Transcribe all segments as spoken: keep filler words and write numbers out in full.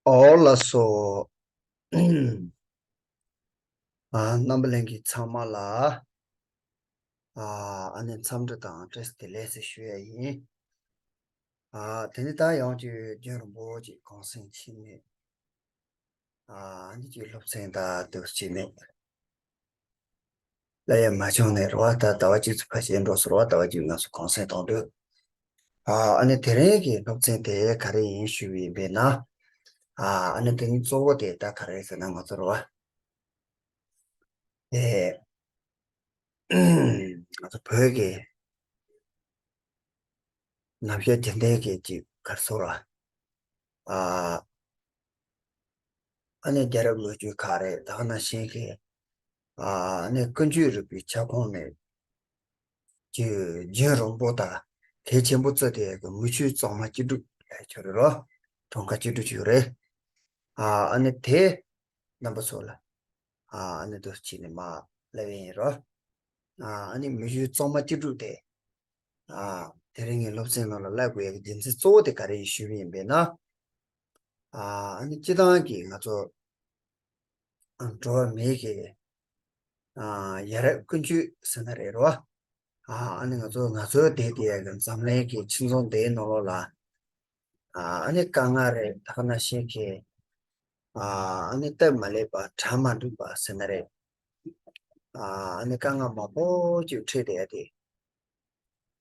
ཨོ་ལགས་སོ། ཨ་རྣམ་པ་ལྷན་རྒྱས་ཚང་མ་ལ་ཨ་ཨ་ནི་འཚམས་འདྲི་དང་བཀྲ་ཤིས་བདེ་ལེགས་ཟེར་ཞུ་ཡ་ཡིན། ཨ་དེ་ནི་ད་ཡང་ཅིག་རྒྱུན་རིང་པོ་ཅིག་གུང་སེང་ཕྱིན་ནས། ཨ་ནི་ཅིག་སློབ་ཚན་དང་དུ་བྱས་ནས་སླེབས་ཡ་མ་བྱུང་ནས་རེད་བ། ད་ཟླ་བ་གཅིག་ཙམ་ཕལ་ཆེར་འགྲོ་སོང་རེད་བ། ཟླ་བ་གཅིག་ང་ཚོ་གུང་སེང་གཏོང་དུས། ཨ་ཨ་ནི་དེ་རིང་གི་སློབ་ཚན་དེ་ག་རེ་ཡིན་ཞུས་པ་ཡིན་པས་ན། ཨ་ཨ་ནི་དེ་ནི་གཙོ་བོ་དེ་ད་ག་རེ་ཟེར་ན་ང་ཚོ་རེད་བ། དེ་ང་ཚོ་བོད་ཀྱི་ནམ་ཞག་རྒྱུན་ལྡན་གྱི་ཅིག་ག་རེ་ཟེར་ར། ཨ་ཨ་ནི་རྒྱལ་རབས་ལོ་རྒྱུས་ཁག་རེད། ད་ག་ནང་བཞིན་གྱི་ཨ་ནི་ཀུན་སྤྱོད་རིག་པའི་ཁྱབ་ཁོངས་ནས་ཀྱི་རྒྱུན་རིང་པོ་དང་གལ་ཆེན་པོ་བརྩི་བསྡད་ཡག་གི་མི་ཆོས་གཙང་མ་བཅུ་དྲུག་ལབ་ཡག་ཅིག་ཡོད་རེད་རོ། གྲངས་ཀ་བཅུ་དྲུག་ཅིག་ཡོད་རེད། ཨ་ཨ་ནི་དེ་རྣམ་པ་ཚོ་ལ་ཨ་ཨ་ནི་འདུག་བྱས་ནས་མར་སླེབས་ཡིན་རོ། ཨ་ཨ་ནི་མི་ཆོས་གཙང་མ་བཅུ་དྲུག་དེ་ཨ་དེ་རིང་གི་སློབ་ཚན་ནང་ལ་བསླབ་དགོས་ཡག་གི་རྒྱུ་མཚན་གཙོ་བོ་དེ་ག་རེ་ཡིན་ཞུས་པ་ཡིན་པས་ན། ཨ་ཨ་ནི་སྤྱིར་བཏང་གི་ང་ཚོ་འགྲོ་བ་མིའི་གི་ཨ་ཡ་རབས་ཀུན་སྤྱོད་ཟེར་ན་རེད་རོ། ཨ་ཨ་ནི་ང་ཚོ་ང་ཚོའི་སྡེ་དེ་ཡ་གི་འཛམ་གླིང་གི་ཁྱིམ་ཚང་སྡེའི་ནང་ལོགས་ལ་ཨ་ཨ་ནི་དཀའ་ངལ་རེད། ད་ག་ནང་བཞིན་གྱི་ཨ་ཨ་ནི་སྟབས་མ་ལེགས་པ་གྲ་མ་འགྲིག་པ་ཟེར་ན་རེད། ཨ་ཨ་ནི་དཀའ་ངལ་མང་པོ་ཅིག་འཕྲད་བསྡད་ཡ་དེ།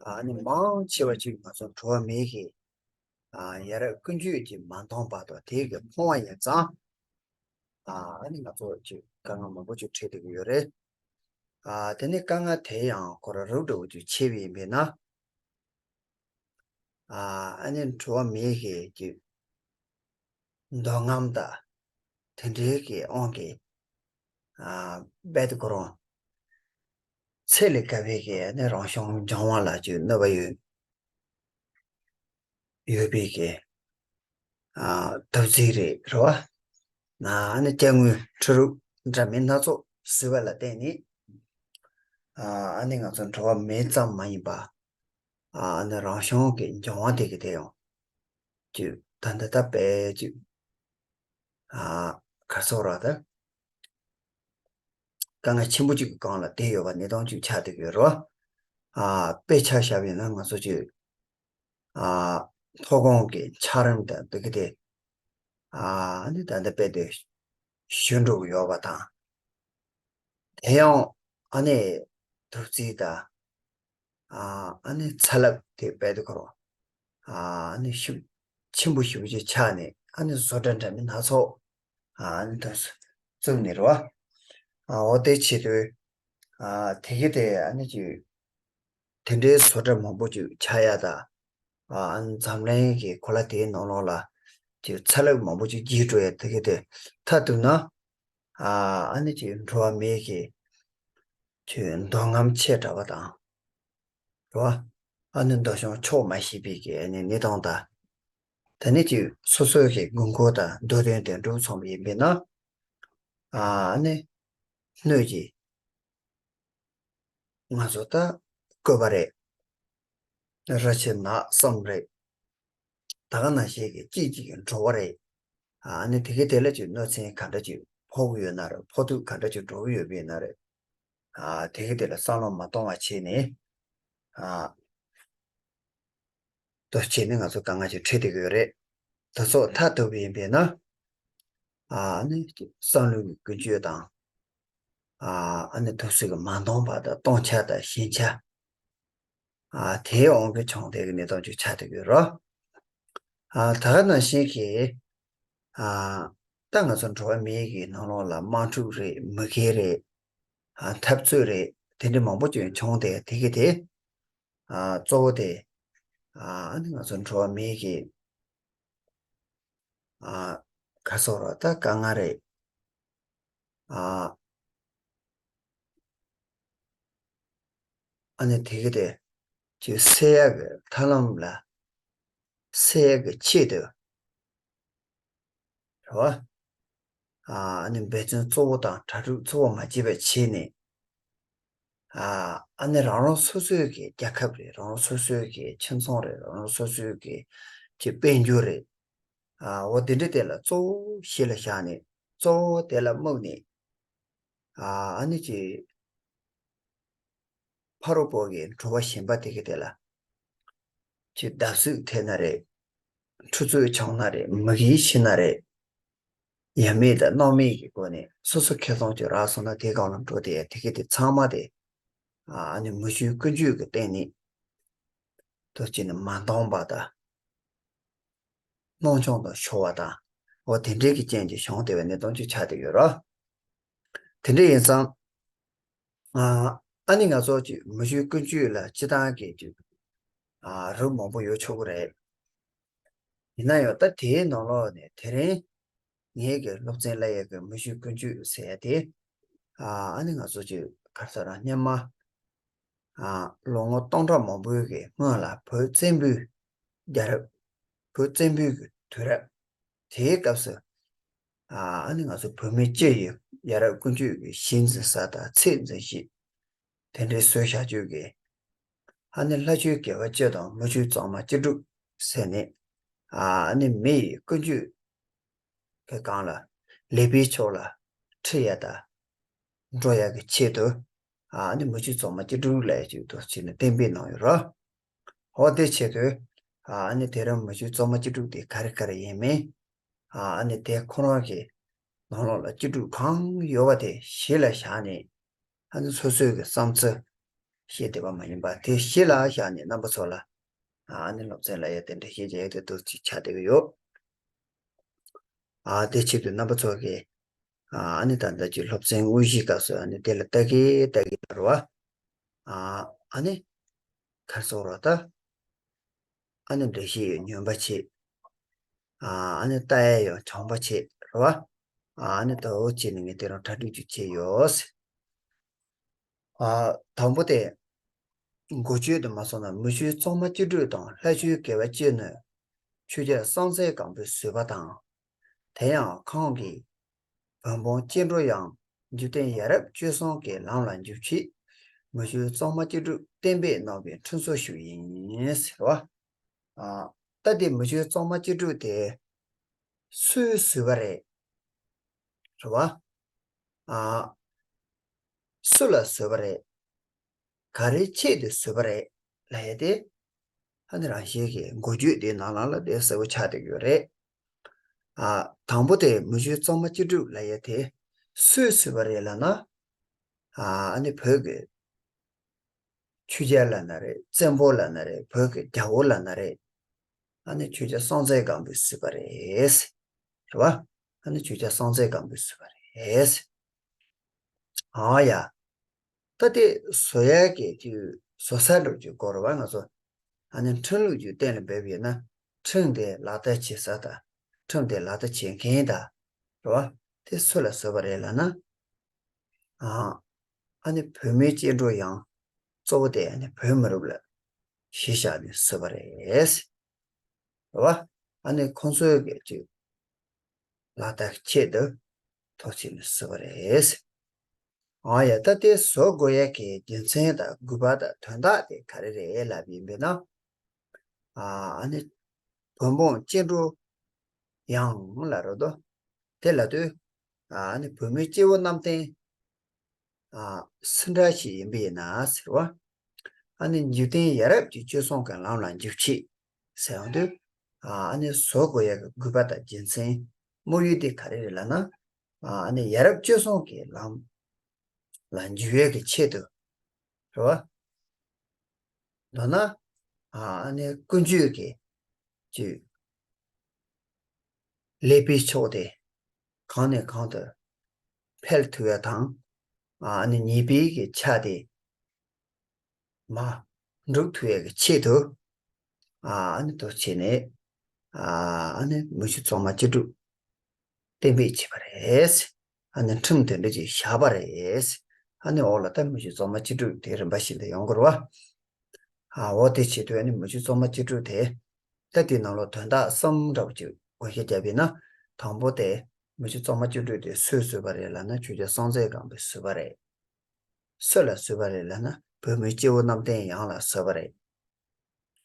ཨ་ནི་མང་ཆེ་བ་ཅིག་ང་ཚོ་འགྲོ་བ་མིའི་གི་ཨ་ཡ་རབས་ཀུན་སྤྱོད་ཀྱིས་མ་འདང་བར་དུ་དེ་གི་ཕོངས་པ་ཡིན་ཙང་། ཨ་ནི་ང་ཚོ་ཅིག་དཀའ་ངལ་མང་པོ་ཅིག་འཕྲད་བསྡད་ཀྱི་ཡོད་རེད། ཨ་དེ་ནི་དཀའ་ངལ་དེ་ཡང་ཁོ་རང་རབ་འདྲ་བོ་ཅིག་ཆེ་བ་ཡིན་པས་ན། ཨ་ཨ་ནི་འགྲོ་བ་མིའི་གི་ཅིག་འདོད་རྔམ་དང་དེ་འདྲའི་གི་དབང་གིས་ཨ་རྦད་དེ་ཁོ་རང་ཚད་ལས་བརྒལ་བའི་གི་ཨ་ནི་རང་བྱུང་འབྱུང་བ་ལ་ཅིག་གནོད་པ་ཡོད་ཡོད་པའི་གི་ཨ་སྟབས་རྩིས་རེད་རེད་བ། ཨ་ནི་སྐྱེ་དངོས་ཕྲུ་རུ་འདྲ་མིན་སྣ་ཚོགས་བཟོས་པ་ལ་བརྟེན་ནས་ཨ་ནི་ང་ཚོ་འགྲོ་བ་མི་ཙམ་མ་ཡིན་པ་ཨ་ནི་རང་བྱུང་གི་འབྱུང་བ་དེ་གི་དེ་ཡང་ཅིག་ད་འདི་ལྟ་བས་ཅིག་ཨ་ག་རེ་ཟེར་ར་ད། དཀའ་ངལ་ཆེན་པོ་ཅིག་གི་སྒང་ལ་བསྡད་ཡོད་པ་གནས་སྟངས་ཅིག་ཆགས་བསྡད་ཀྱི་ཡོད་རེད་བ། ཨ་དཔེ་ཆ་བཞག་པ་ཡིན་ན་ང་ཚོ་ཅིག་ཨ་མཐོ་སྒང་གི་འཁྱགས་རོམ་དང་འདི་གི་དེ་ཨ་ནི་ད་ལྟ་དཔེ་དེ་ཞུ་འགྲོ་གི་ཡོད་པ་དང་། དེ་ཡང་ཨ་ནི་དུག་རྫས་དང་ཨ་ཨ་ནི་ཚ་རླབས་དེ་དཔེ་དེ་ཁོ་རང་ཨ་ནི་ཤུགས་ཆེན་པོ་ཞེ་པོ་ཅིག་ཆགས་ནས་ཨ་ནི་བཟོ་གྲྭ་འདྲ་མིན་སྣ་ཚོགས་ཨ་ནི་དུ་བཙུགས་ནས་རེད་བ། ཨ་འོ་དེ་བྱེད་དུས་ཨ་དེ་གི་དེ་ཨ་ནི་ཅིག་དེ་འདྲའི་བཟོ་གྲྭ་མང་པོ་ཅིག་ཆགས་ཡ་དང་ཨ་ཨ་ནི་འཛམ་གླིང་གི་གོ་ལ་དེའི་ནང་ལོགས་ལ་ཅིག་ཚ་རླབས་མང་པོ་ཅིག་རྒྱས་འགྲོ་ཡ་དེ་གི་དེ་མཐའ་གཏུགས་ན་ཨ་ཨ་ནི་ཅིག་འགྲོ་བ་མིའི་གི་ཅིག་འདོད་རྔམ་ཆེ་དྲགས་པ་དང་། རེད་བ། ཨ་ནི་འདོད་ཆུང་ཆོག་མ་ཤེས་པའི་གི་ཨ་ནི་གནས་སྟངས་དང་། ད་ནི་ཅིག་སོ་སོའི་གི་དགོས་མཁོ་དང་འདོད་དོན་དེ་འགྲུབ་སོང་བ་ཡིན་པས་ན། ཨ་ནི་སྣོད་ཀྱི་ང་ཚོ་ད་བཀོད་པ་རེད། ར་ཆེ་ནག་གསུམ་རེད། ད་ག་ནང་བཞིན་གྱི་གཅིག་གཅིག་གི་འགྲོ་བ་རེད། ཨ་ནི་དེ་གའི་དེ་ལ་ཅིག་གནོད་འཚེ་ག་འདྲ་ཅིག་ཕོག་གི་ཡོད་ན་རེད། ཕོག་ཐུག་ག་འདྲ་ཅིག་འགྲོ་གི་ཡོད་པ་ཡིན་ན་རེད། ཨ་དེ་གི་དེ་ལ་བསམ་བློ་མ་གཏོང་བ་བྱས་ནས། ཨ་དོ་བྱས་ནས་ང་ཚོ་དཀའ་ངལ་ཅིག་འཕྲད་བསྡད་ཀྱི་ཡོད་རེད། དེ་ཚོ་མཐར་ཐུག་པ་ཡིན་པས་ན། ཨ་ནི་བསམ་བློའི་ཀུན་སྤྱོད་དང་། ཨ་ནི་ཐུགས་སྲོལ་གྱི་མ་འདང་བ་དང་སྟོང་ཆ་དང་ཞེན་ཆ། ཨ་དེའི་དབང་གིས་བྱུང་བསྡད་ཀྱི་གནས་སྟངས་ཅིག་ཆགས་བསྡད་ཀྱི་ཡོད་རེད། ཨ་ད་ག་ནང་བཞིན་གྱི། ཨ་ད་ང་ཚོ་འགྲོ་བ་མིའི་གི་ནང་ལོགས་ལ་དམག་འཁྲུག་རེད། མུ་གེ་རེད། ཨ་འཐབ་རྩོད་རེད། དེ་འདྲ་མང་པོ་ཅིག་བྱུང་སྟེ་དེ་གི་དེ། ཨ་གཙོ་བོ་དེ། ཨ་ནི་ང་ཚོ་འགྲོ་བ་མིའི་གི། ཨ་ག་སོགས་ར་ད་དཀའ་ངལ་རེད། ཨ་ཨ་ནི་དེ་གི་དེ་ཅིག་སེལ་ཡག་གི་ཐབས་ལམ་ལ་སེལ་ཡག་གི་ཆེད་དུ་རེད་བ། ཨ་ནི་འབད་བརྩོན་གཙོ་བོ་དང་གྲ་སྒྲིག་གཙོ་བོ་མ་བྱས་པ་བྱས་ནས། ཨ་ཨ་ནི་རང་རང་སོ་སོའི་གི་རྒྱལ་ཁབ་རེད། རང་རང་སོ་སོའི་གི་ཁྱིམ་ཚང་རེད། རང་རང་སོ་སོའི་གི་ཅིག་དཔལ་འབྱོར་རེད། ཨ་འོ་དེ་འདྲ་དེ་ལ་གཙོ་བོ་གཞི་ལ་བཞག་ནས། གཙོ་བོ་དེ་ལ་དམིགས་ནས། ཨ་ཨ་ནི་ཅིག་ཕ་རོལ་པོ་གི་འགྲོ་བ་གཞན་པ་དེ་གི་དེ་ལ་ཅིག་བརྡབ་གསིག་ཐེབས་ན་རེད། འཁྲུག་རྩོད་བྱུང་ན་རེད། མུ་གེ་ཕྱིན་ན་རེད། ཡ་མེད་དང་སྣང་མེད་ཀྱི་སྒོ་ནས་སོ་སོ་ཁེ་བཟང་ཅིག་རག་སོང་ན་དེའི་སྒང་ལ་འགྲོ་དེ་དེ་གི་དེ་ཚང་མ་དེ། ཨ་ནི་མི་ཆོས་ཀུན་སྤྱོད་ཀྱི་སྟེང་ནས་དོ་ཅིག་ནི་མ་འདང་བ་དང་། སྣང་ཆུང་དང་ཤོར་བ་དང་། འོ་དེ་འདྲའི་གི་རྐྱེན་གྱིས་བྱུང་བསྡད་པའི་གནས་སྟངས་ཅིག་ཆགས་བསྡད་ཡོད་རེད། དེ་འདྲ་ཡིན་ཙང་། ཨ་ཨ་ནི་ང་ཚོ་ཅིག་མི་ཆོས་ཀུན་སྤྱོད་ལ་སྤྱི་བཏང་གི་ཅིག་ཨ་རིགས་མང་པོ་ཡོད་ཆོག་གི་རེད། ཡིན་ན་ཡང་ད་དེའི་ནང་ལོགས་ནས་དེ་རིང་ངེད་ཀྱི་སློབ་ཚན་སློབ་ཡག་གི་མི་ཆོས་ཀུན་སྤྱོད་ཟེར་ཡ་དེ། ཨ་ཨ་ནི་ང་ཚོ་ཅིག་ག་རེ་ཟེར་ར་སྔོན་མ། ཨ་ལོ་ངོ་སྟོང་ཕྲག་མང་པོའི་གི་སྔོན་ལ་བོད་བཙན་པོའི་རྒྱལ་རབས། བོད་བཙན་པོའི་གི་དུས་རབས། དེའི་སྐབས་སུ། ཨ་ནི་ང་ཚོ་བོད་མི་སྤྱི་ཡི་ཡ་རབས་ཀུན་སྤྱོད་ཀྱི་གཞི་འཛིན་ས་དང་ཚད་འཛིན་གཞི། དེ་འདྲའི་བཟོས་བཞག་རྒྱུ་གི། ཨ་ནི་ལྷ་ཆོས་དགེ་བ་བཅུ་དང་མི་ཆོས་གཙང་མ་བཅུ་དྲུག་ཟེར་ནས། ཨ་ནི་མི་ཡི་ཀུན་སྤྱོད་ཀྱི་སྒང་ལ་ལེགས་པའི་ཕྱོགས་ལ་ཁྲིད་ཡ་དང་འགྲོ་ཡ་གི་ཆེད་དུ། ཨ་ནི་མི་ཆོས་གཙང་མ་བཅུ་དྲུག་ལབ་ཡ་ཅིག་ཏུ་བྱས་ནས་གཏན་འབེབས་གནང་ཡོད་རེད། འོ་དེ་ཆེད་དུ། ཨ་ནི་དེ་རིང་མི་ཆོས་གཙང་མ་བཅུ་དྲུག་དེ་ག་རེ་ག་རེ་ཡིན་མིན། ཨ་ནི་དེ་ཁོ་རང་གི་ནང་ལོགས་ལ་བཅུ་དྲུག་གང་ཡོད་པ་དེ་གཞི་ལ་བཞག་ནས། ཨ་ནི་སོ་སོའི་གི་བསམ་ཚུལ་བཤད་བསྡད་པ་མ་ཡིན་པ་དེ་གཞི་ལ་བཞག་ནས་རྣམ་པ་ཚོ་ལ། ཨ་ནི་སློབ་ཚན་སློབ་ཡག་དེ་འདྲ་བཤད་བྱས་དེ་འདུག་ཅིག་ཆགས་བསྡད་ཀྱི་ཡོད། ཨ་དེ་ཆེད་དུ་རྣམ་པ་ཚོ་གིས། ཨ་ནི་ད་ལྟ་ཀྱི་སློབ་ཚན་དངོས་གཞིའི་སྐབས་སུ་ཨ་ནི་དེ་ལ་ལྟ་གི་ལྟ་གི་རེད་བ། ཨ་ཨ་ནི་ག་རེ་ཟེར་ར་ད། ཨ་ནི་འགྲེལ་བཤད་ཡང་ཉུང་བ་བྱེད། ཨ་ནི་ལྟ་ཡ་ཡང་བྱང་བ་བྱེད་རེད་བ། ཨ་ནི་ད་འོ་བྱས་ནས་ངས་དེ་རིང་གྲ་སྒྲིག་ཅིག་བྱས་ཡོད། ཨ་དང་པོ་དེ། འགོ་བརྗོད་དུ་མ་སོང་ན་མི་ཆོས་གཙང་མ་བཅུ་དྲུག་དང་ལྷ་ཆོས་དགེ་བ་བཅུ་ནི་ཆོས་རྒྱལ་སྲོང་བཙན་སྒམ་པོས་བཟོས་པ་དང་། དེ་ཡང་ཁོང་གིས་བོན་སྤངས་སྐྱེ་འགྲོ་ཡང་འཇིག་རྟེན་ཡ་རབས་སྤྱོད་བཟང་གི་ལམ་ལ་འཇུག་ཆེད་མི་ཆོས་གཙང་མ་བཅུ་དྲུག་གཏན་འབེབས་གནང་བའི་འཁྲུན་གསོ་ཞུ་ཡིན་ཟེར་བ། ཨ་ད་དེ་མི་ཆོས་གཙང་མ་བཅུ་དྲུག་དེ་སུས་བཟོས་པ་རེད། རེད་བ། ཨ་སུ་ལ་བཟོས་པ་རེད། ག་རེའི་ཆེད་དུ་བཟོས་པ་རེད་ལབ་ཡ་དེ། ཨ་ནི་རང་བཞིན་གྱི་འགོ་བརྗོད་དེའི་ནང་ལ་ལ་དེ་གསལ་པོ་ཆགས་བསྡད་ཀྱི་ཡོད་རེད། ཨ་དང་པོ་དེ་མི་ཆོས་གཙང་མ་བཅུ་དྲུག་ལབ་ཡ་དེ་སུས་བཟོས་པ་རེད་ལབ་ན། ཨ་ནི་བོད་ཀྱི་ཆོས་རྒྱལ་ལབ་ན་རེད། བཙན་པོ་ལབ་ན་རེད། བོད་ཀྱི་རྒྱལ་པོ་ལབ་ན་རེད། ཨ་ནི་ཆོས་རྒྱལ་སྲོང་བཙན་སྒམ་པོས་བཟོས་པ་རེད། རེད་བ། ཨ་ནི་ཆོས་རྒྱལ་སྲོང་བཙན་སྒམ་པོས་བཟོས་པ་རེད། ཨ་ཡ། ད་དེ་བཟོ་ཡ་གི་དུས་བཟོ་ས་འགྲོ་རྒྱུ་སྐོར་བ་ང་ཚོ། ཨ་ནི་ཁྲིམས་ལུགས་ཀྱི་སྟེང་ལ་འབེབས་ཡོད་ན། ཁྲིམས་དེ་ལག་བསྟར་བྱེད་ས་དང་། ཁྲིམས་དེ་ལག་བསྟར་བྱེད་མཁན་དང་། རེད་བ། དེ་སུ་ལ་བཟོས་པ་རེད་ལབ་ན། ཨ་ཨ་ནི་བོད་མིའི་སྐྱེ་འགྲོ་ཡང་གཙོ་བོ་དེ་ཨ་ནི་བོད་མི་རིགས་ལ་གཞི་བཞག་ནས་བཟོས་པ་རེད། རེད་བ། ཨ་ནི་ཁོང་ཚོའི་གི་ཅིག་ལག་བསྟར་གྱི་ཆེད་དུ་ཐོག་ཆེད་ནས་བཟོས་པ་རེད། ཨ་ཡ་ད་དེ་བཟོ་དགོས་ཡ་གི་རྒྱུ་མཚན་དང་དགོས་པ་དང་དོན་དག་དེ་ག་རེ་རེད་ལབ་ཡིན་པས་ན། ཨ་ཨ་ནི་བོན་སྤངས་སྐྱེ་འགྲོ་ཡང་ལ་རོ་དོ། དེ་ལ་དུས་ཨ་ནི་བོད་མིའི་སྐྱེ་བོ་གནམ་བསྟན་ ཨ་སུ་འདྲ་ཞིག་ཡིན་པ་ཡིན་ན་ཟེར་བ། ཨ་ནི་འཇིག་རྟེན་ཡ་རབས་ཀྱི་སྤྱོད་བཟང་གི་ལམ་ལ་འཇུག་ཆེད་ཟེར་ཡོང་དུས། ཨ་ནི་བཟོ་དགོས་ཡ་གི་དགོས་པ་དང་རྒྱུ་མཚན་དམིགས་ཡུལ་དེ་ག་རེ་རེད་ལབ་ན། ཨ་ནི་ཡ་རབས་སྤྱོད་བཟང་གི་ལམ་ལ་འཇུག་ཡ་གི་ཆེད་དུ་རེད་བ། མདོར་ན། ཨ་ནི་ཀུན་སྤྱོད་ཀྱི་ཅིག་ལེགས་པའི་ཕྱོགས་དེ་གང་ནས་གང་དུ་འཕེལ་ཐུབ་ཡ་དང་། ཨ་ནི་ཉེས་པའི་གི་ཆ་དེ་མ་འགྲུབ་ཐུབ་ཡ་གི་ཆེད་དུ། ཨ་ནི་དུ་བྱས་ནས། ཨ་ནི་མི་ཆོས་གཙང་མ་བཅུ་དྲུག་གཏན་འབེབས་བྱས་པ་རེད། ཨ་ནི་ཁྲིམས་དེ་འདྲ་ཅིག་བཞག་པ་རེད། ཨ་ནི་འོག་ལ་ད་མི་ཆོས་གཙང་མ་བཅུ་དྲུག་དེ་རིམ་པ་བཞིན་དུ་ཡོང་དགོས་རེད་བ། ཨ་འོ་དེ་བྱེད་དུས་ཨ་ནི་མི་ཆོས་གཙང་མ་བཅུ་དྲུག་དེ། ད་དེའི་ནང་ལོགས་དོན་དག་གསུམ་འདྲ་བོ་ཅིག་བགོ་བཤའ་བརྒྱབ་པས་ན། དང་པོ་དེ། མི་ཆོས་གཙང་མ་བཅུ་དྲུག་དེ་སུས་བཟོས་པ་རེད་ལབ་ན་ཆོས་རྒྱལ་སྲོང་བཙན་སྒམ་པོས་བཟོས་པ་རེད། སུ་ལ་བཟོས་པ་རེད་ལབ་ན་བོད་མིའི་སྐྱེས་བུ་གནམ་བསྟན་ཡང་ལ་བཟོས་པ་རེད།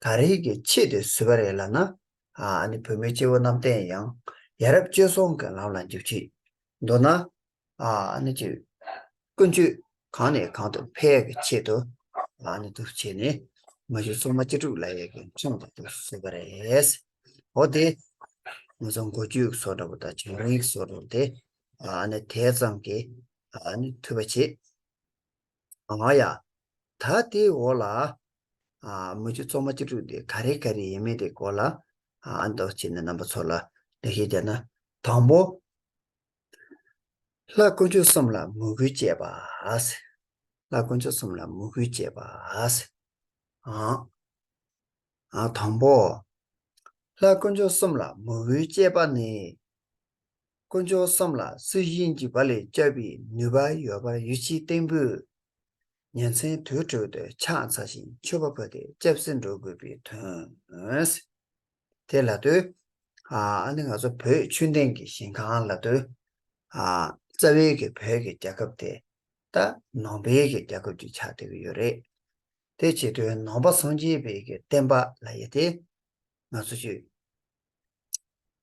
ག་རེ་གི་ཆེད་དུ་བཟོས་པ་རེད་ལབ་ན། ཨ་ནི་བོད་མིའི་སྐྱེས་བུ་གནམ་བསྟན་ཡང་ཡ་རབས་སྤྱོད་བཟང་གི་ལམ་ལ་འཇུག་ཆེད། མདོར་ན། ཨ་ནི་ཅིག་ཀུན་སྤྱོད་གང་ནས་གང་དུ་འཕེལ་ཡ་གི་ཆེད་དུ། ཨ་ནི་འདུག་བྱས་ནས་མི་ཆོས་གཙང་མ་བཅུ་དྲུག་ལབ་ཡ་གི་ཁྲིམས་དེ་འདུག་བཟོས་པ་རེད། འོ་དེ། ང་ཚོ་འགོ་བརྗོད་བཟོ་འདྲ་པོ་དང་བྱུང་རིམ་བཟོ་འདྲ་པོ་དེ། ཨ་ནི་དེ་ཙམ་གྱིས་ཨ་ནི་ཐུབ་པ་བྱེད། ཨ་ཡ། ད་དེའི་འོག་ལ། ཨ་མི་ཆོས་གཙང་མ་བཅུ་དྲུག་དེ་ག་རེ་ག་རེ་ཡིན་མིན་དེ་སྐོར་ལ། ཨ་འདུག་བྱས་ནས་རྣམ་པ་ཚོ་ལ་ལེགས་བཤད་བརྒྱབ་ན། དང་པོ། ལྷ་དཀོན་མཆོག་གསུམ་ལ་མོས་གུས་བསྐྱེད་པ། ལྷ་དཀོན་མཆོག་གསུམ་ལ་མོས་གུས་བསྐྱེད་པ། ཨང་། ཨང་། དང་པོ། ལྷ་དཀོན་མཆོག་གསུམ་ལ་མོས་གུས་བསྐྱེད་པ་ནི། དཀོན་མཆོག་གསུམ་ལ་སྲི་ཞུའི་འཇིགས་པ་ལས་སྐྱོབ་པའི་ནུས་པ་ཡོད་པར་ཡིད་ཆེས་བརྟན་པོས། ཉིན་མཚན་དུས་དྲུག་ཏུ་ཕྱག་འཚལ་ཞིང་མཆོད་པ་ཕུལ་ཏེ་སྐྱབས་སུ་འགྲོ་དགོས་པའི་དོན། དེ་ལ་ལྟོས། ཨ་ནི་ང་ཚོ་བོད་ཆོས་ལྡན་གྱི་ཞིང་ཁམས་ལ་ལྟོས། ཨ་རྩ་བའི་གི་བོད་ཀྱི་རྒྱལ་ཁབ་དེ་ད་ནང་པའི་གི་རྒྱལ་ཁབ་ཅིག་ཆགས་བསྡད་ཀྱི་ཡོད་རེད། དེ་བྱེད་དུས་ནང་པ་སངས་རྒྱས་པའི་གི་བསྟན་པ་ལབ་ཡ་དེ། ང་ཚོ་ཅིག་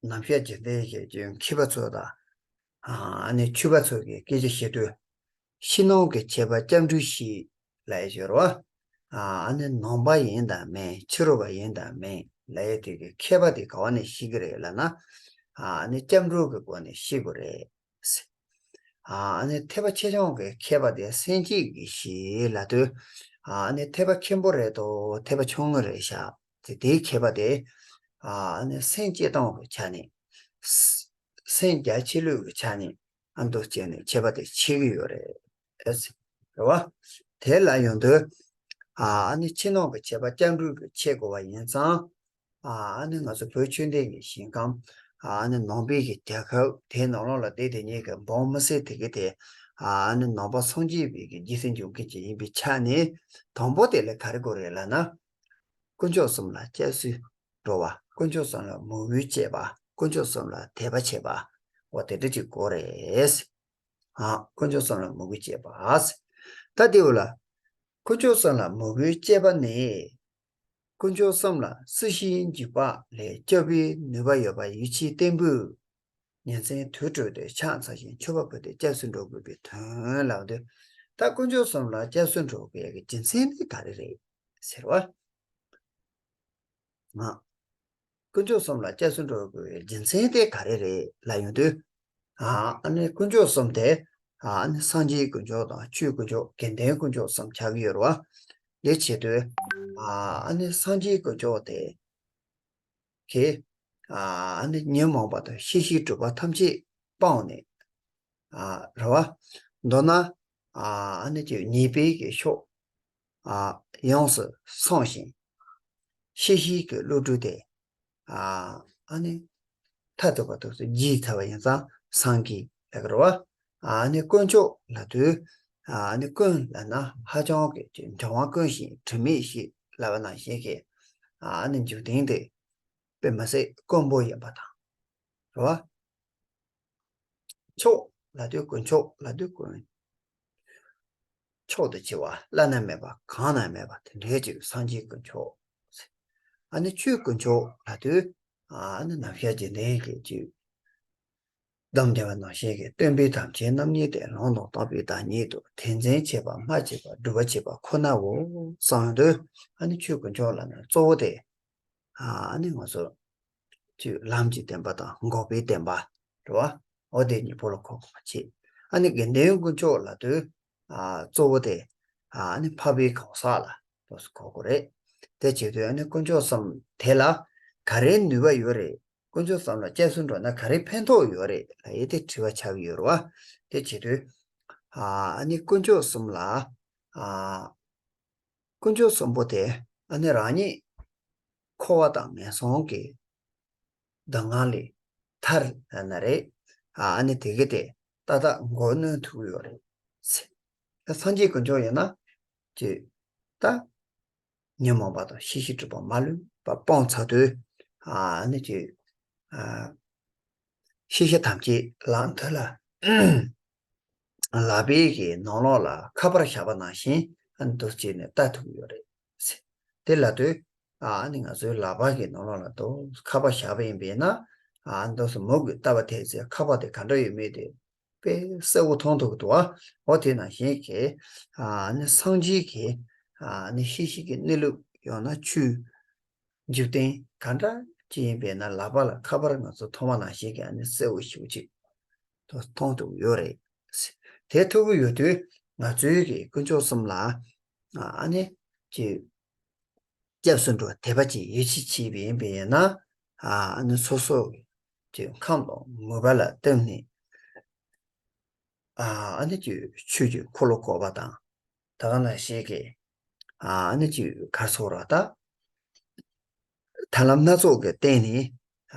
ནམ་ཞག་རྗེས་འདེད་ཀྱི་ཅིག་མཁས་པ་ཚོ་དང་། ཨ་ནི་ཆོས་པ་ཚོ་གི་སྐད་ཆ་བཤད་དུས། ཕྱི་ནང་གི་ཁྱད་པར་སྐྱབས་འགྲོས་ཤེས་ལབ་ཡ་ཡོད་རེད་བ། ཨ་ནི་ནང་པ་ཡིན་དང་མིན་ཕྱི་རོལ་པ་ཡིན་དང་མིན་ལབ་ཡ་དེ་གི་ཁྱད་པར་དེ་ག་བ་ནས་ཤེས་ཀྱི་རེད་ལབ་ན། ཨ་ནི་སྐྱབས་འགྲོ་གི་སྒོ་ནས་ཤེས་དགོས་རེད། ཨ་ནི་ཐེག་པ་ཆེ་ཆུང་གི་ཁྱད་པར་དེ་སེམས་བསྐྱེད་ཀྱིས་ཤེས་ལབ་དུས། ཨ་ནི་ཐེག་པ་ཆེན་པོ་རེད་དོ་ཐེག་པ་ཆུང་ངུ་རེད་ཤག་དེ། དེའི་ཁྱད་པར་དེ། ཨ་ནི་སེམས་བསྐྱེད་སྟངས་ཀྱི་ཆ་ནས། སེམས་རྒྱ་ཆེ་ལོས་ཀྱི་ཆ་ནས་ཨ་འདུག་བྱས་ནས་ཁྱད་པར་དེ་ཕྱེ་གི་ཡོད་རེད། རེད་བ། དེ་ལ་ཡོང་དུས། ཨ་ནི་ཕྱི་ནང་གི་ཁྱད་པར་སྐྱབས་འགྲོས་ཀྱིས་ཕྱེ་དགོས་པ་ཡིན་ཙང་། ཨ་ནི་ང་ཚོ་བོད་ཆོས་ལྡན་གྱི་ཞིང་ཁམས། ཨ་ནི་ནང་པའི་གི་རྒྱལ་ཁབ་དེའི་ནང་ལོགས་ལ་བསྡད་དེ་ཉིད་ཀྱི་འབངས་མི་སེར་དེ་གི་དེ། ཨ་ནི་ནང་པ་སངས་རྒྱས་པའི་གི་རྗེས་སུ་འཇུག་མཁན་ཅིག་ཡིན་པའི་ཆ་ནས། དང་པོ་དེ་ལ་ག་རེ་དགོས་རེད་ལབ་ན། དཀོན་མཆོག་གསུམ་ལ་སྐྱབས་སུ་འགྲོ་བ། དཀོན་མཆོག་གསུམ་ལ་མོས་གུས་བསྐྱེད་པ། དཀོན་མཆོག་གསུམ་ལ་དད་པ་བྱེད་པ། འོ་དེ་འདྲ་ཅིག་དགོས་རེད། ཨ། དཀོན་མཆོག་གསུམ་ལ་མོས་གུས་བསྐྱེད་པ། ད་དེ་འོ་ལ། དཀོན་མཆོག་གསུམ་ལ་མོས་གུས་བསྐྱེད་པ་ནི། དཀོན་མཆོག་གསུམ་ལ་སྲི་ཞུའི་འཇིགས་པ་ལས་སྐྱོབ་པའི་ནུས་པ་ཡོད་པར་ཡིད་ཆེས་བརྟན་པོས། ཉིན་མཚན་དུས་དྲུག་ཏུ་ཕྱག་འཚལ་ཞིང་མཆོད་པ་ཕུལ་ཏེ་སྐྱབས་སུ་འགྲོ་དགོས་པའི་དོན་ལབ་དུས། ད་དཀོན་མཆོག་གསུམ་ལ་སྐྱབས་སུ་འགྲོ་དགོས་ཀྱི་རྒྱུ་མཚན་ནི་ག་རེ་རེད་ཟེར་བ། ང་། དཀོན་མཆོག་གསུམ་ལ་སྐྱབས་སུ་འགྲོ་དགོས་པའི་རྒྱུ་མཚན་དེ་ག་རེ་རེད་ལབ་ཡོང་དུས། ཨ་ནི་དཀོན་མཆོག་གསུམ་དེ། ཨ་ནི་སངས་རྒྱས་དཀོན་མཆོག་དང་ཆོས་དཀོན་མཆོག་དགེ་འདུན་དཀོན་མཆོག་གསུམ་ཆགས་ཀྱི་ཡོད་རེད་བ། དེ་བྱེད་དུས། ཨ་ནི་སངས་རྒྱས་དཀོན་མཆོག་དེ། གིས། ཨ་ནི་ཉོན་མོངས་པ་དང་ཤེས་བྱའི་གྲུབ་པ་ཐམས་ཅད་སྤངས་ནས། ཨ་རེད་བ། མདོར་ན། ཨ་ནི་ཅིག་ཉེས་པའི་གི་ཕྱོགས། ཨ་ཡོངས་སུ་སངས་ཤིང་། ཤེས་བྱའི་གི་བློ་གྲོས་དེ། ཨ་ནི་མཐར་ཐུག་པ་དུ་རྒྱས་ཚར་བ་ཡིན་ཙང་སངས་རྒྱས་ལབ་ཀྱི་རེད་བ། ཨ་ནི་དཀོན་མཆོག་ལབ་དུས། ཨ་ནི་དཀོན་ལབ་ན་ཧ་ཅང་གི་འབྱུང་བ་དཀོན་ཞིང་དྲི་མེད་ཞེས་ལབ་པ་ནང་བཞིན་གྱི། ཨ་ནི་འཇིག་རྟེན་དེ་དཔེ་མི་སྲིད་དཀོན་པོ་ཡིན་པ་དང་། རེད་བ། མཆོག་ལབ་དུས་དཀོན་མཆོག་ལབ་དུས་དཀོན། མཆོག་ཏུ་ཆེ་བ་བླ་ན་མེད་པ་གང་ན་མེད་པ་དེ་འདྲའི་ཅིག་སངས་རྒྱས་དཀོན་མཆོག་ཨ་ནི་ཆོས་དཀོན་མཆོག་ལབ་དུས། ཨ་ནི་ནམ་ཞག་རྗེས་འདེད་ཀྱི་ཅིག་གདམས་པ་ནང་བཞིན་གྱི་སྟོན་པའི་དམ་ཆོས་རྣམ་གཉིས་ཏེ། ལུང་དང་བརྟགས་པའི་བདག་ཉིད་དོ། དེ་འཛིན་བྱེད་པ་སྨྲ་བྱེད་པ་སྒྲུབ་པར་བྱེད་པ་ཁོ་ནའོ་གསུངས་དུས། ཨ་ནི་ཆོས་དཀོན་མཆོག་ལབ་ན་གཙོ་བོ་དེ། ཨ་ནི་ང་ཚོ་ཅིག་ལམ་གྱི་བདེན་པ་དང་འགོག་པའི་བདེན་པ་རེད་བ། འོ་དེ་གཉིས་པོ་ལ་གོ་དགོས་པ་བྱེད། ཨ་ནི་དགེ་འདུན་དཀོན་མཆོག་ལབ་དུས། ཨ་གཙོ་བོ་དེ་ཨ་ནི་འཕགས་པའི་གང་ཟག་ལ་འདུག་སེ་གོ་དགོས་རེད། དེ་བྱེད་དུས་ཨ་ནི་དཀོན་མཆོག་གསུམ་དེ་ལ་ག་རེའི་ནུས་པ་ཡོད་རེད། དཀོན་མཆོག་གསུམ་ལ་སྐྱབས་སུ་འགྲོ་ན་ག་རེའི་ཕན་ཐོགས་ཡོད་རེད་ལབ་ཡས་དེ་དྲི་བ་ཆགས་ཀྱི་ཡོད་རེད་བ། དེ་བྱེད་དུས་ཨ་ནི་དཀོན་མཆོག་གསུམ་ལ་ཨ། དཀོན་མཆོག་གསུམ་པོ་དེ་ཨ་ནི་རང་ཉིད་འཁོར་བ་དང་ངན་སོང་གི་སྡུག་བསྔལ་ལས་ཐར་ན་རེད། ཨ་ནི་དེ་གི་དེ་ཏག་ཏག་མགོ་གནོན་ཐུབ་ཀྱི་ཡོད་རེད། སངས་རྒྱས་དཀོན་མཆོག་ཡིན་ན་ཅི་ད་ཉོན་མོངས་པ་དང་ཤེས་བྱའི་སྒྲིབ་པ་མ་ལུས་པ་སྤངས་ཚར་དུས་ཨ་ནི་ཅི་ཤེས་བྱ་ཐམས་ཅད་ལམ་དུ་ལ། ལག་པའི་གི་ནང་ལོགས་ལ་ཁ་པར་བཞག་པ་ནང་བཞིན་ཨ་ནི་འདུག་སེ་བྱས་ནས་ལྟ་ཐུབ་ཀྱི་ཡོད་རེད། དེ་ལབ་དུས་ཨ་ནི་ང་ཚོའི་ལག་པ་གི་ནང་ལོགས་ལ་འདུག་ཁ་པར་བཞག་པ་ཡིན་པས་ན་ཨ་ནི་འདུག་སེ་མུ་གེ་ལྟ་བ་དེ་ཚེ་ཁ་པར་དེ་ག་འདྲ་ཡོད་མེད་དེ་དཔེ་གསལ་པོ་མཐོང་ཐུབ་ཀྱི་འདུག་ཨ། འོ་དེ་ནང་བཞིན་གྱི་ཨ་ནི་སངས་རྒྱས་ཀྱི་ཨ་ནི་ཤེས་བྱའི་གི་གནས་ལུགས་ཡང་ན་ཆོས། འཇིག་རྟེན་ག་འདྲ་ཅིག་ཡིན་པས་ན་ལག་པ་ལ་ཁ་པར་ང་ཚོ་མཐོང་བ་ནང་བཞིན་གྱི་ཨ་ནི་གསལ་པོ་ཞེ་པོ་ཅིག་མཐོང་ཐུབ་ཡོད་རེད། དེ་ཐུབ་ཀྱི་ཡོད་དུས་ང་ཚོའི་གི་དཀོན་མཆོག་གསུམ་ལ་ཨ་ནི་ཅིག་སྐྱབས་སུ་འགྲོ་དད་པ་ཅིག་ཡིད་ཆེས་བྱས་པ་ཡིན་པས་ན་ཨ་ནི་སོ་སོ་གི་ཁམས་དང་མོས་པ་ལ་བརྟེན་ནས་ཨ་ནི་ཅིག་ཆོས་ཀྱི་འཁོར་ལོ་བསྐོར་བ་དང་། ད་ག་ནང་བཞིན་གྱི་ཨ་ནི་ཅིག་ག་རེ་ཟེར་དགོས་རེད་ད། ཐབས་ལམ་སྣ་ཚོགས་ཀྱི་སྟེང་ནས་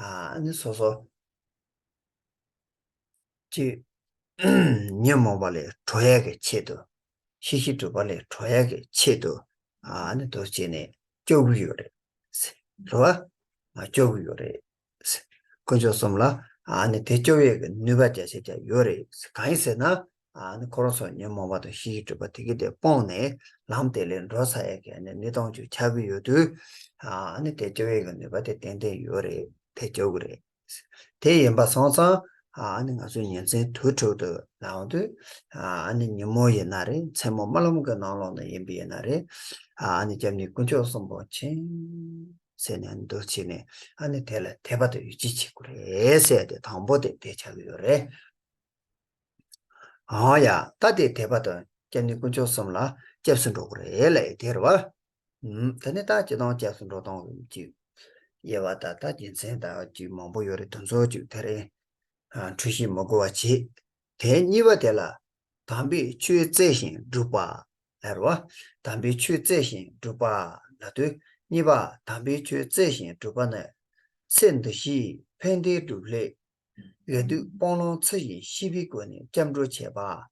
ཨ་ནི་སོ་སོ་ཅིག་ཉོན་མོངས་པ་ལས་གྲོལ་ཡག་གི་ཆེད་དུ། ཤེས་བྱའི་སྒྲིབ་པ་ལས་གྲོལ་ཡག་གི་ཆེད་དུ་ཨ་ནི་འདུག་སེ་བྱས་ནས་སྐྱོབ་ཀྱི་ཡོད་རེད། རེད་བ། སྐྱོབ་ཀྱི་ཡོད་རེད། དཀོན་མཆོག་གསུམ་ལ་ཨ་ནི་དེ་སྐྱོབ་ཡས་ཀྱི་ནུས་པ་རྒྱ་ཆེ་རྒྱ་ཡོད་རེད། གང་ཡིན་ཟེར་ན་ཨ་ནི་ཁོ་རང་ཚོ་ཉོན་མོངས་པ་དང་ཤེས་བྱའི་སྒྲིབ་པ་དེ་གི་དེ་སྤངས་ནས་ལམ་དེ་ལས་འགྲོ་ཚར་ཡས་ཀྱི་ཨ་ནི་གནས་སྟངས་ཅིག་ཆགས་ཀྱི་ཡོད་དུས་ཨ་ནི་དེ་སྐྱོབ་ཡས་ཀྱི་ནུས་པ་དེ་ཏན་ཏན་ཡོད་རེད། དེ་སྐྱོབ་ཀྱི་རེད། དེ་ཡིན་པ་སོང་ཙང་ཨ་ནི་ང་ཚོ་ཉིན་མཚན་དུས་དྲུག་ཏུ་ལ་འོང་དུས་ཨ་ནི་ཉིན་མོ་ཡིན་ན་རེད། མཚན་མོ་རྨི་ལམ་གྱི་ནང་ལོགས་ན་ཡིན་པ་ཡིན་ན་རེད། ཨ་ནི་སྐྱབས་གནས་དཀོན་མཆོག་གསུམ་པོ་མཁྱེན་ཟེར་ནས་འདུག་བྱས་ནས་ཨ་ནི་དེ་ལ་དད་པ་དང་ཡིད་ཆེས་བྱེད་དགོས་རེད་ཟེར་ཏེ་དང་པོ་དེ་དེ་ཆགས་ཀྱི་ཡོད་རེད། འོ་ཡ། ད་དེ་དད་པ་དང་སྐྱབས་གནས་དཀོན་མཆོག་གསུམ་ལ་སྐྱབས་སུ་འགྲོ་དགོས་རེད་ལབ་ཡས་དེ་རེད་བ། ཨུམ། ད་ནི་ད་སྤྱིར་བཏང་སྐྱབས་སུ་འགྲོ་སྟངས་ཅིག་དབྱེ་བ་ད་ད་རྒྱུ་མཚན་ད་ཅིག་མང་པོ་ཡོད་རེད། དེ་ཚོ་ཅིག་དེ་རིང་ཨ་འཁྲུལ་ཞིག་མི་དགོས་པ་བྱེད། དེ་གཉིས་པ་དེ་ལ་དམ་པའི་ཆོས་བཙལ་ཞིང་སྒྲུབ་པ་ལབ་རེད་བ། དམ་པའི་ཆོས་བཙལ་ཞིང་སྒྲུབ་པ་ལབ་དུས་གཉིས་པ་དམ་པའི་ཆོས་བཙལ་ཞིང་སྒྲུབ་པ་ནི་ཚེ་འདི་ཕྱིའི་ཕན་བདེའི་སྒྲུབ་བྱེད། འོད་དུ་སྤང་བླང་ཚུལ་བཞིན་ཤེས་པའི་སྒོ་ནས་སྐྱབས་འགྲོ་བྱེད་པ།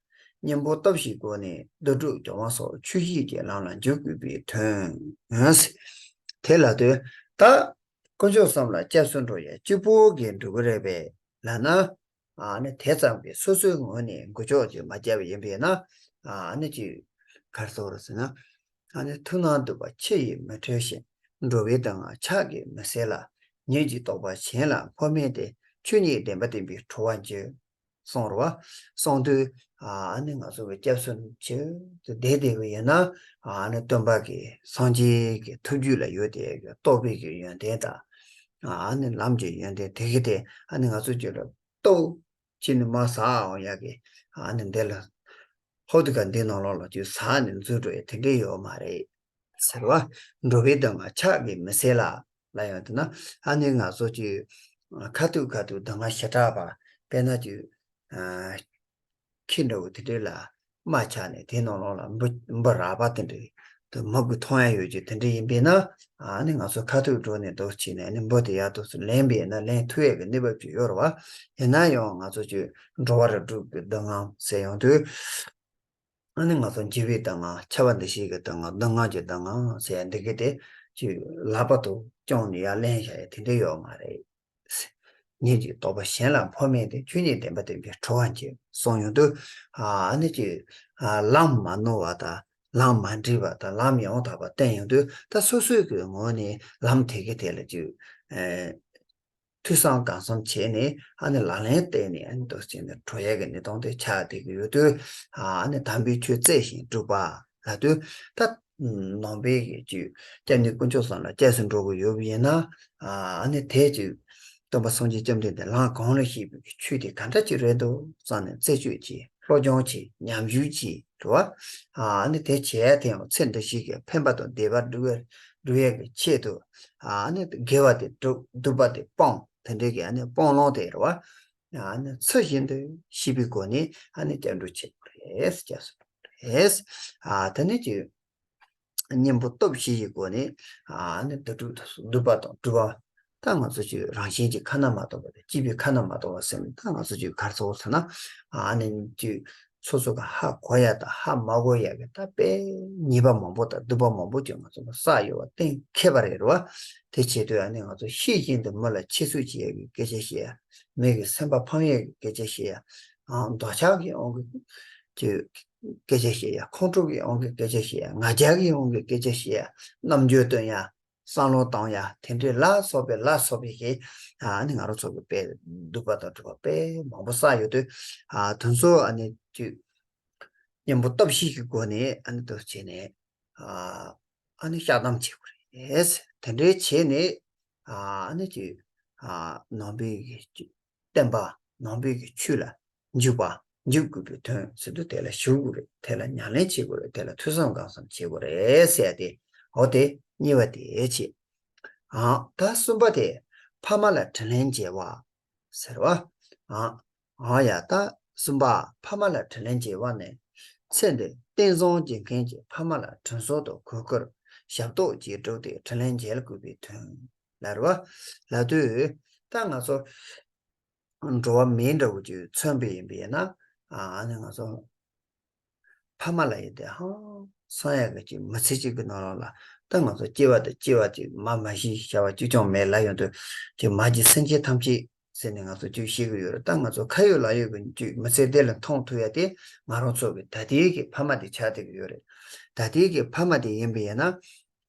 གཉེན་པོ་སྟོབས་བཞིའི་སྒོ་ནས་འདུ་འགྲོ་སྦྱོང་བ་སོགས་ཆོས་བཞི་ཡི་ལམ་ལ་འཇུག་དགོས་པའི་དོན། དེ་ལ་ལྟོས། ད་དཀོན་མཆོག་གསུམ་ལ་སྐྱབས་སུ་འགྲོ་ཡ་གཅིག་པོ་གིས་འགྲོ་གི་རེད་པས་ལབ་ན། ཨ་ནི་དེ་ཙམ་གྱིས་སོ་སོའི་ངོས་ནས་འགུལ་སྐྱོད་ཅིག་མ་བརྒྱབ་པ་ཡིན་པས་ན། ཨ་ནི་ཅིག་ག་རེ་ཟེར་དགོས་རེད་ཟེར་ན། ཨ་ནི་ཐུབ་རྣམས་སྡུག་པ་ཕྱི་ཡིས་མི་ཁྲོལ་ཞིང་། འགྲོ་བའི་སྡུག་བསྔལ་ཕྱག་གིས་མི་སེལ་ལ། ཉིད་ཀྱི་རྟོགས་པ་གཞན་ལ་འཕོ་མིན་ཏེ། ཆོས་ཉིད་བདེན་པ་བསྟན་པས་གྲོལ་བར་འགྱུར། གསུངས་རེད་བ། གསུངས་དུས་ཨ་ནི་ང་ཚོ་གི་སྐྱབས་སུ་མཆི་དེ་བསྡད་བསྡད་པ་ཡིན་ན་ཨ་ནི་སྟོན་པ་གི་སངས་རྒྱས་ཀྱི་ཐུགས་རྒྱུད་ལ་ཡོད་དེ་རྟོགས་པའི་གི་ཡོན་ཏན་དང་། ཨ་ནི་ལམ་གྱི་ཡོན་ཏན་དེ་གི་དེ་ཨ་ནི་ང་ཚོ་རྒྱུད་ལ་རྟོགས་ཕྱི་ནས་མར་ཟག་འོང་ཡག་གི་ཨ་ནི་འདི་ལ་ཧོབ་ཏེ་ག་འདི་ནང་ལོགས་ལ་ཅིག་ཟག་ནས་འཛུལ་འགྲོ་ཡ་དེ་འདྲས་ཡོད་མ་རེད་ཟེར་བ། འགྲོ་བའི་སྡུག་བསྔལ་ཕྱག་གིས་མི་སེལ་ལ་ལབ་ཡོང་དུས་ན་ཨ་ནི་ང་ཚོ་ཅིག་ཁ་ཐུག་ཁ་ཐུག་སྡུག་བསྔལ་ཞེ་དྲག་པ་དཔེར་ན་ཅིག་ཁྱི་འདྲ་བོ་དེ་འདྲས་ལ་རྨ་ཆགས་ནས་དེ་ནང་ལོགས་ལ་འབུ་འབུ་རགས་པ་དེ་འདྲས་དུ་མུ་གུ་མཐོང་ཡ་ཡོད་ཅིག་དེ་འདྲས་ཡིན་པས་ན་ཨ་ནི་ང་ཚོ་ཁ་ཐུག་འགྲོ་ནས་འདུག་བྱས་ནས་ཨ་ནི་འབུ་དེ་ཡར་འདུག་སེ་ལེན་པས་ན་ལེན་ཐུབ་ཡས་ཀྱི་གནས་བབ་ཅིག་ཡོད་རེད་བ། ཡིན་ན་ཡང་ང་ཚོ་ཅིག་འགྲོ་བ་རིགས་དྲུག་གི་སྡུག་བསྔལ་ཟེར་ཡོང་དུས། ཨ་ནི་ང་ཚོ་འཇིགས་པའི་སྡུག་བསྔལ། ཁྱབ་པ་འདུ་ཤེས་ཀྱི་སྡུག་བསྔལ། སྡུག་བསྔལ་གྱི་སྡུག་བསྔལ་ཟེར་ཡ་འདི་གི་དེ་ཅིག་ལག་པ་དང་བཅངས་ནས་ཡར་ལེན་བཞག་ཡ་དེ་འདྲ་ཡོད་མ་རེད། ཉིད་ཀྱི་རྟོགས་པ་གཞན་ལ་འཕོ་མིན་ཏེ། ཆོས་ཉིད་བདེན་པ་བསྟན་པས་གྲོལ་བར་འགྱུར། གསུངས་ཡོང་དུས་ཨ་ནི་ཅིག་ལམ་མ་ནོར་བ་དང་ལམ་མ་འགྲིག་པ་དང་ལམ་ཡང་དག་པ་བསྟན་ཡོང་དུས་ད་སོ་སོའི་གི་ངོས་ནས་ལམ་དེ་གི་དེ་ལ་ཅིག་ཐོས་བསམ་སྒོམ་གསུམ་བྱས་ནས་ཨ་ནི་ལག་ལེན་བསྟར་ནས་ཨ་ནི་འདུག་བྱས་ནས་གྲོལ་ཡས་ཀྱི་གནས་སྟངས་དེ་ཆགས་བསྡད་ཀྱི་ཡོད་དུས། ཨ་ནི་དམ་པའི་ཆོས་བཙལ་ཞིང་སྒྲུབ་པ་ལབ་དུས་ད་ནང་པའི་གི་ཅིག་སྐྱབས་གནས་དཀོན་མཆོག་གསུམ་ལ་སྐྱབས་སུ་འགྲོ་དགོས་ཡོད་པ་ཡིན་ན། ཨ་ནི་དེ་ཅིག་སྟོན་པ་སངས་རྒྱས་བཅོམ་ལྡན་འདས་ལམ་གང་ལ་བཤད་པའི་གི་ཆོས་དེ་ག་འདྲ་ཅིག་རེད་འདུག་བསམ་ནས་རྩད་གཅོད་བྱས། སློབ་སྦྱོང་བྱས། ཉམས་ཞིབ་བྱས། རེད་བ། ཨ་ནི་དེ་བྱས་དེ་ཡང་ཚེ་འདི་ཕྱི་གི་ཕན་པ་དང་བདེ་བ་སྒྲུབ་ཡ་སྒྲུབ་ཡས་ཀྱི་ཆེད་དུ། ཨ་ནི་དགེ་བ་དེ་སྒྲུབ། སྡིག་པ་དེ་སྤང་། དེ་འདྲའི་གི་ཨ་ནི་སྤང་བླང་དེ་རེད་བ། ཨ་ནི་ཚུལ་བཞིན་དུ་ཤེས་པའི་སྒོ་ནས་ཨ་ནི་སྐྱབས་འགྲོ་བྱེད་དགོས་རེད། སྐྱབས་སུ་འགྲོ་དགོས་རེད། ཨ་དེ་ནི་ཅིག་གཉེན་པོ་སྟོབས་བཞི་ཡི་སྒོ་ནས་ཨ་ནི་བདག་སྒྲུབ་དང་སོ་སྒྲུབ་པ་དང་སྒྲུབ་པ། ད་ང་ཚོ་ཅིག་རང་བཞིན་གྱིས་ཁ་ན་མ་ཐོ་བ་དང་སྐྱེས་པས་ཁ་ན་མ་ཐོ་བ་ཟེར་ནས། ད་ང་ཚོ་ཅིག་ག་རེ་ཟེར་ན། ཨ་ནི་ཅིག་སོ་སོ་གི་ཧ་གོ་ཡ་དང་ཧ་མ་གོ་ཡ་གི་ད་དཔེ་ཉེས་པ་མང་པོ་དང་སྡིག་པ་མང་པོ་ཅིག་ང་ཚོ་ལ་བསགས་ཡོད་པ་གཏན་འཁེལ་བ་རེད་རོ། དེ་བྱེད་དུས་ཨ་ནི་ང་ཚོ་ཤེས་བཞིན་དུ་མི་ལ་ཆེད་བཟོས་བྱེད་ཡ་གི་སྐད་ཆ་བཤད་ཡ། མི་གི་སེམས་པ་ཕམ་ཡ་གི་སྐད་ཆ་བཤད་ཡ། ཨ་འདོད་ཆགས་ཀྱི་དབང་གིས་ཅིག་སྐད་ཆ་བཤད་ཡ། ཁོང་ཁྲོ་གི་དབང་གིས་སྐད་ཆ་བཤད་ཡ། ང་རྒྱལ་གྱི་དབང་གིས་སྐད་ཆ་བཤད་ཡ། རྣམ་འགྱུར་སྟོན་ཡ། བསམ་བློ་གཏོང་ཡ། དེ་འདྲའི་ལ་སོགས་པའི་ལ་སོགས་པའི་གི་ཨ་ནི་ང་རང་ཚོ་གི་དཔེ་སྡིག་པ་དང་སྒྲིབ་པ་དཔེ་མང་པོ་བསགས་ཡོད་དུས། ཨ་དེ་ཚོ་ཨ་ནི་ཅིག་གཉེན་པོ་སྟོབས་བཞི་གི་སྒོ་ནས་ཨ་ནི་དེ་བྱས་ནས། ཨ་ཨ་ནི་བཤགས་སྡོམ་བྱེད་དགོས་རེད། དེ་འདྲའི་བྱས་ནས་ཨ་ནི་ཅིག་ཨ་ནང་པའི་གི་ཅིག་བསྟན་པ་ནང་པའི་གི་ཆོས་ལ་འཇུག་པ། འཇུག་དགོས་པའི་དོན་ཟེར་དུས་དེ་ལ་ཞུགས་དགོས་རེད། དེ་ལ་ཉམས་ལེན་བྱེད་དགོས་རེད། དེ་ལ་ཐོས་བསམ་སྒོམ་གསུམ་བྱེད་དགོས་རེད་ཟེར་ཡ་དེ། འོ་དེ་གཉིས་པ་དེ་བྱས། ཨ་ད་གསུམ་པ་དེ་ཕ་མ་ལ་དྲིན་ལན་འཇལ་བ་ཟེར་བ། ཨ་ཨ་ཡ་ད་གསུམ་པ་ཕ་མ་ལ་དྲིན་ལན་འཇལ་བ་ནི། ཚེ་འདིར་བསྟན་བཟང་བྱེད་མཁན་གྱི་ཕ་མ་ལ་དྲིན་གཟོ་དང་གུས་བཀུར་ཞབས་ཏོག་ཅེས་བསྒྲུབས་ཏེ་དྲིན་ལན་འཇལ་དགོས་པའི་དོན་ལ་རེད་བ། ལབ་དུས་ད་ང་ཚོ་འགྲོ་བ་མི་འདྲ་བོ་ཅིག་མཚོན་པ་ཡིན་པས་ན། ཨ་ནི་ང་ཚོ་ཕ་མ་ལ་ཡིན་ཏེ་ཧང་སང་ཡག་གི་ཅིག་མི་ཚེ་གཅིག་གི་ནང་ལོགས་ལ་ད་ང་ཚོ་སྐྱེ་བ་དང་སྐྱེ་བ་ཅིག་མ་མ་ཤི་བྱ་བ་གཅིག་ཀྱང་མེད་ལབ་ཡོང་དུས། ཅིག་མ་གྱུར་སེམས་ཅན་ཐམས་ཅད་ཟེར་ནས་ང་ཚོ་ཅིག་ཤེས་ཀྱི་ཡོད་རེད། ད་ང་ཚོ་ཁ་ཡོད་ལག་ཡོད་ཀྱི་ཅིག་མི་ཚེ་འདི་ལ་མཐོང་ཐུབ་ཡ་དེ་ང་རང་ཚོ་གི་ད་ལྟའི་གི་ཕ་མ་དེ་ཆགས་བསྡད་ཀྱི་ཡོད་རེད། ད་ལྟའི་གི་ཕ་མ་དེ་ཡིན་པ་ཡིན་ན།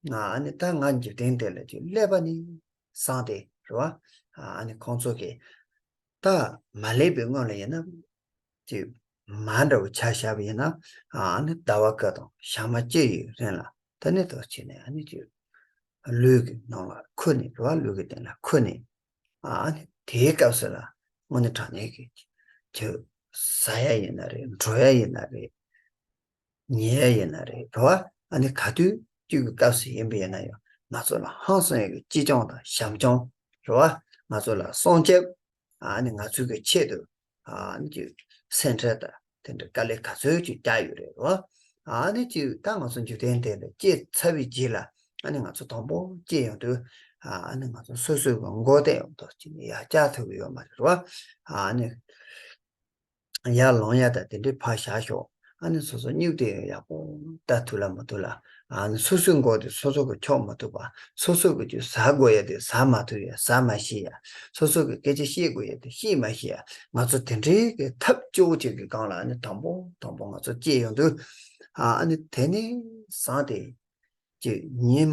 ང་ཨ་ནི་ད་ང་འཇིག་རྟེན་འདི་ལ་ཅིག་སླེབས་པ་ནས་བཟུང་སྟེ་རེད་བ། ཨ་ནི་ཁོང་ཚོ་གི་ད་མ་སླེབས་པའི་སྔོན་ལ་ཡིན་ན། ཅིག་མ་འདྲ་བོ་ཆ་བཞག་པ་ཡིན་ན། ཨ་ནི་ཟླ་བ་འགའ་དང་ཞག་མ་གཅིག་ཡི་རིང་ལ་ད་ནི་དོ་བྱས་ནས་ཨ་ནི་ཅིག་ལུས་ཀྱི་ནང་ལ་ཁུར་ནས་རེད་བ། ལུས་ཀྱི་སྟེང་ལ་ཁུར་ནས། ཨ་ནི་དེའི་སྐབས་སུ་ལ་དངོས་གནས་དྲང་གནས་ཀྱི་ཅིག་ཟ་ཡ་ཡིན་ན་རེད། འགྲོ་ཡ་ཡིན་ན་རེད། ཉལ་ཡ་ཡིན་ན་རེད། རེད་བ། ཨ་ནི་ག་དུས་ཅིག་གི་སྐབས་སུ་ཡིན་པ་ཡིན་ན་ཡང་ང་ཚོ་ལ་ཧང་སང་ཡ་གི་ཅི་སྐྱོང་དང་བྱམས་སྐྱོང་། རེད་བ། ང་ཚོ་ལ་སྲུང་སྐྱོབ། ཨ་ནི་ང་ཚོའི་གི་ཆེད་དུ་ཨ་ནི་ཅིག་སེམས་ཁྲལ་དང་དེ་འདྲ་དཀའ་ལས་ག་ཚོད་ཅིག་བརྒྱབ་ཡོད་རེད་རོ། ཨ་ནི་ཅིག་ད་ང་ཚོ་འཇིག་རྟེན་འདི་ལ་སྐྱེས་ཚར་བའི་རྗེས་ལ་ཨ་ནི་ང་ཚོ་དང་པོ་སྐྱེས་ཡོང་དུས། ཨ་ནི་ང་ཚོ་སོ་སོའི་གི་མགོ་བཏེགས་ཡོང་དུས་ཅིག་ནི་ཡར་བཀྱག་ཐུབ་ཀྱི་ཡོད་མ་རེད་རོ། ཨ་ནི་ཡར་ལོང་ཡ་དང་དེ་འདྲའི་ཕར་བཞག་ཞོག་ཨ་ནི་སོ་སོ་སྨྱུག་དེ་ཡག་པོ་ལྟ་ཐུབ་ལ་མ་ཐུབ་ལ། ཨ་ནི་སོ་སོའི་མགོ་དེ་སོ་སོ་གིས་འཁྱོག་མ་ཐུབ་པ། སོ་སོ་གིས་ཅིག་ཟ་དགོས་ཡ་དེ་ཟ་མ་ཐུབ་ཡ། ཟ་མ་ཤེས་ཡ། སོ་སོ་གིས་སྐད་ཆ་བཤད་དགོས་ཡ་དེ་བཤད་མ་ཤེས་ཡ། ང་ཚོ་དེ་འདྲའི་གི་ཐབས་སྐྱོ་བོ་ཅིག་གི་སྒང་ལ་ཨ་ནི་དང་པོ་དང་པོ་ང་ཚོ་སྐྱེས་ཡོང་དུས། ཨ་ནི་དེ་ནས་བཟུང་སྟེ་ཀྱི་ཉིན་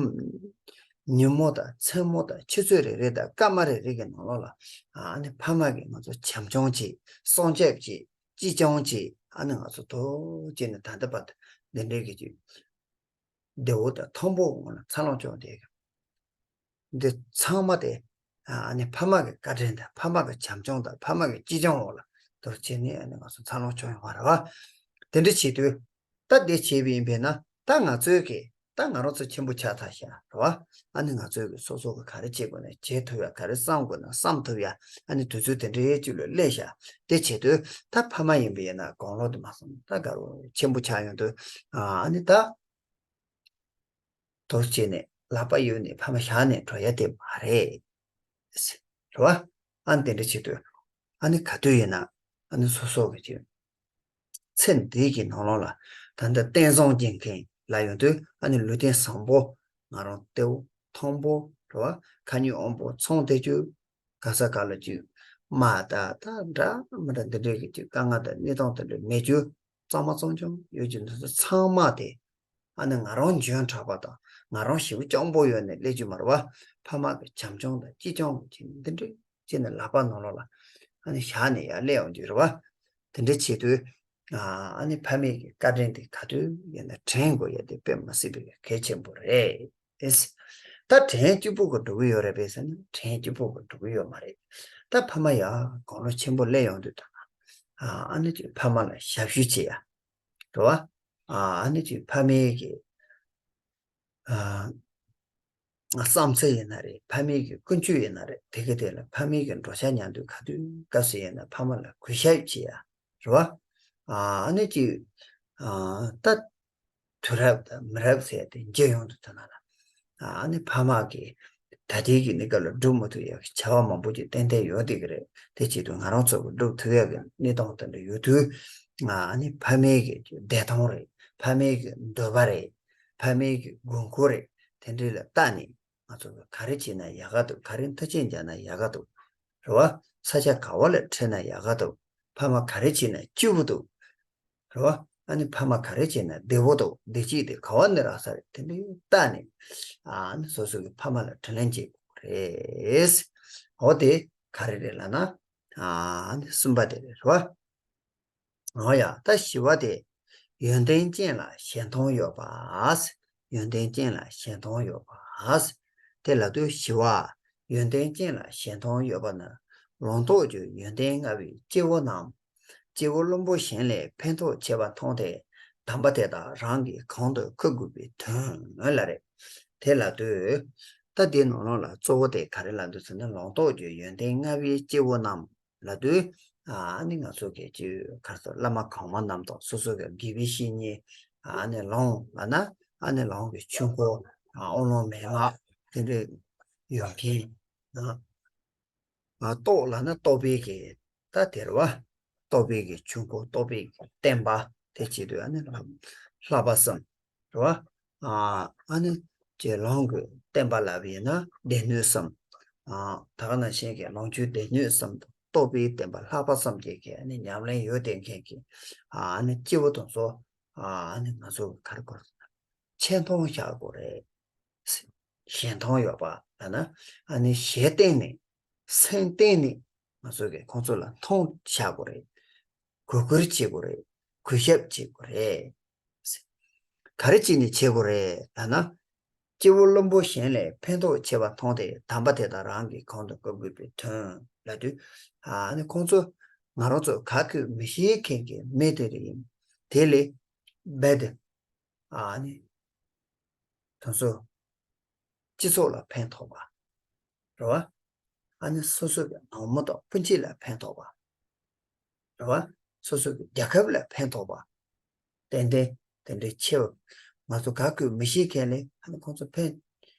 ཉིན་མོ་དང་མཚན་མོ་དང་ཆུ་ཚོད་རེ་རེ་དང་སྐར་མ་རེ་རེ་གི་ནང་ལོགས་ལ། ཨ་ནི་ཕ་མ་གིས་ང་ཚོ་བྱམས་སྐྱོང་བྱེད། སྲུང་སྐྱོབ་བྱེད། ཅི་སྐྱོང་བྱེད། ཨ་ནི་ང་ཚོ་ཐུགས་རྗེ་ནས་ད་ལྟ་བར་དུ་འདི་འདྲའི་གི་ཅིག་བདེ་བོ་དང་མཐོན་པོ་ངང་ལ་འཚར་ལོངས་བྱུང་བསྡད་ཀྱི། འདི་ཚང་མ་དེ་ཨ་ནི་ཕ་མ་གི་བཀའ་དྲིན་དང་ཕ་མ་གི་བྱམས་སྐྱོང་དང་ཕ་མ་གི་ཅི་སྐྱོང་འོག་ལ་དུ་བྱས་ནས་ཨ་ནི་ང་ཚོ་འཚར་ལོངས་བྱུང་ཡོང་བ་རེད་བ། དེ་འདྲ་བྱེད་དུས། ད་དེ་བྱས་པ་ཡིན་པས་ན་ད་ང་ཚོའི་གི་ད་ང་རང་ཚོ་ཆེན་པོ་ཆགས་ཚར་ཤག་རེད་བ། ཨ་ནི་ང་ཚོའི་གི་སོ་སོ་གི་ག་རེ་བྱེད་དགོས་ན་བྱེད་ཐུབ་ཡ། ག་རེ་བསམ་དགོས་ན་བསམ་ཐུབ་ཡ། ཨ་ནི་དུས་ཚོད་དེ་འདྲའི་ཅིག་ལ་སླེབས་ཤག་དེ་བྱེད་དུས་ད་ཕ་མ་ཡིན་པས་ན་དགུང་ལོ་དུ་མ་སོང་ད་ག་རུ་ཆེན་པོ་ཆགས་ཡོང་དུས། ཨ་ནི་ད་དོ་བྱས་ནས་ལག་པ་གཡུག་ནས་ཕ་མ་བཞག་ནས་འགྲོ་ཡ་དེ་མ་རེད། རེད་བ། ཨ་ནི་དེ་འདྲ་བྱེད་དུས། ཨ་ནི་ག་དུས་ཡིན་ན་ཨ་ནི་སོ་སོ་གི་ཅིག་ཚེ་འདི་གི་ནང་ལོགས་ལ་ད་ལྟ་བསྟན་བཟང་སྦྱིན་མཁན་ལ་ཡོང་དུས་ཨ་ནི་ལུས་རྟེན་བཟང་པོ་ང་རང་བདེ་པོ་མཐོན་པོ་རེད་བ། ཁ་ཉིན་དབང་པོ་ཚང་བསྡད་རྒྱུ། ག་ས་ག་ལ་ཅིག་དམག་དང་ད་འདྲ་མི་འདྲ་འདི་འདྲའི་གི་ཅིག་དཀའ་ངལ་དང་གནས་སྟངས་དེ་འདྲ་མེད་རྒྱུ། གཙང་མ་གཙང་རྐྱང་ཡོད་རྒྱུ་འདི་ཚོ་ཚང་མ་དེ་ཨ་ནི་ང་རང་འཇོན་དྲགས་པ་དང་ང་རང་ཞེ་པོ་སྤྱང་པོ་ཡོད་ནས་སླེབས་རྒྱུ་མ་རེད་བ། ཕ་མ་གི་བྱམས་སྐྱོང་དང་ཅི་སྐྱོང་གི་ཅིག་འདི་འདྲའི་ ཅིག་ནི་ལག་པ་ནང་ལོགས་ལ་ཨ་ནི་བཞག་ནས་ཡར་སླེབས་ཡོང་རྒྱུ་རེད་བ། དེ་འདྲ་བྱེད་དུས་ཨ་ནི་ཕ་མེས་ཀྱི་བཀའ་དྲིན་དེ་ག་དུས་ཡིན་ན་དྲན་དགོས་ཡ་དེ་དཔེ་མ་སྲིད་པའི་གལ་ཆེན་པོ་རེད། ཨེས། ད་དྲན་སྐྱིད་པོ་གི་འགྲོ་གི་ཡོད་རེད་པས་ཟེར་ན་དྲན་སྐྱིད་པོ་གི་འགྲོ་གི་ཡོད་མ་རེད། ད་ཕ་མ་ཡ་དགུང་ལོ་ཆེན་པོ་སླེབས་ཡོང་དུས་ད་ཨ་ནི་ཅིག་ཕ་མ་ལ་ཞབས་ཞུ་བྱེད་ཡ། རེད་བ། ཨ་ནི་ཅིག་ཕ་མའི་གི་ཨ་བསམ་ཚུལ་ཡིན་ན་རེད། ཕ་མའི་གི་ཀུན་སྤྱོད་ཡིན་ན་རེད། དེ་གི་དེ་ལ་ཕ་མའི་གི་འགྲོ་འཆག་མཉམ་དུ་ག་དུས་སྐབས་སུ་ཡིན་ན་ཕ་མ་ལ་གུས་ཞབས་བྱེད་ཡ། རེད་བ། ཨ་ནི་ཅིག་ཨ་ད་དུས་རབས་དང་མི་རབས་ཟེར་ཏེ་འགྱུར་ཡོང་དུས་ད་ན་ལ། ཨ་ནི་ཕ་མ་གིས་ད་ལྟའི་གི་གནས་སྐབས་ལ་སྒྲུབ་མ་ཐུབ་ཡག་གི་བྱ་བ་མང་པོ་ཅིག་ཏན་ཏན་ཡོད་བསྡད་ཀྱི་རེད། དེ་བྱེད་དུས་ང་རང་ཚོ་གི་སྒྲུབ་ཐུབ་ཡག་གི་གནས་སྟངས་དེ་འདྲ་ཡོད་དུས། ཨ་ནི་ཕ་མའི་གི་བདེ་ཐང་རེད། ཕ་མའི་གི་འདོད་པ་རེད། ཕ་མའི་གི་དགོས་མཁོ་རེད། དེ་འདྲ་ལ་བལྟས་ནས་ང་ཚོ་གི་ག་རེ་བྱས་ན་ཡག་ག་འདུག་ག་རེ་མཐུན་རྐྱེན་སྦྱར་ན་ཡག་ག་འདུག་རེད་བ། ས་ཆ་ག་བ་ལ་ཁྲིད་ན་ཡག་ག་འདུག་ཕ་མ་ག་རེ་བྱས་ན་སྐྱིད་པོ་འདུག་རེད་བ། ཨ་ནི་ཕ་མ་ག་རེ་བྱས་ན་བདེ་པོ་འདུག་བདེ་སྐྱིད་དེ་ག་བ་ནས་རག་ས་རེད། དེ་འདྲའི་བལྟས་ནས་ཨ་ནི་སོ་སོ་གི་ཕ་མ་ལ་དྲིན་ལན་འཇལ་དགོས་རེད། འོ་དེ་ག་རེ་རེད་ལབ་ན་ཨ་ནི་གསུམ་པ་དེ་རེད། རེད་བ། འོ་ཡ། ད་བཞི་བ་དེ། ཡོན་ཏན་ཅན་ལ་ཞལ་མཐོང་ཡོད་པ། ཡོན་ཏན་ཅན་ལ་ཞལ་མཐོང་ཡོད་པ། དེ་ལབ་དུས་བཞི་བ། ཡོན་ཏན་ཅན་ལ་ཞལ་མཐོང་ཡོད་པ་ན། ལོངས་རྟོགས་ཀྱི་ཡོན་ཏན་མངའ་བའི་སྐྱེ་བོ་རྣམས། སྐྱེ་བོ་བླུན་པོ་གཞན་ལས་ཕན་ཐོགས་ཆེ་བ་མཐོང་སྟེ། དམ་པ་དེ་དག་རང་གི་གོང་དུ་བཀུར་དགོས་པའི་དོན་ལ་རེད། དེ་ལབ་དུས། ད་འདིའི་ནང་ལོགས་ལ་གཙོ་བོ་དེ་ག་རེ་ལབ་འདུག་ཟེར་ན་ལོངས་རྟོགས་ཀྱི་ཡོན་ཏན་མངའ་བའི་སྐྱེ་བོ་རྣམས། ལབ་དུས། ཨ་ནི་ང་ཚོ་གི་ཅིག་ག་རེ་ཟེར་བླ་མ་གོང་མ་རྣམས་དང་སོ་སོ་གི་དགེ་བའི་བཤེས་གཉེན། ཨ་ནི་ལོངས་ལབ་ན། ཨ་ནི་ལོངས་ཀྱི་ཆོས་འཁོར། ཨ་དབང་ལུང་མན་ངག་དེ་འདྲ་ཡོད་མཁན། ཨ་རྟོགས་ལབ་ན་རྟོགས་པའི་གི་ད་དེ་རེད་བ། རྟོགས་པའི་གི་ཆོས་འཁོར་རྟོགས་པའི་གི་བསྟན་པ་དེ་བྱེད་དུས་ཨ་ནི་ལྷག་པ་གསུམ། རེད་བ། ཨ་ཨ་ནི་ཅེས་ལོངས་ཀྱི་བསྟན་པ་ལབ་ཡིན་ན་སྡེ་སྣོད་གསུམ། ཨ་ད་ག་ནང་བཞིན་གྱི་ལོངས་སྤྱོད་སྡེ་སྣོད་གསུམ་དང་རྟོགས་པའི་བསྟན་པ་ལྷག་པ་གསུམ་གྱི་གི་ཨ་ནི་ཉམས་ལེན་ཡོད་བསྡད་མཁན་གྱི་ཨ་ནི་སྐྱེ་བོ་དེ་ཚོ་ཨ་ནི་ང་ཚོ་ག་རེ་དགོས་ཆེ་མཐོང་བཞག་དགོས་རེད། ཞལ་མཐོང་ཡོད་པ་ལབ་ན་ཨ་ནི་ཞལ་བསྟན་ནས་སེམས་བསྟན་ནས་ང་ཚོ་གི་ཁོང་ཚོ་ལ་མཐོང་བཞག་དགོས་རེད། གུས་བཀུར་བྱེད་དགོས་རེད། གུས་ཞབས་བྱེད་དགོས་རེད། ག་རེ་བྱས་ནས་བྱེད་དགོས་རེད་ལབ་ན། སྐྱེ་བོ་བླུན་པོ་གཞན་ལས་ཕན་ཐོགས་ཆེ་བ་མཐོང་སྟེ་དམ་པ་དེ་དག་རང་གི་གོང་དུ་བཀུར་དགོས་པའི་དོན་ལབ་དུས། ཨ་ནི་ཁོང་ཚོ་ང་རང་ཚོ་ག་གུས་མི་ཤེས་མཁན་གྱི་མི་དེ་རེད་ཡིན། དེ་ལས་རྦད་དེ་ཨ་ནི་དེ་ཚོ་སྤྱི་ཚོགས་ལ་ཕན་ཐོགས་པ། རེད་བ། ཨ་ནི་སོ་སོ་གི་ནང་མི་དང་སྤུན་མཆེད་ལ་ཕན་ཐོགས་པ། རེད་བ། སོ་སོ་གི་རྒྱལ་ཁབ་ལ་ཕན་ཐོགས་པ། ཏན་ཏན་དེ་འདྲའི་ཆེ་བ། ང་ཚོ་ག་གུས་མི་ཤེས་མཁན་ལས་ཨ་ནི་ཁོང་ཚོ་ཕན་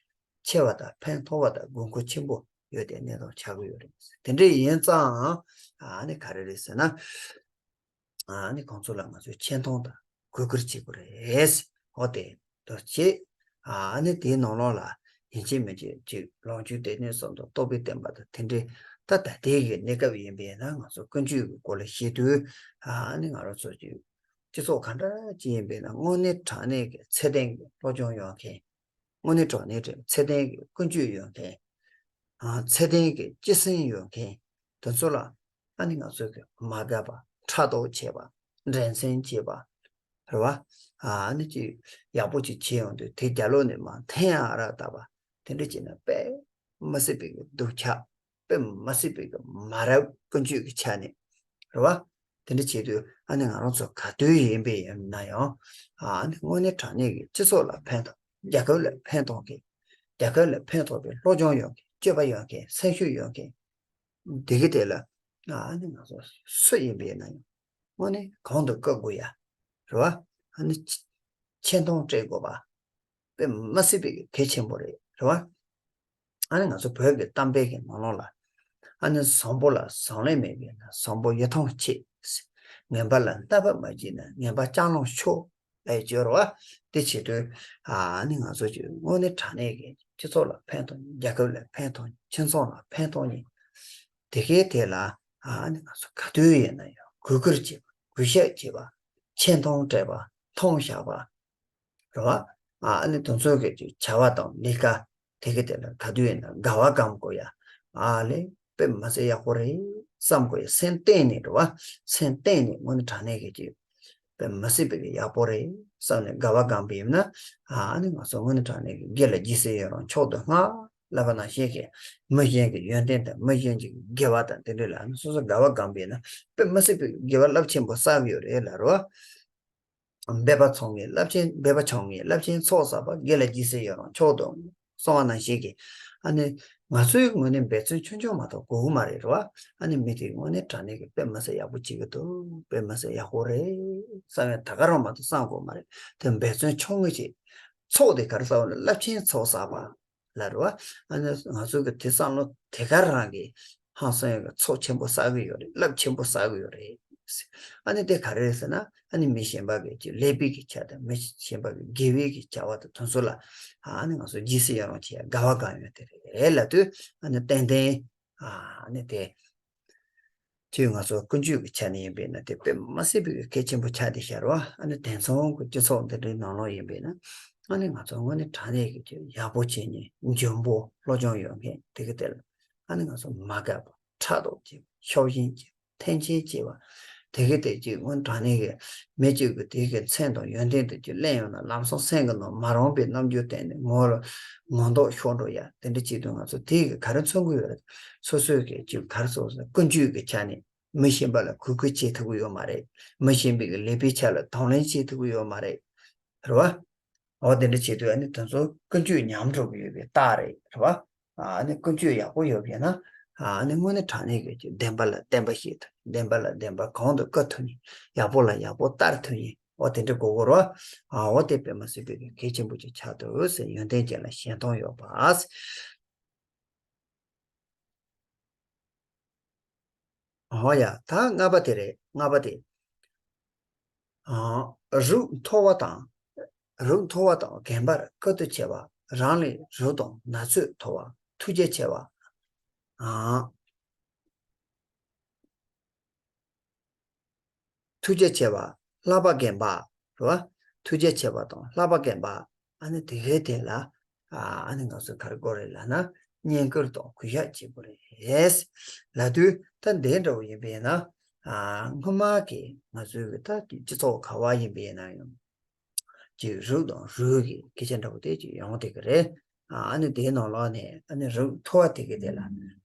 ཆེ་བ་དང་ཕན་ཐོགས་པ་དང་དགོས་མཁོ་ཆེན་པོ་ཡོད་དེ་གནས་སྟངས་ཆགས་ཀྱི་ཡོད་རེད། དེ་འདྲ་ཡིན་ཙང་ཨ་ནི་ག་རེ་རེད་ཟེར་ན། ཨ་ནི་ཁོང་ཚོ་ལ་ང་ཚོས་ཆེ་མཐོང་དང་གུས་བཀུར་བྱེད་དགོས་རེད། འོ་དེ་འདྲ་བྱེད། ཨ་ནི་དེའི་ནང་ལོགས་ལ་ཡིན་གཅིག་མིན་གཅིག་ཅིག་ལོངས་སྤྱོད་སྡེ་སྣོད་གསུམ་དང་རྟོགས་པའི་བསྟན་པ་དང་དེ་འདྲའི་ད་ད་ལྟའི་གི་གནས་སྐབས་ཡིན་པས་ན་ང་ཚོ་ཀུན་སྤྱོད་ཀྱི་སྐོར་ལ་བཤད་དུས་ཨ་ནི་ང་རང་ཚོ་ཅིག་སྤྱི་ཚོགས་ག་འདྲ་ཅིག་ཡིན་པས་ན་དངོས་གནས་དྲང་གནས་ཀྱི་ཚད་ལྡན་གྱི་སློབ་སྦྱོང་ཡོད་མཁན། དངོས་གནས་དྲང་གནས་ཀྱི་ཚད་ལྡན་གྱི་ཀུན་སྤྱོད་ཡོད་མཁན། ཨ་ཚད་ལྡན་གྱི་སྤྱི་སེམས་ཡོད་མཁན་དེ་ཚོ་ལ་ཨ་ནི་ང་ཚོ་གི་མ་དགའ་བ་ཕྲག་དོག་བྱེད་པ་འགྲན་སེམས་བྱེད་པ་རེད་བ། ཨ་ནི་ཅིག་ཡག་པོ་ཅིག་བྱེད་ཡོང་དུས་དེ་རྒྱབ་ལོགས་ནས་མར་འཐེན་ཡག་ར་བཏབ་པ་དེ་འདྲ་བྱས་ན་དཔེ་མི་སྲིད་པའི་གི་སྡུག་ཅག་དཔེ་མ་སྲིད་པའི་གི་མ་རབས་ཀུན་སྤྱོད་ཀྱི་ཆ་ནས་རེད་བ། དེ་འདྲ་བྱེད་དུས་ཨ་ནི་ང་རང་ཚོ་ག་དུས་ཡིན་པའི་ཡིན་ན་ཡང་ཨ་ནི་དངོས་གནས་དྲང་གནས་ཀྱི་སྤྱི་ཚོགས་ལ་ཕན་ཐོགས་རྒྱལ་ཁབ་ལ་ཕན་ཐོགས་མཁན། རྒྱལ་ཁབ་ལ་ཕན་ཐོགས་པའི་སློབ་སྦྱོང་ཡོད་མཁན་སྤྱོད་པ་ཡོད་མཁན་སེམས་ཤུགས་ཡོད་མཁན། དེ་གི་དེ་ལ་ཨ་ནི་ང་ཚོ་སུ་ཡིན་པའི་ན་ཡང་དངོས་གནས་གོང་དུ་བཀུར་དགོས་ཡ། རེད་བ། ཨ་ནི་ཆེ་ཆེ་མཐོང་སྤྲད་དགོས་པ། དཔེ་མ་སྲིད་པའི་གལ་ཆེན་པོ་རེད། རེད་བ། ཨ་ནི་ང་ཚོ་བོད་ཀྱི་གཏམ་དཔེ་གི་ནང་ལོགས་ལ། ཨ་ནི་བཟང་པོ་ལ་བཟང་ལན་མེད་པས་ན་བཟང་པོ་ཡིད་ཐང་ཆད། ངན་པ་ལ་བརྣབ་པ་མ་བྱས་ན་ངན་པ་ལྕགས་ལོང་ཆོག་ལས་སྦྱོར་བ་དེ་བྱེད་དུས་ཨ་ནི་ང་ཚོ་ཀྱི་དངོས་གནས་དྲང་གནས་ཀྱི་སྤྱི་ཚོགས་ལ་ཕན་ཐོགས་རྒྱལ་ཁབ་ལ་ཕན་ཐོགས་ཁྱིམ་ཚང་ལ་ཕན་ཐོགས་ནི་དེ་གའི་དེ་ལ་ཨ་ནི་ང་ཚོ་ག་དུས་ཡིན་ན་ཡང་གུས་བཀུར་བྱེད་པ་གུས་ཞབས་བྱེད་པ་ཆེ་མཐོང་སྤྲད་པ་མཐོང་བཞག་པ་རེད་བ། ཨ་ནི་དེ་ཚོ་གི་བྱ་བ་དང་ལས་ཀ་དེ་གའི་དེ་ལ་ག་དུས་ཡིན་ན་དགའ་བ་སྒོམ་དགོས་ཡ་ཨ་ལས། དཔེ་མི་སྲིད་ཡག་པོ་རེད་བསམ་དགོས་ཡ། སེམས་གཏིང་ནས་རེད་བ། སེམས་གཏིང་ནས་དངོས་གནས་དྲང་གནས་ཀྱི་ཅིག་དཔེ་མི་སྲིད་པའི་ཡག་པོ་རེད་བསམ་ནས་དགའ་བ་སྒོམ་པ་ཡིན་ན། ཨ་ནི་ང་ཚོ་དངོས་གནས་དྲང་གནས་ཀྱི་དགེ་ལ་རྗེས་སུ་ཡི་རང་མཆོག་ཏུ་བསྔགས་ལབ་པ་ནང་བཞིན་གྱི་མི་གཞན་གྱི་ཡོན་ཏན་དང་མི་གཞན་གྱི་དགེ་བ་དང་དེ་འདྲ་ལ་ཨ་ནི་སོ་སོ་དགའ་བ་སྒོམ་པ་ཡིན་ན་དཔེ་མི་སྲིད་པའི་དགེ་བ་རླབས་ཆེན་པོ་བསགས་ཡོད་རེད་ལབ་རེད་བ། འབད་པ་ཚོགས་ངེས་རླབས་ཆེན། འབད་པ་ཚོགས་ངེས་རླབས་ཆེན་ཚོགས་བསགས་པ། དགེ་ལ་རྗེས་སུ་ཡི་རང་མཆོག་ཏུ། གསུངས་པ་ནང་བཞིན་གྱི། ཨ་ནི། ང་ཚོའི་ངོས་ནས་འབད་བརྩོན་ཆུང་ཆུང་མ་གཏོགས་དགོས་ཀྱི་མ་རེད་རེད་བ། ཨ་ནི་མི་དེ་དངོས་གནས་དྲང་གནས་ཀྱི་དཔེ་མི་སྲིད་ཡག་པོ་བྱེད་ཀྱི་འདུག་དཔེ་མི་སྲིད་ཡག་པོ་རེད་བསམ་ཡ་ད་ག་རང་མ་གཏོགས་བསམ་དགོས་མ་རེད། དེ་འབད་བརྩོན་ཆུང་ངུ་ཅིག་ཚོགས་དེ་ག་རེ་བསགས་པ་ན་རླབས་ཆེན་ཚོགས་བསགས་པ། ལ་རེད་བ། ཨ་ནི་ང་ཚོ་གི་དེ་བསམ་བློ་དེ་ག་རང་གི་ཧང་སང་ཡོད་གི་ཚོགས་ཆེན་པོ་བསགས་གི་ཡོད་རེད། རླབས་ཆེན་པོ་བསགས་གི་ཡོད་རེད། ཨ་ནི་དེ་ག་རེ་རེད་ཟེར་ན། ཨ་ནི་མི་གཞན་པ་གི་ཅིག་ཀླད་པའི་གི་ཆ་དང་མི་གཞན་པ་གི་དགེ་བའི་གི་བྱ་བ་དང་དེ་ཚོ་ལ། ཨ་ནི་ང་ཚོ་རྗེས་སུ་ཡི་རང་བྱེད་ཡ་དགའ་བ་སྒོམ་ཡ་དེ་རེད་ལབ་དུས། ཨ་ནི་ཏན་ཏན། ཨ་ནི་དེ། དེ་ང་ཚོ་ཀུན་སྤྱོད་ཀྱི་ཆ་ནས་ཡིན་པས་ན་དེ་དཔེ་མ་སྲིད་པའི་གལ་ཆེན་པོ་ཆགས་བསྡད་ཤག་རེད་བ། ཨ་ནི་དེང་སང་གི་སྤྱི་ཚོགས་འདི་འདྲའི་ནང་ལོགས་ཡིན་པས་ན། ཨ་ནི་ང་ཚོ་དངོས་གནས་དྲང་གནས་ཀྱི་ཡག་པོ་བྱེད་མཁན། འཇོན་པོ་བློ་སྦྱོང་ཡོད་མཁན་དེ་གི་དེ་ལ། ཨ་ནི་ང་ཚོ་མ་དགའ་བ། ཕྲག་དོག་བྱེད་པ། ཤོག་ཞེན་བྱེད་པ། འཐེན་འཁྱེར་བྱེད་པ། དེ་གི་དེ་ཅིག་དངོས་དྲང་གནས་ཀྱི་མི་གཅིག་གི་དེ་གི་མཚན་དང་ཡོན་ཏན་དེ་ཅིག་གླེང་ཡོང་ན་ལམ་སང་སེམས་ཀྱི་ནང་མ་རུང་བའི་རྣམ་འགྱུར་བསྟན་ནས་ངོ་ལ་ངོ་མདོག་ཤོར་འགྲོ་ཡ། དེ་འདྲ་བྱེད་དུས་ང་ཚོ་དེ་གི་ག་རེ་མཚོན་གི་ཡོད་རེད། སོ་སོའི་གི་ཅིག་ག་རེ་ཟེར། ཀུན་སྤྱོད་ཀྱི་ཆ་ནས་མི་གཞན་པ་ལ་གུས་བཀུར་བྱེད་ཐུབ་ཀྱི་ཡོད་མ་རེད། མི་གཞན་པའི་གི་ལས་པའི་ཆ་ལ་དང་ལེན་བྱེད་ཐུབ་ཀྱི་ཡོད་མ་རེད། རེད་བ། འོ་དེ་འདྲ་བྱེད་དུས་ཨ་ནི་དེ་ཚོ་ཀུན་སྤྱོད་ཉམས་འགྲོ་གི་ཡོད་པའི་རྟགས་རེད། རེད་བ། ཨ་ནི་ཀུན་སྤྱོད་ཡག་པོ་ཡོད་པ་ཡིན་ན། ཨ་ནི་དངོས་གནས་དྲང་གནས་ཀྱི་བདེན་པ་ལ་བདེན་པ་བཤད་ཐུབ། བདེན་པ་ལ་བདེན་པ་གོང་དུ་བཀུར་ཐུབ་མཁན། ཡག་པོ་ལ་ཡག་པོ་ལྟ་ཐུབ་མཁན། འོ་དེ་འདྲ་དགོས་ཀྱི་རེད་བ། ཨ་འོ་དེ་དཔེ་མི་སྲིད་པའི་གལ་ཆེན་པོ་ཅིག་ཆགས་འདུག་ཟེར། ཡོན་ཏན་ཅན་ལ་གཞན་དོན་ཡོད་པ། འོ་ཡ། ད་ལྔ་པ་དེ་རེད། ལྔ་པ་དེ། ཨ། རིགས་མཐོ་བ་དང་། རིགས་མཐོ་བ་དང་རྒན་པར་བཀུར་སྟི་ཆེ་བ། རང་ལས་རིགས་དང་ན་ཚོད་མཐོ་བ། ཐུགས་རྗེ་ཆེ་བ། ཨ། ཐུགས་རྗེ་ཆེ་བ། བསླབ་པ་རྒན་པ། རེད་བ། ཐུགས་རྗེ་ཆེ་བ་དང་བསླབ་པ་རྒན་པ། ཨ་ནི་དེ་གའི་དེ་ལ། ཨ་ནི་ང་ཚོས་ག་རེ་དགོས་རེད་ལབ་ན། བསྙེན་བཀུར་དང་གུས་ཞབས་བྱེད་དགོས་རེད། ལབ་དུས་ད་འདི་འདྲ་བོ་ཡིན་པས་ན། ཨ། སྔོན་མ་གི་ང་ཚོའི་གི་ད་སྤྱི་ཚོགས་ག་བ་ཡིན་པས་ན་ཡང་། ཅིག་རིགས་དང་རུས་ཀྱི་སྐད་ཆ་འདྲ་བོ་དེ་ཅིག་ཡོང་བསྡད་ཀྱི་རེད། ཨ་ནི་དེའི་ནང་ལོགས་ནས་ཨ་ནི་རིགས་མཐོ་བ་དེ་གི་དེ་ལ།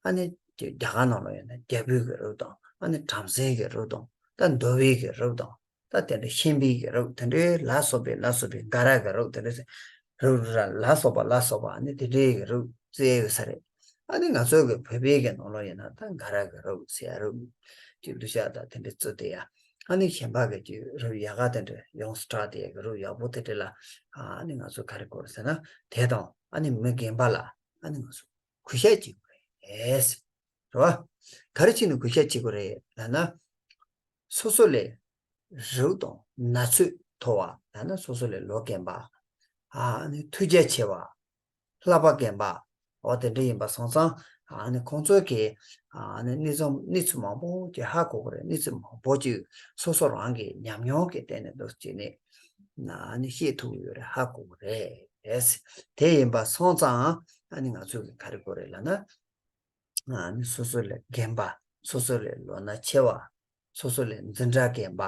ཨ་ནི་ཅིག་རྒྱ་གར་ནང་ལོགས་ཡིན་ན་རྒྱལ་པོའི་གི་རིགས་དང་། ཨ་ནི་བྲམ་ཟེའི་གི་རིགས་དང་། ད་འདུལ་བའི་གི་རིགས་དང་། ད་དེ་འདྲ་ཤན་པའི་གི་རིགས། དེ་འདྲའི་ལ་སོགས་པའི་ལ་སོགས་པའི་འགའ་ར་གི་རིགས། དེ་འདྲའི་རིགས་ར་ལ་སོགས་པ་ལ་སོགས་པ། ཨ་ནི་དེ་འདྲའི་གི་རིགས་བརྩི་ཡོད་ས་རེད། ཨ་ནི་ང་ཚོའི་གི་བོད་པའི་གི་ནང་ལོགས་ཡིན་ན་ད་འགའ་ར་གི་རིགས་ཟེར་ཡ་རིགས་ཀྱི་གདུལ་བྱ་དང་དེ་འདྲ་བརྩི་བསྡད་ཡ། ཨ་ནི་གཞན་པ་གི་ཅིག་རིགས་ཡག་ག་དེ་འདྲ་ཡོངས་སུ་གྲགས་བསྡད་ཡ་གི་རིགས་ཡག་པོ་དེ་འདྲ་ལ། ཨ་ནི་ང་ཚོ་ག་རེ་དགོས་རེད་ཟེར་ན། དེ་དང་ཨ་ནི་མི་རྒན་པ་ལ་ཨ་ནི་ང་ཚོ་གུས་ཞབས་བྱེད་དགོས་རེད། རེད་བ། ག་རེ་བྱས་ནས་གུས་ཞབས་བྱེད་དགོས་རེད་ལབ་ན། སོ་སོ་ལས་རིགས་དང་ན་ཚོད་མཐོ་བ། ཡང་ན་སོ་སོ་ལས་ལོ་རྒན་པ། ཨ་ནི་ཐུགས་རྒྱ་ཆེ་བ། བསླབ་པ་རྒན་པ། འོ་དེ་འདྲ་ཡིན་པ་སོང་ཙང་། ཨ་ནི་ཁོང་ཚོ་གིས་ཨ་ནི་གནས་ཚུལ་གནས་ཚུལ་མང་པོ་ཅིག་ཧ་གོ་གི་རེད། གནས་ཚུལ་མང་པོ་ཅིག་སོ་སོ་རང་གི་ཉམས་མྱོང་གི་སྟེང་ནས་འདུག་བྱས་ནས་ཨ་ནི་ཤེས་ཐུབ་ཀྱི་ཡོད་རེད། ཧ་གོ་གི་རེད། དེ་ཡིན་པ་སོང་ཙང་ཨ་ནི་ང་ཚོ་གིས་ག་རེ་དགོས་རེད་ལབ་ན། ཨ་ནི་སོ་སོ་ལས་རྒན་པ། སོ་སོ་ལས་ལོ་ན་ཆེ་བ། སོ་སོ་ལས་འཛིན་གྲྭ་རྒན་པ།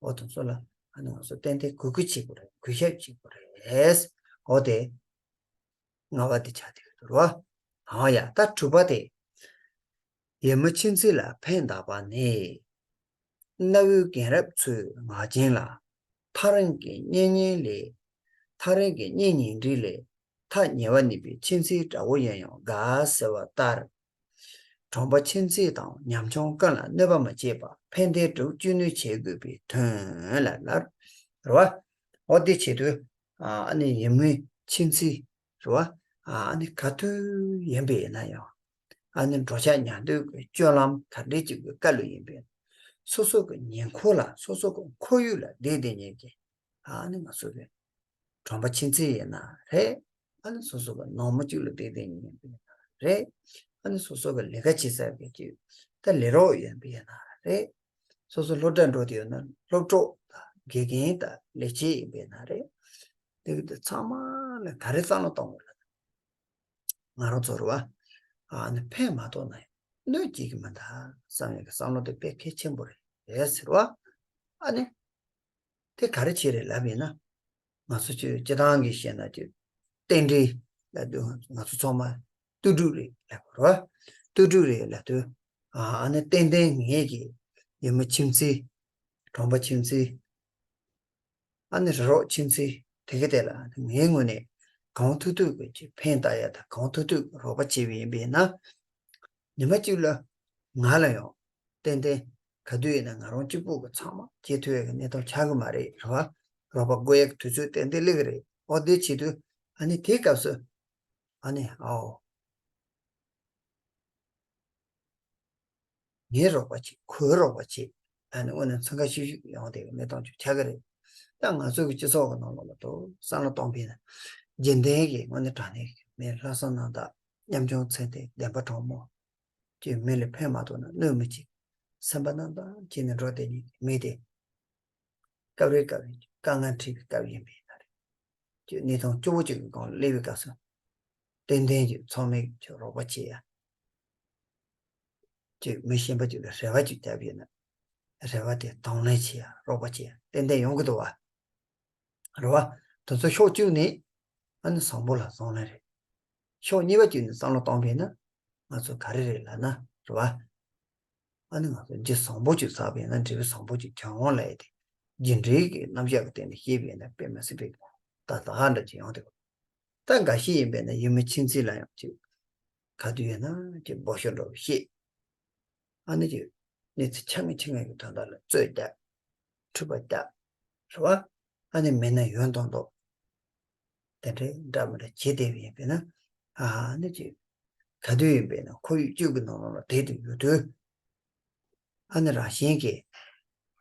འོ་དེ་ཚོ་ལ་ཨ་ནི་ང་ཚོ་ཏན་ཏན་གུས་བཀུར་བྱེད་དགོས་རེད། གུས་ཞབས་བྱེད་དགོས་རེད། འོ་དེ་ལྔ་པ་དེ་ཆགས་བསྡད་ཡོད་རེད་བ། ཨ་ཡ། ད་དྲུག་པ་དེ། ཡིད་མི་ཆེས་ཚུལ་ལ་ཕན་གདགས་པ་ནི། གནའ་བོའི་རྒན་རབས་ཚོའི་ངག་རྒྱུན་ལ། ཐག་རིང་གི་གཉེན་ཉེ་ལས། ཐག་རིང་གི་གཉེན་ཉེ་འབྲེལ་ལས། ཐག་ཉེ་བ་ནུས་པའི་ཆེས་ཚུལ་འདྲ་བོ་ཡིན་ཡང་དགའ་ཟེར་བ་ལྟར། གྲོང་པ་ཆེས་ཚུལ་དང་ཉམ་ཆུང་ཀུན་ལ་གནོད་པ་མ་བྱེད་པར་ཕན་བདེའི་འབྲས་བུ་སྤྱོད་ནུས་བྱེད་དགོས་པའི་དོན་ལ་ལར། རེད་བ། འོ་དེ་བྱེད་དུས། ཨ་ནི་ཡིད་མི་ཆེས་ཚུལ། རེད་བ། ཨ་ནི་ག་དུས་ཡིན་པ་ཡིན་ན་ཡང་། ཨ་ནི་འགྲོ་འཆག་ཉལ་འདོད་ཀྱི་སྤྱོད་ལམ་ག་འདྲ་ཅིག་གི་སྐབས་ལ་ཡིན་པ་ཡིན་ན། སོ་སོ་གི་ཉེ་འཁོར་ལ། སོ་སོ་གི་ཁོར་ཡུག་ལ་བསྡད་བསྡད་མཁན་གྱི། ཨ་ནི་ང་ཚོ་གི་གྲོང་པ་ཆེས་ཚུལ་ཡིན་ན་རེད། ཨ་ནི་སོ་སོ་གི་ནང་མི་གཅིག་ལ་བསྡད་བསྡད་མཁན་ཡིན་པ་ཡིན་ན་རེད། ཨ་ནི་སོ་སོ་གི་ལས་ཀ་བྱེད་ས་གི་ཅིག་ད་ལས་རོགས་ཡིན་པ་ཡིན་ན་རེད། སོ་སོ་སློབ་གྲྭ་འགྲོ་དུས་ཡོད་ན་སློབ་གྲོགས་དང་དགེ་རྒན་དང་ལས་བྱེད་ཡིན་པས་ན་རེད། དེ་གི་དེ་ཚང་མ་ལ་ག་རེ་བསམ་བློ་གཏོང་དགོས་ལབ་ན། ང་རང་ཚོ་རེད་བ། ཨ་ནི་ཕན་མ་ཐོགས་ན་ཡང་ གནོད་བྱེད་ཀྱི་མི་འདུག་བསམ་ཡག་གི་བསམ་བློ་དེ་དཔེ་གལ་ཆེན་པོ་རེད་ཟེར་བ། ཨ་ནི་དེ་ག་རེ་བྱེད་རེད་ལབ་ཡིན་ན། ང་ཚོ་ཆོས་སྤྱི་བཏང་གི་བཤད་ན་ཆོས་རྟེན་འབྲེལ་ལབ་དུས་ང་ཚོ་ཚང་མ་ལྟོས་གྲུབ་རེད་ལབ་དགོས་རེད་བ། ལྟོས་གྲུབ་རེད་ལབ་དུས། ཨ་ནི་ཏན་ཏན་ངེད་ཀྱི་ཡུལ་མི་ཁྱིམ་མཚེས། གྲོང་པ་ཁྱིམ་མཚེས། ཨ་ནི་རི་རོགས་ཁྱིམ་མཚེས་དེ་ག་དེ་ལ་ངའི་ངོས་ནས་གང་ཐུབ་ཐུབ་ཀྱིས་ཕན་བཏགས་ཡ་དང་གང་ཐུབ་ཐུབ་ཀྱིས་རོགས་པ་བྱས་པ་ཡིན་པས་ན། ཉི་མ་གཅིག་ལ་ང་ལ་ཡང་ཏན་ཏན་ག་དུས་ཡིན་ན་ང་རང་གཅིག་པུ་གི་ཚང་མ་བྱེད་ཐུབ་ཡ་གི་གནས་སྟངས་ཆགས་གི་མ་རེད་རེད་བ། རོགས་པ་དགོས་ཡ་གི་དུས་ཚོད་ཏན་ཏན་སླེབས་གི་རེད། འོ་དེ་བྱེད་དུས་ཨ་ནི་དེའི་སྐབས་སུ་ཨ་ནི་ཨའོ། ངའི་རོགས་པ་བྱེད། ཁོའི་རོགས་པ་བྱེད། ཨ་ནི་དངོས་གནས་འཚང་ཁ་ཤིག་ཤིག་ཡོང་བསྡད་ཀྱི་གནས་སྟངས་ཅིག་ཆགས་ཀྱི་རེད། ད་ང་ཚོ་གི་སྤྱི་ཚོགས་ཀྱི་ནང་ལོགས་ལ་དུ་བསམ་བློ་གཏོང་བས་ན། རྒྱུན་ལྡན་གྱི་དངོས་གནས་དྲང་གནས་ཀྱི་མི་ལྷག་བསམ་རྣམ་དག་ཉམ་ཆུང་ཚེ་འདས་བདེན་པ་གྲོགས་མོ། ཀྱི་མི་ལ་ཕན་མ་ཐོགས་ན་གནོད་མི་བྱེད། སེམས་པ་རྣམ་དག་བྱས་ནས་འགྲོ་བསྡད་མཁན་གྱི་མི་དེ། སྐབས་རེ་སྐབས་རེ་དཀའ་ངལ་འཕྲད་པའི་སྐབས་ཡིན་པས་ན་རེད། ཀྱི་གནས་སྟངས་སྐྱོ་བོ་ཅིག་གི་སྒང་སླེབས་པའི་སྐབས་སུ། ཏན་ཏན་གྱི་ཚང་མས་ཀྱི་རོགས་པ་བྱེད་ཡ། ཀྱི་མི་གཞན་པ་ཅིག་ལ་རེ་བ་ཅིག་བརྒྱབ་ཡོད་ན། རེ་བ་དེ་དང་ལེན་བྱེད་ཡ་རོགས་པ་བྱེད་ཡ་ཏན་ཏན་ཡོང་གི་འདུག་བ། རེད་བ། དེ་ཚོ་ཕྱོགས་གཅིག་ནས་ཨ་ནི་བཟང་པོ་ལ་བཟང་ལན་རེད། ཕྱོགས་གཉིས་པ་གཅིག་ནས་བསམ་བློ་བཏང་བས་ན། ང་ཚོ་ག་རེ་རེད་ལབ་ན་རེད་བ། ཨ་ནི་ང་ཚོ་རྒྱུ་བཟང་པོ་ཅིག་བསགས་པས་ན་འབྲས་བུ་བཟང་པོ་ཅིག་འབྱུང་འོང་ལབ་ཡ་དེ། རྒྱུ་འབྲས་ཀྱི་རྣམ་གཞག་གི་སྟེང་ནས་བཤད་པས་ན་དཔེ་མི་སྲིད་པའི་ད་ད་ག་འདྲ་ཅིག་ཡོང་དེ། ད་འགའ་ཤས་ཡིན་པས་ན་ཡུལ་མི་ཁྱིམ་མཚེས་ལ་ཡང་ཅིག་ག་དུས་ཡོད་ན་ཅིག་འབོ་ཤོག་འདྲ་བོ་བཤད། ཨ་ནི་ཅིག་གནས་ཚུལ་ཆ་ངེ་ཆ་ངེ་གི་དོན་དག་ལ་རྩོད་རྒྱག་འཁྲུག་པ་རྒྱག་རེད་བ། ཨ་ནི་མིན་ན་ཡོན་མདོག་མདོག་དེ་འདྲའི་འདྲ་མི་འདྲ་བྱེད་བསྡད་པ་ཡིན་པས་ན། ཨ་ནི་ཅིག་ག་དུས་ཡིན་པས་ན་ཁོར་ཡུག་གཅིག་གི་ནང་ལ་བསྡད་དུ་ཡོད་དུས། ཨ་ནི་རང་བཞིན་གྱིས་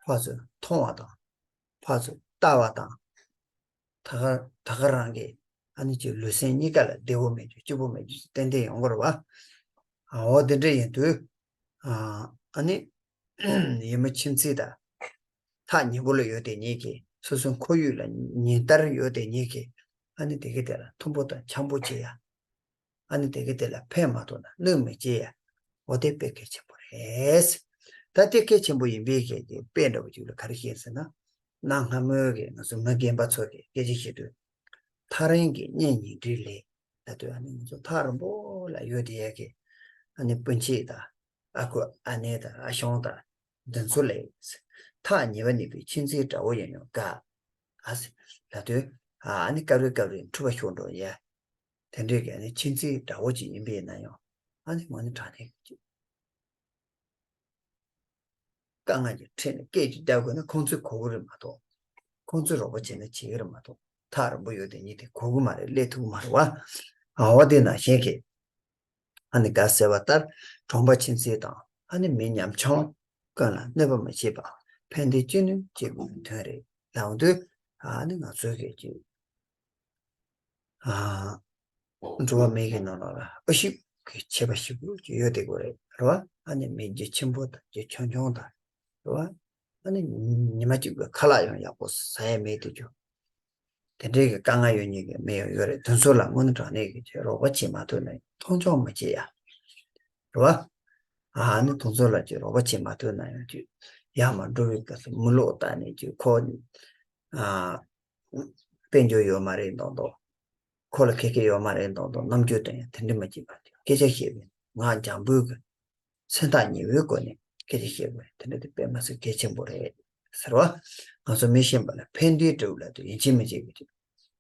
ཕར་ཚུར་མཐོང་བ་དང་། ཕར་ཚུར་ལྟ་བ་དང་། ད་ག་ད་ག་རང་གི་ཨ་ནི་ཅིག་ལུས་སེམས་གཉིས་ཀ་ལ་བདེ་བོ་མེད་རྒྱུ་སྐྱིད་པོ་མེད་རྒྱུ་ཏན་ཏན་ཡོང་གི་རེད་བ། འོ་དེ་འདྲ་ཡིན་དུས། ཨ་ནི་ཡུལ་མི་ཁྱིམ་མཚེས་དང་། ཐག་ཉེ་པོ་ལ་ཡོད་དེ་ཉིད་ཀྱིས་སོ་སོའི་ཁོར་ཡུག་ལ་ཉིན་ལྟར་ཡོད་དེ་ཉིད་ཀྱིས་ཨ་ནི་དེ་ག་དེ་ལ་མཐུན་པོ་དང་འཆམ་པོ་བྱེད་ཡ། ཨ་ནི་དེ་ག་དེ་ལ་ཕན་མ་ཐོགས་ན་གནོད་མི་བྱེད་ཡ། འོ་དེ་དཔེ་གལ་ཆེན་པོ་རེད། ད་དེ་གལ་ཆེན་པོ་ཡིན་པའི་གལ་ཏེ་དཔེ་འདྲ་བོ་ཅིག་ལ་ག་རེ་བཤད་ཟེར་ན། གནའ་སྔ་མོའི་གི་ང་ཚོ་མི་རྒན་པ་ཚོ་གི་སྐད་ཆ་བཤད་དུས། ཐག་རིང་གི་གཉེན་ཉེ་འབྲེལ་ལས། ད་དུས་ཨ་ནི་ང་ཚོ་ཐག་རིང་པོ་ལ་ཡོད་དེ་ཡ་གི། ཨ་ནི་སྤུན་མཆེད་དང་། ཨ་ཁུ་ཨ་ནེ་དང་ཨ་ཞང་དང་། འདི་ཚོ་ལས། ཐག་ཉེ་བ་ཉེ་བའི་ཁྱིམ་མཚེས་འདྲ་བོ་ཡིན་ཡང་དགའ། ཨ་ཟེར། ལབ་དུས། ཨ་ནི་སྐབས་རེ་སྐབས་རེ་འཁྲུག་པ་ཤོར་འགྲོ་ཡ། དེ་འདྲའི་གི་ཨ་ནི་ཁྱིམ་མཚེས་འདྲ་བོ་ཅིག་ཡིན་པས་ན་ཡང་། ཨ་ནི་ངོ་ནི་དྲང་གནས་ཀྱི། དཀའ་ངལ་གྱི་འཕྲད་ནས་སྐད་ཅིག་རྒྱག་དགོས་ན་ཁོང་ཚོས་གོ་གི་རེད་མ་གཏོགས། ཁོང་ཚོས་རོགས་པ་བྱས་ན་བྱེད་ཀྱི་རེད་མ་གཏོགས། ཐག་རིང་པོ་ཡོད་དེ་ཉིད་དེ་གོ་གི་མ་རེད། སླེབས་ཐུབ་ཀྱི་མ་རེད་བ། ཨ་བ་དེ་ན་གཞན་གྱིས། ཨ་ནི་ག་ཟེར་བ་ལྟར་གྲོང་པ་ཁྱིམ་མཚེས་དང་ཨ་ནི་མི་ཉམ་ཆུང་ཀུན་ལ་གནོད་པ་མི་བྱེད་པ། ཕན་བདེ་ཅི་ནུས་བྱེད་དགོས་པའི་དོན་རེད་ལབ་དུས། ཨ་ནི་ང་ཚོའི་གི་ཅིག་ཨ། འགྲོ་བ་མིའི་གི་ནང་ལོགས་ལ་ཨ་ཞིབ་ཀྱི་ཆད་པ་ཞིབ་ཀྱི་ཡོད་དེ་གོ་རེད་རེད་བ། ཨ་ནི་མི་རྒྱུ་ཆེན་པོ་དང་རྒྱུ་ཆུང་ཆུང་དང་རེད་བ། ཨ་ནི་ཉི་མ་གཅིག་གི་ཁ་ལག་ཡང་ཡག་པོ་ཟ་ཡ་མེད་དུ་གྱུར། དེ་འདྲའི་གི་དཀའ་ངལ་ཡོད་མཁན་གི་མི་ཡང་ཡོད་རེད། དེ་ཚོ་ལ་དངོས་གནས་དྲང་གནས་ཀྱི་ཅིག་རོགས་པ་བྱེད་མ་ཐུབ་ན་མཐོང་ཆུང་མ་བྱེད་ཡ། རེད་བ། ཨ་ནི་དེ་ཚོ་ལ་ཅིག་རོགས་པ་བྱེད་མ་ཐུབ་ན་ཡང་ཅིག་ཡར་མར་འགྲོ་བའི་སྐབས་སུ་མི་ལོག་ལྟ་ནས་ཅིག་ཁོ། ཨ། དཔལ་འབྱོར་ཡོད་མ་རེད་མདོག་མདོག་ཁོ་ལ་ཁེ་ཁེ་ཡོད་མ་རེད་མདོག་མདོག་རྣམ་འགྱུར་སྟོན་ཡ་དེ་འདྲ་མ་བྱེད་པ། སྐད་ཆ་བཤད་པའི་ངག་འཇམ་པོའི་གི་སེམས་ཐག་ཉེ་བོའི་སྒོ་ནས་སྐད་ཆ་བཤད་དགོས་རེད། དེ་འདྲ་དེ་དཔེ་མ་སྲིད་གལ་ཆེན་པོ་རེད་ཟེར་བ། ང་ཚོ་མི་གཞན་པ་ལ་ཕན་བདེའི་འབྲས་བུ་ལ་དུ་ཡིན་གཅིག་མིན་གཅིག་གི་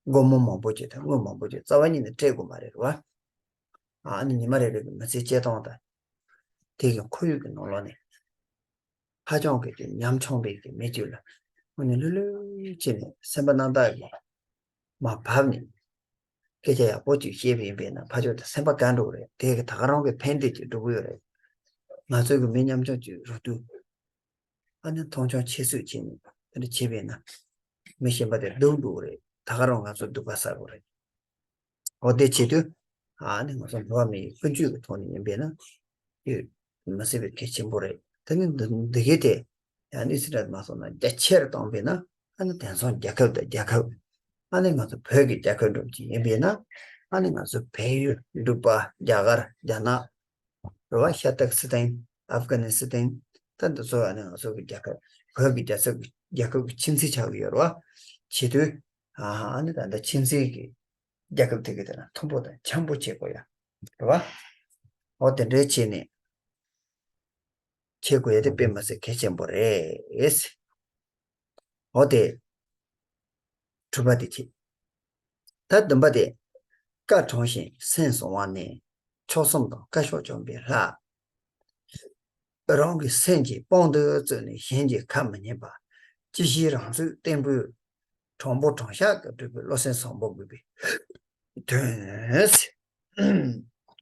སྒོར་མོ་མང་པོ་ཅིག་དང་དངུལ་མང་པོ་ཅིག་རྩ་བ་ཉིད་ནས་སྤྲད་དགོས་མ་རེད་བ། ཨ་ནི་ཉི་མ་རེ་རེ་གི་མི་ཚེ་སྐྱེལ་སྟངས་དང་། དེ་གི་ཁོར་ཡུག་གི་ནང་ལོགས་ནས། ཧ་ཅང་གི་ཅིག་ཉམ་ཆུང་བའི་གི་མི་ཅིག་ལ་དངོས་གནས་ལྷོད་ལྷོད་བྱས་ནས་སེམས་པ་རྣམ་དག་གིས་མར་བབས་ནས་སྐད་ཆ་ཡག་པོ་ཅིག་བཤད་པ་ཡིན་པས་ན་ཕར་ཕྱོགས་དེ་སེམས་པ་དགའ་འགྲོ་གི་རེད། དེ་གི་ད་ག་རང་གི་ཕན་བདེ་ཅིག་འགྲོ་གི་ཡོད་རེད། ང་ཚོའི་གི་མི་ཉམ་ཆུང་ཅིག་རུ་དུས་ཨ་ནི་མཐོང་ཆུང་ཆེ་བཟོས་བྱས་ནས་དེ་འདྲ་བྱས་པས་ན་མི་གཞན་པ་དེ་སྡུག་འགྲོ་གི་རེད། ད་ག་རང་ང་ཚོ་སྡུག་པ་ཟ་དགོས་རེད། འོ་དེ་བྱེད་དུས། ཨ་ནི་ང་ཚོ་འགྲོ་བ་མིའི་ཀུན་སྤྱོད་ཀྱི་ཐོག་ནས་ཡིན་པས་ན། ཡོད། མི་སྲིད་པའི་གལ་ཆེན་པོ་རེད། དེ་ནི་འདི་འདི་གའི་དེ། ཡང་ནི་སྲིད་ར་མ་སོང་ན་རྒྱ་ཆེར་བཏང་པས་ན། ཨ་ནི་དེང་སང་རྒྱལ་ཁབ་དང་རྒྱལ་ཁབ། ཨ་ནི་ང་ཚོ་བོད་ཀྱི་རྒྱལ་ཁབ་འགྲོ་བ་ཅིག་ཡིན་པས་ན། ཨ་ནི་ང་ཚོ་བལ་ཡུལ་འབྲུག་པ་རྒྱ་གར་རྒྱ་ནག་རེད་བ། ཤ་སྟག་སི་ཐན། ཨབ་གྷ་ནི་སི་ཐན། ད་འདི་ཚོ་ཨ་ནི་ང་ཚོ་གི་རྒྱལ་ཁབ་བོད་ཀྱི་རྒྱལ་ཁབ་རྒྱལ་ཁབ་ཀྱི་ཁྱིམ་མཚེས་ཆགས་ཀྱི་ཡོད་རེད་བ། བྱེད་དུས་ཨ་ཨ་ནི་ད་ལྟ་ཁྱིམ་མཚེས་ཀྱི་རྒྱལ་ཁབ་དེ་གི་དེ་ན་མཐུན་པོ་དང་འཆམ་པོ་བྱེད་དགོས་ཡ་རེད་བ། འོ་དེ་འདྲའི་བྱས་ནས་བྱེད་དགོས་ཡ་དེ་དཔེ་མ་སྲིད་གལ་ཆེན་པོ་རེད། འོ་དེ་དྲུག་པ་དེ་བྱེད། ད་བདུན་པ་དེ། བཀའ་དྲངས་ཤིང་སེམས་བཟུང་བ་ནི། མཆོག་གསུམ་དང་བཀའ་ཤོག་བཅོམ་པའི་ལྷ། རང་གི་སེམས་ཀྱི་དཔང་དུ་བཙུགས་ནས་གཞན་གྱི་ཁ་མི་ཉན་པ། ཅི་ཞིག་རང་ཚུགས་བརྟན་པོའི་དྲང་པོ་དྲང་བཞག་གི་སྒྲུབ་པའི་བློ་སེམས་བཟང་པོ་དགོས་པའི་དོན།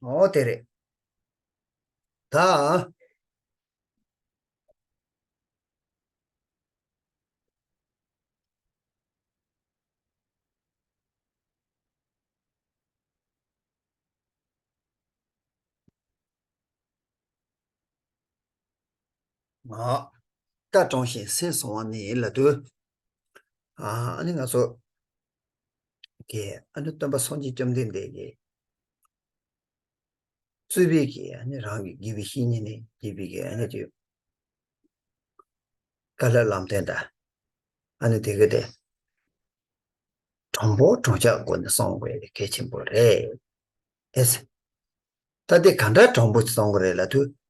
འོ་དེ་རེད། ད། ང་བཀའ་དྲངས་ཤིང་སེམས་བཟུང་བ་ནི་ལབ་དུས། ཨ་ནི་ང་ཚོ་གི་ཨ་ནི་སྟོན་པ་སངས་རྒྱས་བཅོམ་ལྡན་འདས་ཀྱིས་གཙོས་པའི་གི་ཨ་ནི་རང་གི་དགེ་བའི་བཤེས་གཉེན་ནས་དགེ་བའི་གི་ཨ་ནི་དེ་བཀའ་སློབ་ལམ་སྟོན་དང་། ཨ་ནི་དེ་གི་དེ་དྲང་པོ་དྲང་བཞག་སྒོ་ནས་གསུང་དགོས་ཡ་གལ་ཆེན་པོ་རེད། ཨེ་ཟེར། ད་དེ་ག་འདྲ་དྲང་པོ་གསུང་གི་རེད་ལབ་དུས།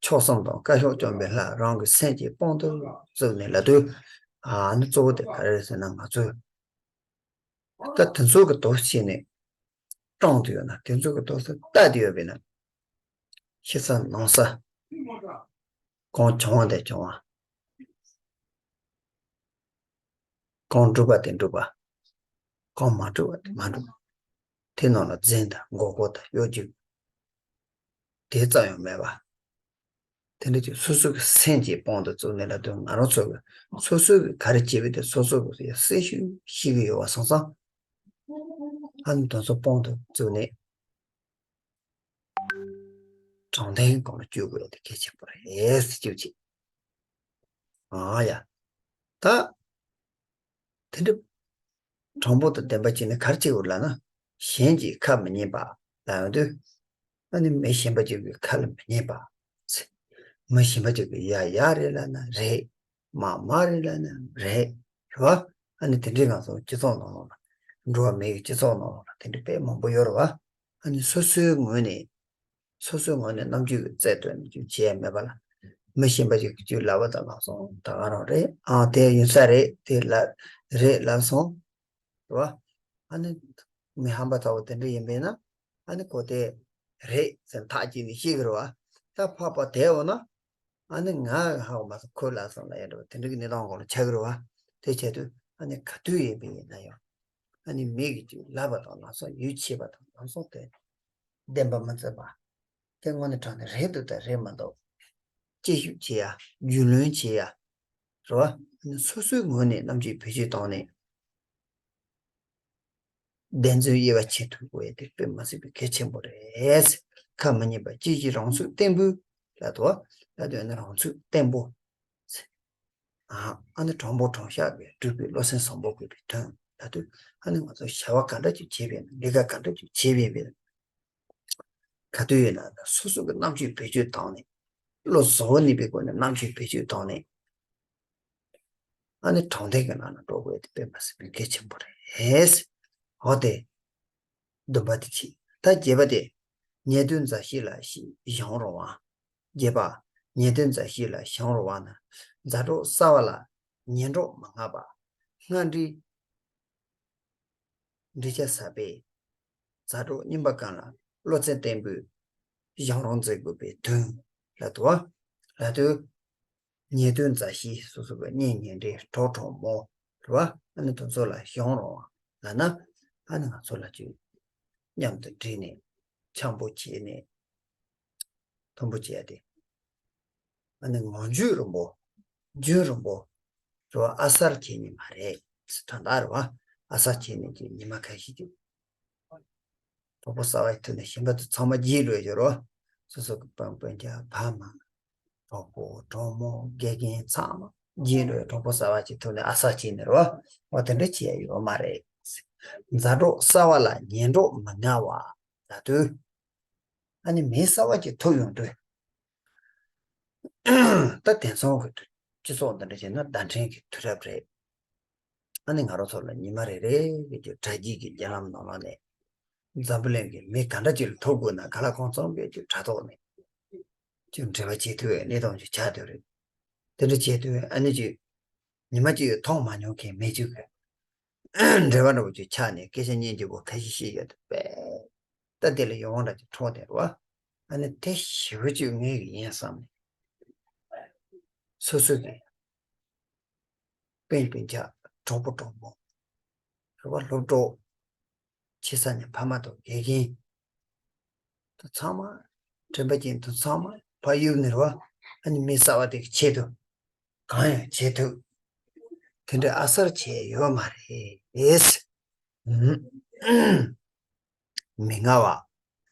མཆོག་གསུམ་དང་བཀའ་ཤོག་བཅོམ་པའི་ལྷ་རང་གི་སེམས་ཀྱི་དཔང་དུ་བཙུགས་ནས་ལབ་དུས། ཨ་ནི་གཙོ་བོ་དེ་ག་རེ་རེད་ཟེར་ན་ང་ཚོས། ད་དེ་ཚོ་གི་དོགས་བྱས་ནས་སྤྲང་དུ་ཡོད་ན། དེ་ཚོ་གི་དོགས་ཟེར་ལྟ་དུ་ཡོད་པས་ན། ཕྱི་ས་ནང་ས། གང་བྱུང་བ་དེ་བྱུང་བ། གང་འགྲུབ་པ་དེ་འགྲུབ་པ། གང་མ་འགྲུབ་པ་དེ་མ་འགྲུབ་པ། དེ་ནང་ལ་འཛིང་དང་མགོ་སྐོར་དང་གཡོ་སྒྱུ། དེ་རྩ་ཡང་མེད་པ། དེ་འདྲ་ཅིག་སོ་སོ་གི་སེམས་ཀྱི་དཔང་དུ་བཙུགས་ནས་ལབ་དུས། ང་རང་ཚོ་གི་སོ་སོ་གི་ག་རེ་བྱེད་པའི་དེ་སོ་སོ་གི་སེམས་ཤུགས་ཤིག་གི་ཡོད་པ་སོང་ཙང་། ཨ་ནི་དེ་ཚོ་དཔང་དུ་བཙུགས་ནས་དྲང་བདེན་སྒང་ལ་བསྐྱོད་དགོས་དེ་གལ་ཆེན་པོ་རེད་ཟེར་གྱི་ཅིག་ཨ་ཡ། ད། དེ་འདྲ་དྲང་པོ་དང་བདེན་པ་བྱས་ནས་ག་རེ་བྱེད་དགོས་ལབ་ན། གཞན་གྱི་ཁ་མི་ཉན་པ་ལབ་ཡོང་དུས། ཨ་ནི་མི་གཞན་པ་ཅིག་གི་ཁ་ལ་མི་ཉན་པ། མི་གཞན་པ་ཅིག་གིས་ཡ་ཡ་རེད་ལབ་ན་རེད། མ་མ་རེད་ལབ་ན་རེད། རེད་བ། ཨ་ནི་དེ་འདྲའི་ང་ཚོ་སྤྱི་ཚོགས་ནང་ལོགས་ལ། འགྲོ་བ་མི་ཡི་སྤྱི་ཚོགས་ནང་ལོགས་ལ་དེ་འདྲ་དཔེ་མང་པོ་ཡོད་རེད་བ། ཨ་ནི་སོ་སོའི་ངོས་ནས། སོ་སོའི་ངོས་ནས་རྣམ་དཔྱོད་ཀྱི་རྩལ་བཏོན་ནས་ཅིག་བྱེད་ཡ་མེད་པ་ལ། མི་གཞན་པ་ཅིག་གིས་ཅིག་ལབ་པ་དང་ལབ་སོང་། ད་ག་རང་རེད། ཨང་དེ་ཡིན་ས་རེད། དེ་ལ་རེད་ལབ་སོང་། རེད་བ། ཨ་ནི་མི་ཧམ་པ་ཚ་བོ་དེ་འདྲ་ཡིན་པས་ན། ཨ་ནི་ཁོ་དེ་རེད་ཟེར་ཐག་བཅད་ནས་ཤེས་ཀྱི་རེད་བ། ད་ཕར་ཕར་དེད་འོང་ན། ཨ་ནི་ང་ཧ་གོ་མ་སོང་། ཁོས་ལབ་སོང་ལབ་ཡ་འདྲ་བ་དེ་འདྲ་གི་གནས་སྟངས་སྐོར་ལ་ཆགས་ཀྱི་རེད་བ། དེ་བྱས་དུས་ཨ་ནི་ག་དུས་ཡིན་པ་ཡིན་ན་ཡང་། ཨ་ནི་མི་གིས་ཅིག་ལབ་པ་དང་ལབ་སོང་། ཡིད་ཆེས་པ་དང་ལབ་སོང་། དེ་བདེན་པ་མི་བརྩི་བ། དེ་དངོས་གནས་དྲང་གནས་རེད་འདུག་དང་རེད་མ་འདུག་དཔྱད་ཞིབ་བྱེད་ཡ། རྒྱུས་ལོན་བྱེད་ཡ། རེད་བ། ཨ་ནི་སོ་སོའི་ངོས་ནས་རྣམ་དཔྱོད་བེད་སྤྱོད་བཏང་ནས། བདེན་རྫུན་དབྱེ་བ་ཕྱེ་ཐུབ་དགོས་ཡ་དེ་དཔེ་མ་སྲིད་པའི་གལ་ཆེན་པོ་རེད། ཁ་མི་ཉན་པ། ཅི་ཞིག་རང་ཚུགས་བརྟན་པོའི་ལབ་དུས། ལབ་དུས་ཨ་ནི་རང་ཚུགས་བརྟན་པོ། ཨ་ཨ་ནི་དྲང་པོ་དྲང་བཞག་གི་སྒྲུབ་པའི་བློ་སེམས་བཟང་པོ་དགོས་པའི་དོན་ལབ་དུས། ཨ་ནི་ང་ཚོ་བྱ་བ་ག་འདྲ་ཅིག་བྱེད་པའི་ལས་ཀ་ག་འདྲ་ཅིག་བྱེད་པའི་ག་དུས་ཡིན་ན་སོ་སོ་གི་རྣམ་དཔྱོད་བེད་སྤྱོད་བཏང་ནས། བློ་གཟུ་བོར་གནས་པའི་སྒོ་ནས་རྣམ་དཔྱོད་བེད་སྤྱོད་བཏང་ནས། ཨ་ནི་དྲང་བདེན་གྱི་ནང་ན་འགྲོ་དགོས་དེ་དཔེ་མ་སྲིད་པའི་གལ་ཆེན་པོ་རེད། འོ་དེ། བདུན་པ་དེ་བྱས། ད་བརྒྱད་པ་དེ། ཉེ་དུའི་མཛའ་བཤེས་ལ་བྱང་རུང་བ། བརྒྱད་པ། ཉེ་དུའི་མཛའ་བཤེས་ལ་བྱང་རུང་བ་ནི། མཛའ་གྲོགས་གསར་པ་ལ་ཉེ་གྲོགས་མི་མངའ་བ། སྔར་འདྲིས། འདྲིས་ཆ་ཟབ་པའི་མཛའ་གྲོགས་རྙིང་པ་གང་ལ་བློ་རྩེ་བརྟན་པོས་བྱང་རུང་མཛད་དགོས་པའི་དོན་ལ་དུ་བ། ལ་དུ། ཉེ་དུའི་མཛའ་བཤེས། སོ་སོ་གི་གཉེན་ཉེ་འབྲེལ་གྲོགས་གྲོགས་མོ་རེད་བ། ཨ་ནི་དེ་ཚོ་ལ་བྱང་རུང་བ་ལབ་ན། ཨ་ནི་ང་ཚོ་ལ་ཅིག་མཉམ་དུ་འགྲིག་ནས་འཆམ་པོ་བྱས་ནས། མཐུན་པོ་བྱས་ཏེ། ཨ་ནི་ངང་རྒྱུད་རིང་པོ། རྒྱུན་རིང་པོ། རེད་བ། ཨ་གསར་བྱས་ནི་མ་རེད། དོན་དག་རེད་བ། ཨ་གསར་བྱས་ནི་ཅིག་ཉི་མ་ཁ་ཤས་ཅིག་གྲོགས་པོ་གསར་བ་ཡི་ཐོག་ནས་གཞན་པ་ཚོ་ཚང་མ་བརྗེད་འགྲོ་ཡོད་རེད་བ། སོ་སོ་གི་སྤུན་སྤུན་ཀྱག་ཕ་མ། གྲོགས་པོ་གྲོགས་མོ་དགེ་རྒན་ཚང་མ་བརྗེད་འགྲོ་ཡ། གྲོགས་པོ་གསར་བ་ཅིག་ཐོག་ནས་ཨ་གསར་བྱས་ནི་རེད་བ། འོ་དེ་འདྲ་བྱས་ཡ་ཡོད་མ་རེད། མཛའ་གྲོགས་གསར་བ་ལ་ཉེ་གྲོགས་མི་མངའ་བ་ལ་དུ། ཨ་ནི་མི་གསར་བ་ཅིག་ཐུག་ཡོང་དུས། ད་དེང་སང་གི་སྤྱི་ཚོགས་འདི་འདྲ་བྱས་ན་བརྡ་འཕྲིན་གྱི་དུས་རབས་རེད། ཨ་ནི་ང་རང་ཚོ་ལ་ཉི་མ་རེ་རེ་གི་དྲ་རྒྱའི་གི་རྒྱ་ལམ་ནང་ལ་ནས། འཛམ་བུ་གླིང་གི་མི་ག་འདྲ་ཅིག་ལ་ཐུག་དགོས་ན་ག་ལ་གང་འཚམ་གི་ཅིག་དྲ་ཐོག་ནས་ཅིག་འབྲེལ་བ་བྱེད་ཐུབ་པའི་གནས་སྟངས་ཅིག་ཆགས་བསྡད་རེད། དེ་འདྲ་བྱས་དུས་ཨ་ནི་ཅིག་ཉི་མ་གཅིག་མཐོང་མ་མྱོང་མཁན་མི་གཅིག་གི་འབྲེལ་བ་འདྲ་བོ་ཅིག་ཆགས་ནས་སྐད་ཆ་སྙན་རྒྱུ་བོ་ཁ་ཤས་བཤད་ཡོད་པས། ད་དེ་ལ་ཡོང་བ་འདྲ་ཅིག་འཕྲོག་བསྡད་རེད་བ། ཨ་ནི་དེ་ཞེ་པོ་ཅིག་ངའི་གི་ཡིན་བསམ་ནས། སོ་སོ་གི་སྤུན་སྤུན་ཆ། གྲོགས་པོ་གྲོགས་མོ། རེད་བ། སློབ་གྲོགས། ཆེ་ས་ནས་ཕ་མ་དང་དགེ་རྒན། ད་ཚང་མ། དྲན་པ་ཅན་དུ་ཚང་མ་ཕ་ཡུལ་ནས་རེད་བ། ཨ་ནི་མི་གསར་བ་དེ་གི་ཆེད་དུ་གང་ཡང་བྱེད་ཐུབ། དེ་འདྲའི་ཨ་གསར་བྱས་ཡོད་མ་རེད། མི་ང་བ།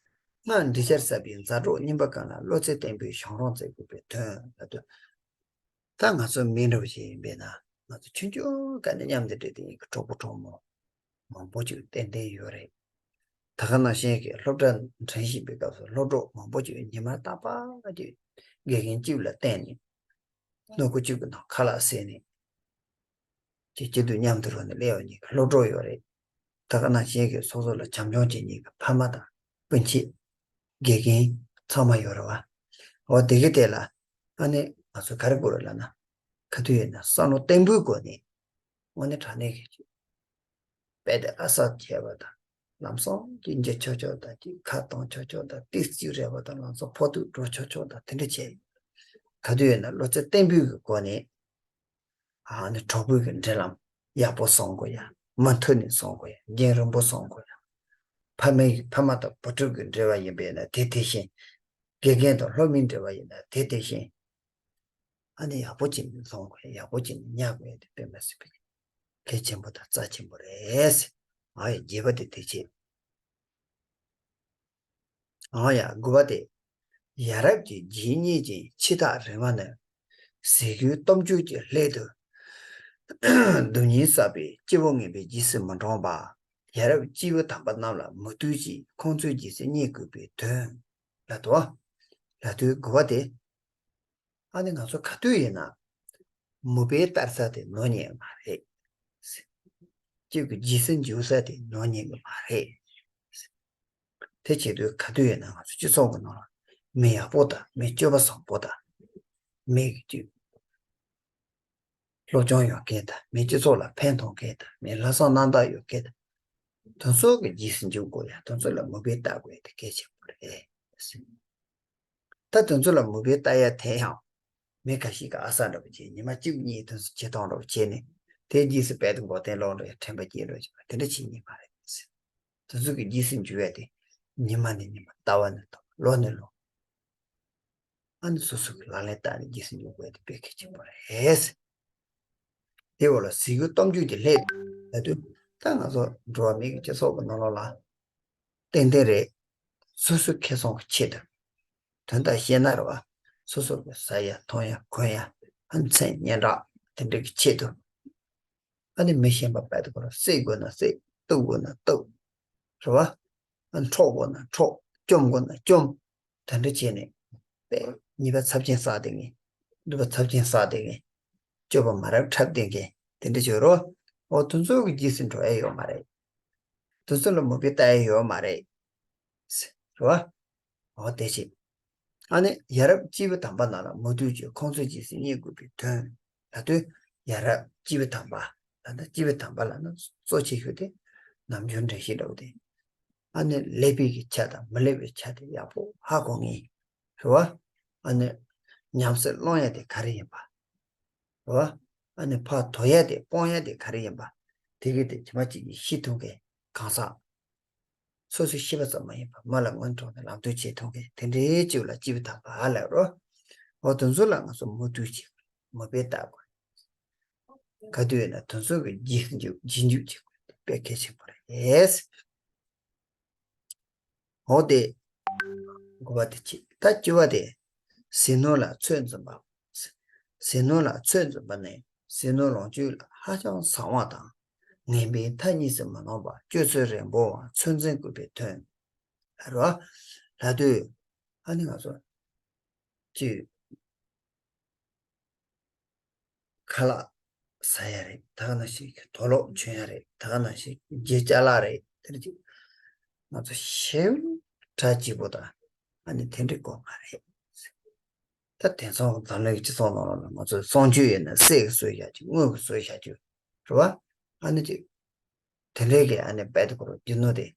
སྔར་འདི་ཕྱར་བསགས་པའི་མཛའ་གྲོགས་རྙིང་པ་གང་ལ་བློ་རྩེ་བརྟན་པོས་གཞོགས་རོགས་མཛད་དགོས་པའི་དོན་ལ་ལྟོས། ད་ང་ཚོ་མི་འདྲ་བ་ཞིག་ཡིན་པས་ན། ང་ཚོ་ཆུང་ཆུང་སྒང་ནས་མཉམ་དུ་འདྲེས་ཏེ་ཡིན་གྱི་གྲོགས་པོ་གྲོགས་མོ་མང་པོ་ཅིག་ཏན་ཏན་ཡོད་རེད། ད་ག་ནང་བཞིན་གྱི་སློབ་གྲྭ་འགྲིམ་བཞིན་པའི་སྐབས་སུ་སློབ་གྲོགས་མང་པོ་ཅིག་ཉི་མ་རྟག་པར་གྱི་དགེ་རྒན་གཅིག་ལ་བརྟེན་ནས། སྣུམ་འཁོར་གཅིག་གི་ནང་ཁ་ལག་བཟས་ནས། ཀྱི་སྐྱིད་སྡུག་མཉམ་དུ་རོལ་ནས་སླེབས་པ་གཉིས་ཀྱི་སློབ་གྲོགས་ཡོད་རེད། ད་ག་ནང་བཞིན་གྱི་སོ་སོ་ལ་བྱམས་སྐྱོང་བྱེད་མཁན་གྱི་ཕ་མ་དང་སྤུན་མཆེད། དགེ་རྒན། ཚང་མ་ཡོད་རེད་བ། འོ་དེ་གི་དེ་ལ། ཨ་ནི་ང་ཚོ་ག་རེ་དགོས་རེད་ལབ་ན། ག་དུས་ཡིན་ན་བསམ་བློ་བརྟན་པོའི་སྒོ་ནས། དངོས་གནས་དྲང་གནས་ཀྱི། རྦད་དེ་ཨ་གསར་བྱས་པ་དང་། ལམ་སང་གཅིག་འཇུ་ཆོག་ཆོག་དང་། གཅིག་ཁ་གཏོང་ཆོག་ཆོག་དང་། ཏོག་ཙམ་རེ་བ་དང་། ལམ་སང་ཕོག་ཐུག་འགྲོ་ཆོག་ཆོག་དང་། དེ་འདྲ་བྱས། ག་དུས་ཡིན་ན་བློ་རྩེ་བརྟན་པོའི་སྒོ་ནས། ཨ་ནི་གྲོགས་པོའི་གི་འབྲེལ་ལམ་ཡག་པོ་བཟོ་དགོས་ཡ། མུ་མཐུད་ནས་བཟོ་དགོས་ཡ། རྒྱུན་རིང་པོ་བཟོ་དགོས་ཡ། ཕ་མའི་ཕ་མ་དང་བུ་ཕྲུག་གི་འབྲེལ་བ་ཡིན་པས་ན་དེ་དེ་བཞིན། དགེ་རྒན་དང་སློབ་མའི་འབྲེལ་བ་ཡིན་ན་དེ་དེ་བཞིན། ཨ་ནི་ཡག་པོ་བྱས་ནས་བཟོ་དགོས་ཡ། ཡག་པོ་བྱས་ནས་གཉེར་དགོས་ཡ་དེ་དཔེ་མི་སྲིད་པའི་གལ་ཆེན་པོ་དང་རྩ་ཆེན་པོ་རེད། ཨ་ཡ་བརྒྱད་པ་དེ་དེ་བྱས། ཨང་ཡ། དགུ་པ་དེ། ཡ་རབས་ཀྱི་རྗེས་སྙེག་ཅིང་འཆི་ཐག་རིང་བ་ནི། ཟས་གོས་སྟོབས་འབྱོར་གྱི་སླད་དུ། སྡུག་བསྔལ་བསགས་པའི་སྐྱེ་བོ་ངན་པའི་རྗེས་སུ་མི་འབྲང་བར། ཡ་རབས་སྐྱེས་བུ་དམ་པ་རྣམས་ལ་མུ་མཐུད་ཅིང་ཁོང་ཚོའི་རྗེས་སུ་སྙེག་དགོས་པའི་དོན། ལབ་འདུག་བ། ལབ་དུས་དགུ་པ་དེ། ཨ་ནི་ང་ཚོ་ག་དུས་ཡིན་ན། མུ་པའི་རྟ་ས་དེ་ནོར་ཉན་མ་རེད། ཁྱེད་ཀྱི་རྗེས་སུ་འཇུག་ས་དེ་ནོར་ཉན་གི་མ་རེད། དེ་བྱེད་དུས་ག་དུས་ཡིན་ན་ང་ཚོ་སྤྱི་ཚོགས་ཀྱི་ནང་ལ་མི་ཡག་པོ་དང་། མི་སྤྱོད་པ་བཟང་པོ་དང་། མི་གི་སློབ་སྦྱོང་ཡོད་མཁན་དང་། མི་སྤྱི་ཚོགས་ལ་ཕན་ཐོགས་མཁན་དང་། མི་ལྷག་བསམ་རྣམ་དག་ཡོད་མཁན་དང་། དེ་ཚོ་གི་རྗེས་སུ་འཇུག་དགོས་ཡ། དེ་ཚོ་ལ་མུ་པའི་རྟ་དགོས་ཡ་དེ་གལ་ཆེན་པོ་རེད། ད་དེ་ཚོ་ལ་མུ་པའི་རྟ་ཡ་དེ་ཡང་། མི་ཁ་ཤས་ཀྱིས་ཨ་གསར་འདྲ་པོ་བྱས། ཉི་མ་གཅིག་གཉིས་དེ་ཚོ་བྱེད་སྟངས་འདྲ་པོ་བྱས་ནས། དེའི་རྗེས་སུ་རྦད་དེ་མགོ་རྟིང་སློག་འགྲོ་ཡ། དྲན་པ་སྐྱེ་འགྲོ་བྱེད་པ་དེ་འདྲ་བྱེད་ཉན་མ་རེད། དེ་ཚོ་གི་རྗེས་སུ་འཇུག་ཡ་དེ། ཉི་མ་ནས་ཉི་མ། ཟླ་བ་ནས་ཟླ་བ། ལོ་ནས་ལོ། ཨ་ནི་སོ་སོ་གི་ལག་ལེན་བསྟར་ནས་རྗེས་སུ་འཇུག་དགོས་ཡ་དེ་དཔེ་གལ་ཆེན་པོ་རེད། དེ་འོག་ལ་ཟས་གོས་སྟོབས་འབྱོར་གྱི་སླད་དུ་ལབ་དུས། ད་ང་ཚོ་འགྲོ་བ་མི་གི་སྤྱི་ཚོགས་ཀྱི་ནང་ལོགས་ལ། ཏན་ཏན་རེད། སོ་སོ་ཁེ་བཟང་གི་ཆེད་དུ། དོན་དག་བཤད་ན་རེད་བ། སོ་སོ་གི་ཟ་ཡ་འཐུང་ཡ་གོན་ཡ། ཨ་ནི་མཚན་སྙན་གྲགས་དེ་འདྲ་གི་ཆེད་དུ། ཨ་ནི་མི་གཞན་པ་རྦད་དེ་ཁོ་རང་བསད་དགོས་ན་བསད། གཏུབ་དགོས་ན་གཏུབ། རེད་བ། ཨ་ནི་འཕྲོག་དགོས་ན་འཕྲོག། བཅོམ་དགོས་ན་བཅོམ། དེ་འདྲ་བྱས་ནས། དཔེ་ཉེས་པ་ཚབས་ཆེན་བསགས་བསྡད་མཁན། སྡིག་པ་ཚབས་ཆེན་བསགས་བསྡད་མཁན། སྤྱོད་པ་མ་རབས་འཁྲབ་བསྡད་མཁན་དེ་འདྲ་བྱོས་རོགས། འོ་དེ་ཚོ་གི་རྗེས་སུ་འགྲོ་ཡ་ཡོད་མ་རེད། དེ་ཚོ་ལ་མུ་པའི་རྟ་ཡ་ཡོད་མ་རེད། རེད་བ། འོ་དེ་བྱས། ཨ་ནི་ཡ་རབས་སྐྱེས་བུ་དམ་པ་རྣམས་ལ་མུ་མཐུད་ཀྱིས་ཁོང་ཚོའི་རྗེས་སུ་སྙེག་དགོས་པའི་དོན། ལབ་དུས་ཡ་རབས་སྐྱེས་བུ་དམ་པ། ད་ལྟ་སྐྱེས་བུ་དམ་པ་ལབ་ན་གཙོ་ཆེ་ཤོས་དེ། ནམ་རྒྱུན་འགྲེལ་བཤད་འདྲ་པོ་དེ། ཨ་ནི་ཀླད་པའི་གི་ཆ་དང་མི་ཀླད་པའི་ཆ་དེ་ཡག་པོ་ཧ་གོ་མཁན། རེད་བ། ཨ་ནི་ཉམས་སུ་བླང་ཡ་དེ་ག་རེ་ཡིན་པ། རེད་བ། ཨ་ནི་ཕར་དོར་ཡ་དེ། སྤོང་ཡ་དེ་ག་རེ་ཡིན་པ། དེ་གི་དེ་ཇི་མ་ཇི་བཞིན་ཤེས་ཐུབ་མཁན་གང་ཟག། སོ་སོའི་ཤེས་པ་ཙམ་མ་ཡིན་པར་མི་ལ་སྔོན་འགྲོ་ནས་ལམ་སྟོན་བྱེད་ཐུབ་མཁན་དེ་འདྲའི་ཅིག་ལ་སྐྱེས་བུ་དམ་པ་ལབ་རོ། འོ་དེ་ཚོ་ལ་ང་ཚོ་མུ་མཐུད་བྱེད་དགོས། མུ་པའི་རྟ་དགོས། ག་དུས་ཡིན་ན་དེ་ཚོ་གི་རྗེས་འཇུག་རྗེས་འཇུག་བྱེད་དགོས། དཔེ་གལ་ཆེན་པོ་རེད། འོ་དེ། དགུ་པ་དེ་བྱས། ད་བཅུ་པ་དེ། ཟས་ནོར་ལ་ཚོད་འཛིན་པ། ཟས་ནོར་ལ་ཚོད་འཛིན་པ་ནི་ཟས་ནོར་ལོངས་སྤྱོད་ལ་ཧ་ཅང་བཟང་བ་དང་། ངན་པའི་མཐའ་གཉིས་སུ་མི་སྣང་བར་སྤྱོད་ཚུལ་རན་པོའང་ཚོད་འཛིན་དགོས་པའི་དོན། ལབ་རོ། ལབ་དུས། ཨ་ནི་ང་ཚོ་ཅིག་ཁ་ལག་ཟ་ཡ་རེད། ད་ག་ནང་བཞིན་དུག་ལོག་གྱོན་ཡ་རེད། ད་ག་ནང་བཞིན་རྗེས་ཅ་ལག་རེད། དེ་རེད་ཅིག་ང་ཚོ་ཞེ་དྲག་སྐྱིད་པོ་དང་ཨ་ནི་དེ་འདྲའི་དགོས་མ་རེད། ད་དེང་སང་འཛམ་གླིང་གི་སྤྱི་ཚོགས་ནང་ལ་ང་ཚོ་གསང་སྤྱོད་ཡིན་ན་གསེར་གྱིས་བཟོས་བཞག་རྒྱུ། དངུལ་གྱིས་བཟོས་བཞག་རྒྱུ་རེད་བ། ཨ་ནི་ཅིག་དེ་འདྲའི་གི་ཨ་ནི་རྦད་དེ་ཁོ་རང་རྒྱུ་ནོར་དེ་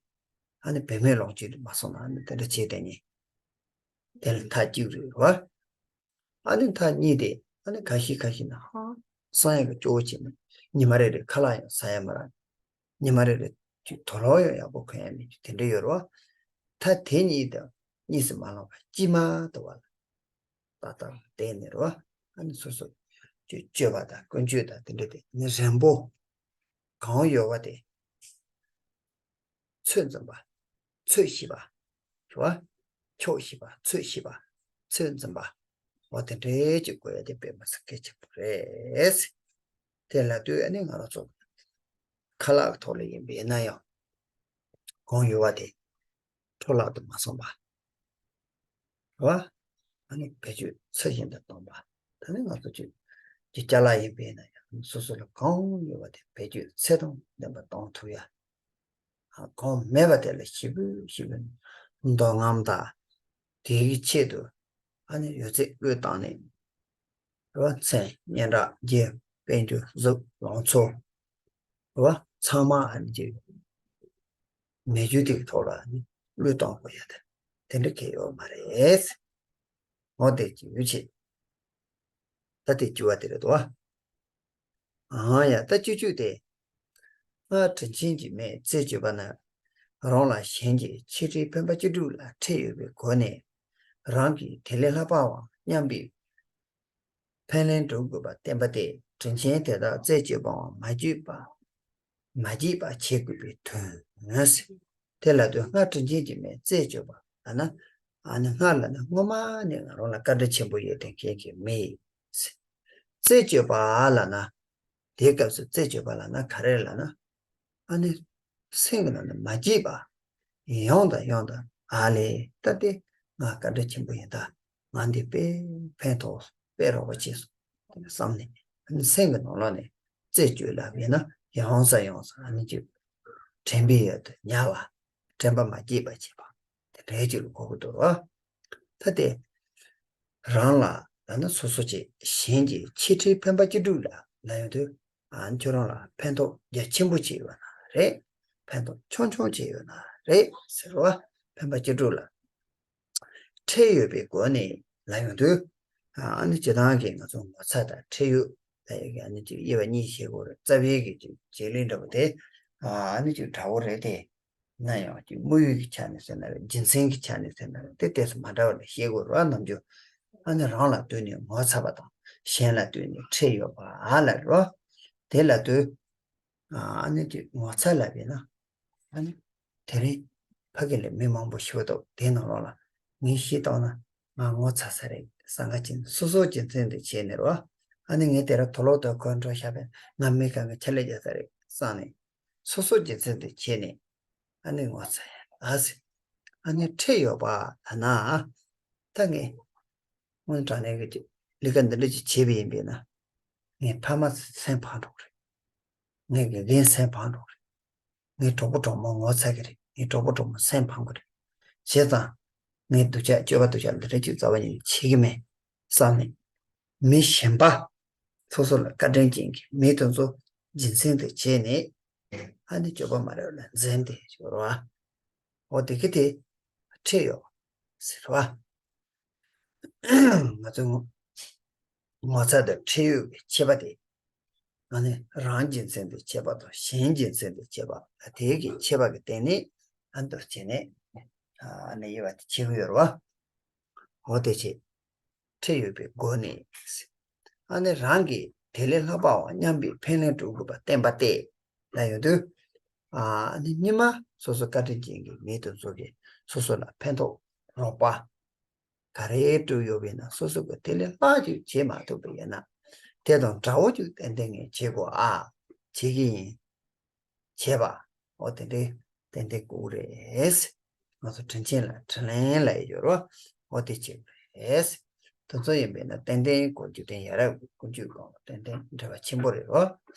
ཨ་ནི་བེད་མེད་ལོག་རྒྱུ་དེ་མ་སོང་ན། ཨ་ནི་དེ་འདྲ་བྱས་དེ་ནི་དེ་ལ་མཐའ་གཅིག་རེད་བ། ཨ་ནི་མཐའ་གཉིས་དེ་ཨ་ནི་ཁ་ཤས་ཁ་ཤས་ན་ཧང་སང་ཡ་གི་སྐྱོ་བོ་བྱས་ནས་ཉི་མ་རེ་རེ་ཁ་ལག་ཡང་ཟ་ཡ་མ་རག། ཉི་མ་རེ་རེ་དུག་ལོག་ཡང་ཡག་པོ་གོན་ཡ་མེད་རྒྱུ་དེ་འདྲ་ཡོད་རེད་བ། མཐའ་དེ་གཉིས་དང་གཉིས་སུ་མ་ལངས་པ་གཅིག་མ་གཏོགས་པ་ལ་ཏག་ཏག་བསྡད་ནས་རེད་བ། ཨ་ནི་སོ་སོ་སྤྱོད་པ་དང་ཀུན་སྤྱོད་དང་དེ་འདྲ་དེ་ནི་རན་པོ་གང་ཡོད་པ་དེ། ཚོད་འཛིན་པ། ཚོད་ཤེས་པ། རེད་བ། ཁྱོག་ཤེས་པ། ཚོད་ཤེས་པ། ཚོད་འཛིན་པ། འོ་དེ་འདྲའི་ཅིག་དགོས་ཡ་དེ་དཔེ་མི་སྲིད་གལ་ཆེན་པོ་རེད། དེ་ལབ་དུས་ཨ་ནི་ང་རང་ཚོ་ཁ་ལག་གི་ཐོག་ལ་ཡིན་པ་ཡིན་ན་ཡང་གང་ཡོད་པ་དེ་འཕྲོ་བརླག་ཏུ་མ་སོང་བ། རེད་བ། ཨ་ནི་བེད་སྤྱོད་ཚུལ་བཞིན་དུ་གཏོང་བ། ད་ནི་ང་ཚོ་ཅིག་གི་ཅ་ལག་ཡིན་པས་ན་ཡང་སོ་སོ་ལ་གང་ཡོད་པ་དེ་བེད་སྤྱོད་ཚད་དང་ལྡན་པ་གཏོང་ཐུབ་ཡ། གང་མེད་པ་དེ་ལ་ཞེ་པོ་ཞེ་པོ་འདོད་རྔམ་དང་། དེའི་ཆེད་དུ་ཨ་ནི་ཡོད་ཚད་བློས་བཏང་ནས། རེད་བ། མཚན་སྙན་གྲགས་རྒྱན་དཔལ་འབྱོར་གཟུགས་ལང་ཚོ། རེད་བ། ཚང་མ་ཨ་ནི་ཅིག་མེད་རྒྱུ་དེ་གི་ཐོག་ལ་ཨ་ནི་བློས་གཏོང་དགོས་ཡ་དེ་དེ་འདྲ་གལ་ཡོད་མ་རེད། འོ་དེ་ཅི་ཡོད་ཆེ། ད་དེ་བཅུ་བ་དེ་རེད་དོ། ཨང་ཡ། ད་བཅུ་གཅིག་དེ། སྔར་དྲིན་ཆེན་གྱི་མས་རྩད་གཅོད་པ་ན། རང་ལ་གཞན་གྱི་ཆེ་ཕྲའི་འཕེན་པ་བཅུ་དྲུག་ལ་ཁྲེལ་ཡོད་པའི་སྒོ་ནས། རང་གིས་དེ་ལས་ལྷག་པའམ་མཉམ་པའི་ཕན་ལན་སྒྲུབ་དགོས་པ་བསྟན་པ་སྟེ། དྲིན་ཆེན་དེ་དག་རྩད་གཅོད་པའམ་མ་གཅོད་པ། མ་བྱེད་པ་བྱེད་དགོས་པའི་དོན། དེ་ལ་དོན་སྔར་དྲིན་ཆེན་གྱི་མས་རྩད་གཅོད་པ་ལབ་ན། ཨ་ནི་སྔར་ལབ་ན་སྔོན་མ་ནས་ང་རང་ལ་བཀའ་དྲིན་ཆེན་པོ་ཡོད་དེ་མཁན་གྱི་མི་ཡིས། རྩད་གཅོད་པ་ལབ་ན། དེའི་སྐབས་སུ་རྩད་གཅོད་པ་ལབ་ན་ག་རེ་ལབ་ན། ཨ་ནི་སེམས་ཀྱི་ནང་ནས་མ་བརྗེད་པ། ཡང་དང་ཡང་དུ་ཨ་ལས་ད་དེ་ང་བཀའ་དྲིན་ཆེན་པོ་ཡིན་ད། ང་འདི་དཔེ་ཕན་ཐོགས་དཔེ་རོགས་པ་བྱས་སོང་བསམ་ནས། ཨ་ནི་སེམས་ཀྱི་ནང་ལོགས་ནས་རྩད་གཅོད་ལབ་ཡིན་ན་ཡང་སེ་ཡང་སེ་ཨ་ནི་ཅིག་དྲན་པའི་ཡུལ་དུ་ཉར་བ། དྲན་པ་མ་བརྗེད་པ་བྱེད་པ། དེ་འདྲའི་ཅིག་ལ་གོ་གི་འདུག་རོ། ད་དེ་རང་ལ་ལབ་ན་སོ་སོ་ཅིག་གཞན་གྱི་ཆེ་ཕྲའི་འཕེན་པ་བཅུ་དྲུག་ལ་ལབ་ཡོང་དུས། ཨ་ཁྱོད་རང་ལ་ཕན་ཐོགས་རྒྱ་ཆེན་པོ་ཅིག་ཡོད་ན་རེད། ཕན་ཐོགས་ཆུང་ཆུང་ཅིག་ཡོད་ན་རེད་ཟེར་བ། འཕེན་པ་བཅུ་དྲུག་ལ་ཁྲེལ་ཡོད་པའི་སྒོ་ནས་ལབ་ཡོང་དུས། ཨ་ནི་སྤྱིར་བཏང་གི་ང་ཚོ་ངོ་ཚ་དང་ཁྲེལ་ཡོད་ལབ་ཡོད་ཀྱི་ཨ་ནི་ཅིག་དབྱེ་བ་གཉིས་ཕྱེ་དགོས་རེད། རྩ་བའི་གི་ཅིག་བྱེད་ལས་འདྲ་པོ་དེ་ཨ་ནི་ཅིག་འདྲ་བོ་རེད་དེ། ན་ཡང་ཅིག་དམིགས་ཡུལ་གྱི་ཆ་ནས་ཟེར་ན་རེད། རྒྱུ་མཚན་གྱི་ཆ་ནས་ཟེར་ན་རེད། དེ་ཏོག་ཙམ་མ་འདྲ་བ་ལ་ཤེས་དགོས་རེད་བ། ནམ་རྒྱུན་ཨ་ནི་རང་ལ་ལྟོས་ནས་ངོ་ཚ་བ་དང་གཞན་ལ་ལྟོས་ནས་ཁྲེལ་ཡོད་པ་ཨ་ལ་རེད་བ། དེ་ལ་ལྟོས། ཨ་ནི་ཅིག་ངོ་ཚ་ལབ་པས་ན། ཨ་ནི་དེ་རིང་ཕ་གི་ལ་མི་མང་པོ་ཞིག་འདུག་དེའི་ནང་ལོགས་ལ་ངས་ཤེས་རྟོགས་ན་ང་ངོ་ཚ་ས་རེད་བསམ་ག་ཅིག་སོ་སོ་རྒྱུ་མཚན་དེ་བྱས་ནས་རེད་བ། ཨ་ནི་ངས་དེ་ར་དུག་ལོག་དང་གོན་འགྲོ་ཤ་བས་ང་མི་གང་གི་ཆ་ལས་རྒྱག་ས་རེད་བསམ་ནས། སོ་སོ་རྒྱུ་མཚན་དེ་བྱས་ནས་ཨ་ནི་ངོ་ཚ་ཡ་ཨ་ཟེ། ཨ་ནི་ཁྲེལ་ཡོད་པ་ལབ་ན། ད་ངས་སྔོན་དྲང་གནས་ཀྱི་ལས་ཀ་འདི་འདྲ་ཅིག་བྱས་པ་ཡིན་པས་ན། ངའི་ཕ་མ་སེམས་ཕམ་འགྲོ་གི་རེད། ངའི་དགེ་རྒན་སེམས་ཕམ་འགྲོ་གི་རེད། ངའི་གྲོགས་པོ་གྲོགས་མོ་ངོ་ཚ་གི་རེད། ངའི་གྲོགས་པོ་གྲོགས་མོ་སེམས་ཕམ་གི་རེད། བྱས་ཙང་། ངའི་སྡུག་ཅག་སྤྱོད་པ་སྡུག་ཅག་འདི་འདྲ་ཅིག་རྩ་བ་ཉིད་ནས་བྱེད་ཀྱི་མེད་བསམ་ནས། མི་གཞན་པ། སོ་སོ་ལ་བཀའ་དྲིན་ཅན་གྱི་མི་དེ་ཚོ་རྒྱུ་མཚན་དུ་བྱས་ནས། ཨ་ནི་སྤྱོད་པ་མ་རབས་ལ་འཛེམ་སྟེ་ཞོར་བ། འོ་དེ་གི་དེ་ཁྲེལ་ཡོད་ཟེར་བ། ང་ཚོ་ངོ་ཚ་དང་ཁྲེལ་ཡོད་ཀྱི་ཁྱད་པར་དེ། ཨ་ནི་རང་རྒྱུ་མཚན་དུ་བྱེད་པ་དང་གཞན་རྒྱུ་མཚན་དུ་བྱེད་པ་དེའི་གི་ཁྱད་པར་གྱི་སྟེང་ནས་ཨ་འདུ་བྱས་ནས་ཨ་ནི་དབྱེ་བ་དེ་ཕྱེ་གི་ཡོད་རེད་བ། འོ་དེ་བྱས། ཁྲེལ་ཡོད་པའི་སྒོ་ནས། ཨ་ནི་རང་གིས་དེ་ལས་ལྷག་པའམ་མཉམ་པའི་ཕན་ལན་སྒྲུབ་དགོས་པ་བསྟན་པ་སྟེ། ལབ་ཡོང་དུས། ཨ་ནི་སྔོན་མ་སོ་སོ་བཀའ་དྲིན་ཅན་གྱི་མི་དེ་ཚོ་གིས་སོ་སོ་ལ་ཕན་ཐོགས་རོགས་པ་ག་རེ་སྒྲུབ་ཡོད་པ་ཡིན་ན་སོ་སོ་གིས་དེ་ལས་ལྷག་ཅིག་བྱེད་མ་ཐུབ་པ་ཡིན་ན། དེ་དང་འདྲ་བོ་ཅིག་ཏན་ཏན་ངས་བྱེད་དགོས་ཨ། བྱེད་ཀྱི་ཡིན། བྱེད་པ། འོ་དེ་འདྲའི་ཏན་ཏན་དགོས་རེད། ང་ཚོ་དྲིན་ཆེན་ལ་དྲིན་ལན་ལབ་ཡོད་རོ། འོ་དེ་བྱེད་དགོས་རེད། དེ་ཚོ་ཡིན་པས་ན་ཏན་ཏན་གོ་རྒྱུ་དེ་ཡ་རབས་ཀྱི་ཀུན་སྤྱོད་སྒང་ལ་ཏན་ཏན་འབྲེལ་བ་ཆེན་པོ་རེད་རོ།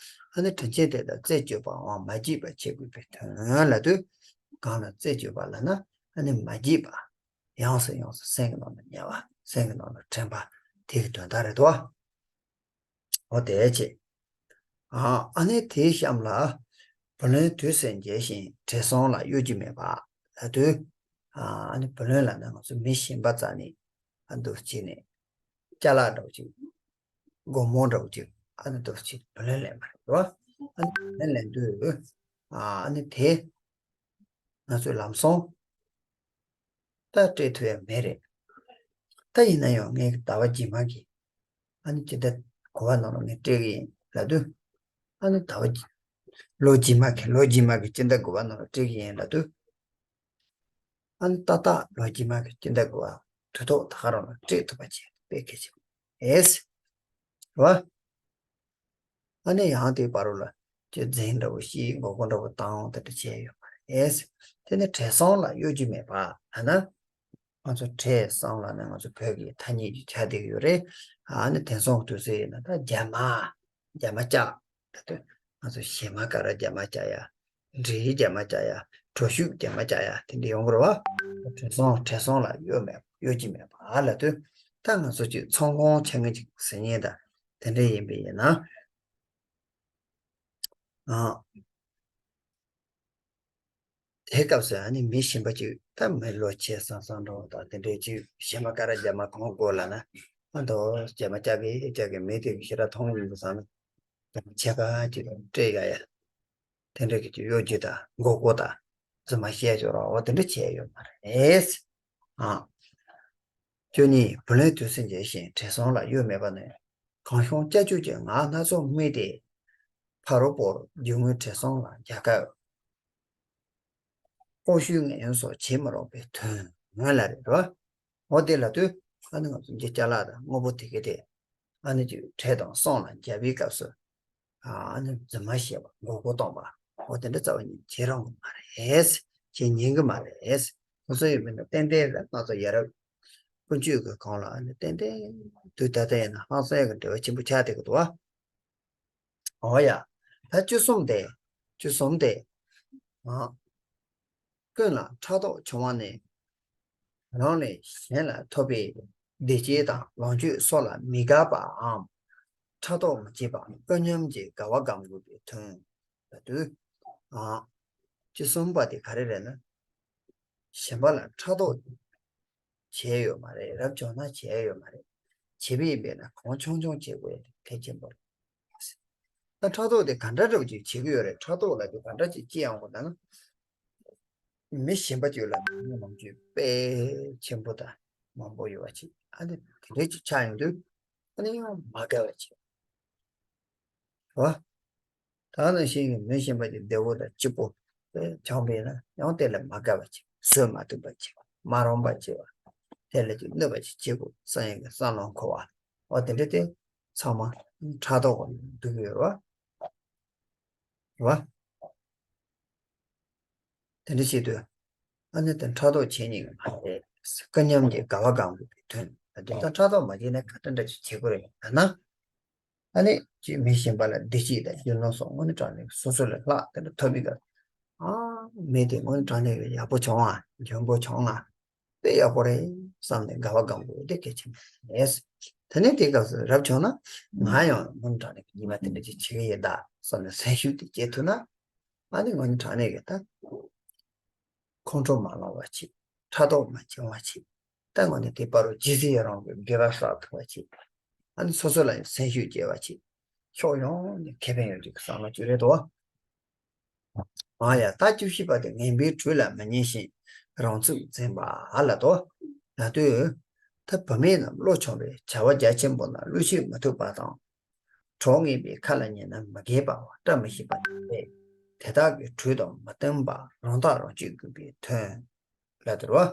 ཨ་ནི་དྲིན་ཆེན་དེ་དག་རྩད་གཅོད་པའམ་མ་བརྗེད་པར་བྱེད་དགོས་པའི་དོན་ལ་དུས་གང་ལ་རྩད་གཅོད་པ་ལབ་ན་ཨ་ནི་མ་བརྗེད་པ། ཡོངས་སུ་ཡོངས་སུ་སེམས་ཀྱི་ནང་ལ་ཉར་བ། སེམས་ཀྱི་ནང་ལ་དྲན་པ། དེ་གི་དོན་དག་རེད་དོ། འོ་དེ་བྱས། ཨ་ཨ་ནི་དེའི་གཤམ་ལ། བུ་ལོན་དུས་སུ་འཇལ་ཞིང་བྲེལ་ཟིང་ལ་གཡོ་སྒྱུ་མེད་པ་ལབ་དུས། ཨ་ནི་བུ་ལོན་ལབ་ན་ང་ཚོ་མི་གཞན་པ་རྩ་ནས་ཨ་འདུག་བྱས་ནས་ཅ་ལག་འདྲ་བོ་ཅིག་སྒོར་མོ་འདྲ་བོ་ཅིག་ཨ་ནི་འདུག་བྱས་བུ་ལོན་ལེན་པ་རེད་དོ། ཨ་ནི་བུ་ལོན་ལེན་དུས། ཨ་ནི་དེ། ང་ཚོས་ལམ་སང་ད་སྤྲད་ཐུབ་ཡ་མེད་རེད། ད་ཡིན་ན་ཡང་ངས་ཟླ་བ་རྗེས་མ་གི་ཨ་ནི་ཇི་ལྟར་གོ་བ་ནང་ལ་ངས་སྤྲད་གི་ཡིན་ལབ་དུས། ཨ་ནི་ཟླ་བ་རྗེས། ལོ་རྗེས་མ་གི་ལོ་རྗེས་མ་གི་ཇི་ལྟར་གོ་བ་ནང་ལ་སྤྲད་གི་ཡིན་ལབ་དུས། ཨ་ནི་ཏག་ཏག་ལོ་རྗེས་མ་གི་ཇི་ལྟར་གོ་བ་དུས་ཐོག་ད་ག་རང་ལ་སྤྲད་ཐུབ་པ་བྱས་དཔེ་གལ་ཆེན་པོ་རེད། རེད་བ། ཨ་ནི་ཡང་དེའི་བར་རུ་ལ་ཅི་འཛིན་འདྲ་བོ་ཞིག་མགོ་སྐོར་འདྲ་བོ་བཏང་དེ་འདྲ་བྱས་ཡོད་མ་རེད། དེ་ནི་བྲེལ་ཟིང་ལ་གཡོ་སྒྱུ་མེད་པ་ལབ་ན། ང་ཚོ་བྲེལ་ཟིང་ལབ་ན་ང་ཚོ་བོད་ཀྱི་ཐ་སྙད་ཅིག་ཆགས་བསྡད་ཀྱི་ཡོད་རེད། ཨ་ནི་དེང་སང་དུས་ཚོད་ཡིན་ན་ད་རྒྱ་མ། རྒྱ་མ་བཅག་ད་ལྟ་ང་ཚོ་གཞས་མ་ཀ་ར་རྒྱ་མ་བཅག་ཡ། འབྲི་རྒྱ་མ་བཅག་ཡ། བྲོ་ཤུགས་རྒྱ་མ་བཅག་ཡ་དེ་འདྲ་ཡོང་གི་རེད་བ། བྲེལ་ཟིང་བྲེལ་ཟིང་ལ་གཡོ་མེད་གཡོ་སྒྱུ་མེད་པ་ལབ་དུས། ད་ང་ཚོ་ཅིག་ཚོང་ཁང་ཆེ་ངེས་ཅིག་ཟེར་མཁན་དང་དེ་འདྲ་ཡིན་པ་ཡིན་ན། ཨ། དེའི་སྐབས་སུ་ཨ་ནི་མི་གཞན་པ་ཅིག་ད་མི་ལོ་ཆེ་སང་སང་འགྲོ་དང་དེ་འདྲའི་ཅིག་གཞས་མ་ཀ་ར་རྒྱ་མ་གང་དགོས་ལབ་ན། ཨ་མདོ་རྒྱ་མ་བཅག་གི་བཅག་གི་མི་དེ་གི་ཞེ་དྲག་མཐོང་ཡོང་དུས་ཙང་ན། རྒྱ་མ་ཕྱེད་ཀ་ཅིག་སྤྲད་ཡ་ཡ། དེ་འདྲ་གི་ཅིག་གཡོ་སྒྱུ་དང་མགོ་སྐོར་དང་རྫུན་མ་བཤད་ཆོག་རོགས་འོ་དེ་འདྲ་བྱས་ཡོད་མ་རེད། ཨ། བཅུ་གཉིས། བུ་ལོན་དུས་སུ་འཇལ་ཞིང་བྲེལ་ཟིང་ལ་གཡོ་མེད་པ་ནི། གང་བྱུང་སྐྱ་ཅུང་གི་ངག་སྣ་ཚོགས་སྨྲས་ཏེ། ཕ་རོལ་པོར་རྒྱུ་དངོས་བྲེལ་ཟིང་ལ་རྒྱག་སྐབས། ལྐོག་ཞུས་ངན་སོགས་བྱེད་མ་རུང་བའི་དོན་ལ་རེད་བ། འོ་དེ་ལབ་དུས་ཨ་ནི་ང་ཚོ་འདི་ཅ་ལག་དང་དངོས་པོ་དེ་ག་དེ་ཨ་ནི་ཅིག་བྲེལ་དང་ཟིང་ལ་རྒྱག་པའི་སྐབས་སུ། ཨ་ནི་རྫུན་མ་བཤད་པ་མགོ་སྐོར་གཏོང་པ། འོ་དེ་འདྲ་རྩ་བ་ཉིད་བྱེད་རུང་གི་མ་རེད། བྱེད་ཉན་གི་མ་རེད། སོ་སོ་ཡོད་མིན་ན་ཏན་ཏན་རེད། ང་ཚོ་ཡ་རབས་ཀུན་སྤྱོད་ཀྱི་སྒང་ལ་ཨ་ནི་ཏན་ཏན་དུས་ད་ལྟ་ཡིན་ན་ཧང་སང་གི་འབྲེལ་བ་ཆེན་པོ་ཆགས་བསྡད་ཀྱི་འདུག་བ། འོ་ཡ། ད་བཅུ་གསུམ་དེ། བཅུ་གསུམ་དེ། ཨ། ཀུན་ལ་ཕྲག་དོག་བྱུང་བ་ནི། རང་ལས་གཞན་ལ་ཐོབ་པའི་བདེ་སྐྱིད་དང་ལོངས་སྤྱོད་སོགས་ལ་མི་དགའ་བའམ། ཕྲག་དོག་མི་བྱེད་པ་ཀུན་སྙོམས་ཀྱི་དགའ་བ་སྒོམ་དགོས་པའི་དོན་ལ་འདོད། ཨ། བཅུ་གསུམ་པ་དེ་ག་རེ་རེད་ན། གཞན་པ་ལ་ཕྲག་དོག་བྱས་ཡོད་མ་རེད། རབ་བྱུང་ན་བྱས་ཡོད་མ་རེད། བྱས་པ་ཡིན་པས་ན་གང་བྱུང་བྱུང་བྱེད་དགོས་ཡ་དེ་གལ་ཆེན་པོ་རེད། ད་ཕྲག་དོག་དེ་ག་འདྲ་འདྲ་བོ་ཅིག་བྱེད་ཀྱི་ཡོད་རེད། ཕྲག་དོག་ལབ་དུས་ག་འདྲ་ཅིག་སྐྱེ་ཡོང་གི་འདུག་ན། མི་གཞན་པ་ཅིག་ལ་ནང་ལོངས་སྤྱོད་དཔེ་ཆེན་པོ་དང་མང་པོ་ཡོད་པ་ཅིག་ཨ་ནི་དེ་འདྲ་ཅིག་ཆགས་ཡོང་དུས་ཨ་ནི་ཡང་མ་དགའ་བ་ཅིག་རེད་བ། ད་ནང་བཞིན་གྱི་མི་གཞན་པ་ཅིག་བདེ་བོ་དང་སྐྱིད་པོ་དཔེ་བྱུང་བས་ན་ཡང་དེ་ལ་མ་དགའ་བ་ཅིག་བཟོད་མ་ཐུབ་པ་ཅིག་མ་རུངས་པ་ཅིག་དེ་ལ་ཅིག་གནོད་པ་ཅིག་བྱེད་དགོས་བསམ་ཡས་ཀྱི་བསམ་བློ་འཁོར་བ། འོ་དེ་འདྲ་དེ་ཚང་མ་ཕྲག་དོག་གི་འདུག་ཡོད་རེད་བ། རེད་བ། དེ་འདྲ་བྱེད་དུས། ཨ་ནི་དེ་ཕྲག་དོག་བྱེད་ཉན་གྱི་མ་རེད། ཀུན་སྙོམས་ཀྱི་དགའ་བ་སྒོམ་དགོས་པའི་དོན་ལ་དེ་ལྟར་ཕྲག་དོག་མ་བྱས་ན་ག་འདྲ་འདྲ་ཞིག་བྱེད་དགོས་རེད་ལབ་ན། ཨ་ནི་ཅིག་མི་གཞན་པ་ལ་བདེ་སྐྱིད་དང་རྒྱུ་ནོར་སོགས་དངོས་གནས་དྲང་གནས་སོ་སོ་ལས་ལྷག་དེ་འདྲ་ཐོབ་པའི་སྐབས། ཨ། མི་དེ་དངོས་གནས་དྲང་གནས་ཀྱི་ཡག་པོ་བྱུང་ང་། འཇོན་པོ་བྱུང་ང་། དཔེ་ཡག་པོ་རེད་བསམ་ནས་དགའ་བ་སྒོམ་དགོས་དེ་གལ་ཆེན་པོ་རེད། དེ་ནས་དེའི་སྐབས་སུ་རབ་བྱུང་ན་ང་ཡང་དངོས་གནས་དྲང་གནས་ཀྱི་ཉི་མ་དེ་འདྲ་ཅིག་བྱེད་ཀྱི་ཡིན་ད་བསམ་ནས་སེམས་ཤུགས་དེ་སྐྱེད་ཐུབ་ན། ཨ་ནི་དངོས་གནས་དྲང་གནས་ཀྱི་ད་ཁོང་ཁྲོ་མ་ལངས་པ་བྱེད། ཕྲག་དོག་མ་བྱུང་བ་བྱེད། ད་དངོས་གནས་དེ་བར་རུ་ཇི་སྲིད་ཡང་རང་གི་དགེ་བ་བསགས་ཐུབ་པ་བྱེད། ཨ་ནི་སོ་སོ་ལ་ཡང་སེམས་ཤུགས་སྐྱེ་བ་བྱེད། ཕྱོགས་ཡོངས་ནས་ཁེ་ཕན་ཡོང་རྒྱུ་གི་བསམ་བློ་ཅིག་རེད་དོ། ཨ་ཡ། ད་བཅུ་བཞི་པ་དེ་ངན་པའི་གྲོས་ལ་མི་ཉན་ཞིང་རང་ཚུགས་འཛིན་པ་ལ་དོ། ལ་དོས། ད་བུད་མེད་རྣམས་བློ་ཆུང་བས་བྱ་བ་རྒྱ་ཆེན་པོ་ན་བློ་ཆེས་མི་ཐུབ་པ་དང་། གྲོགས་ངན་པའི་ཁ་ལ་ཉན་ན་མི་དགེ་བ་བ་བཀྲ་མི་ཤིས་པ་དེ་ལས། དེ་དག་གི་གྲོས་དང་མི་མཐུན་པ་རང་ཐག་རང་གཅོད་དགོས་པའི་དོན་ལ་དོ།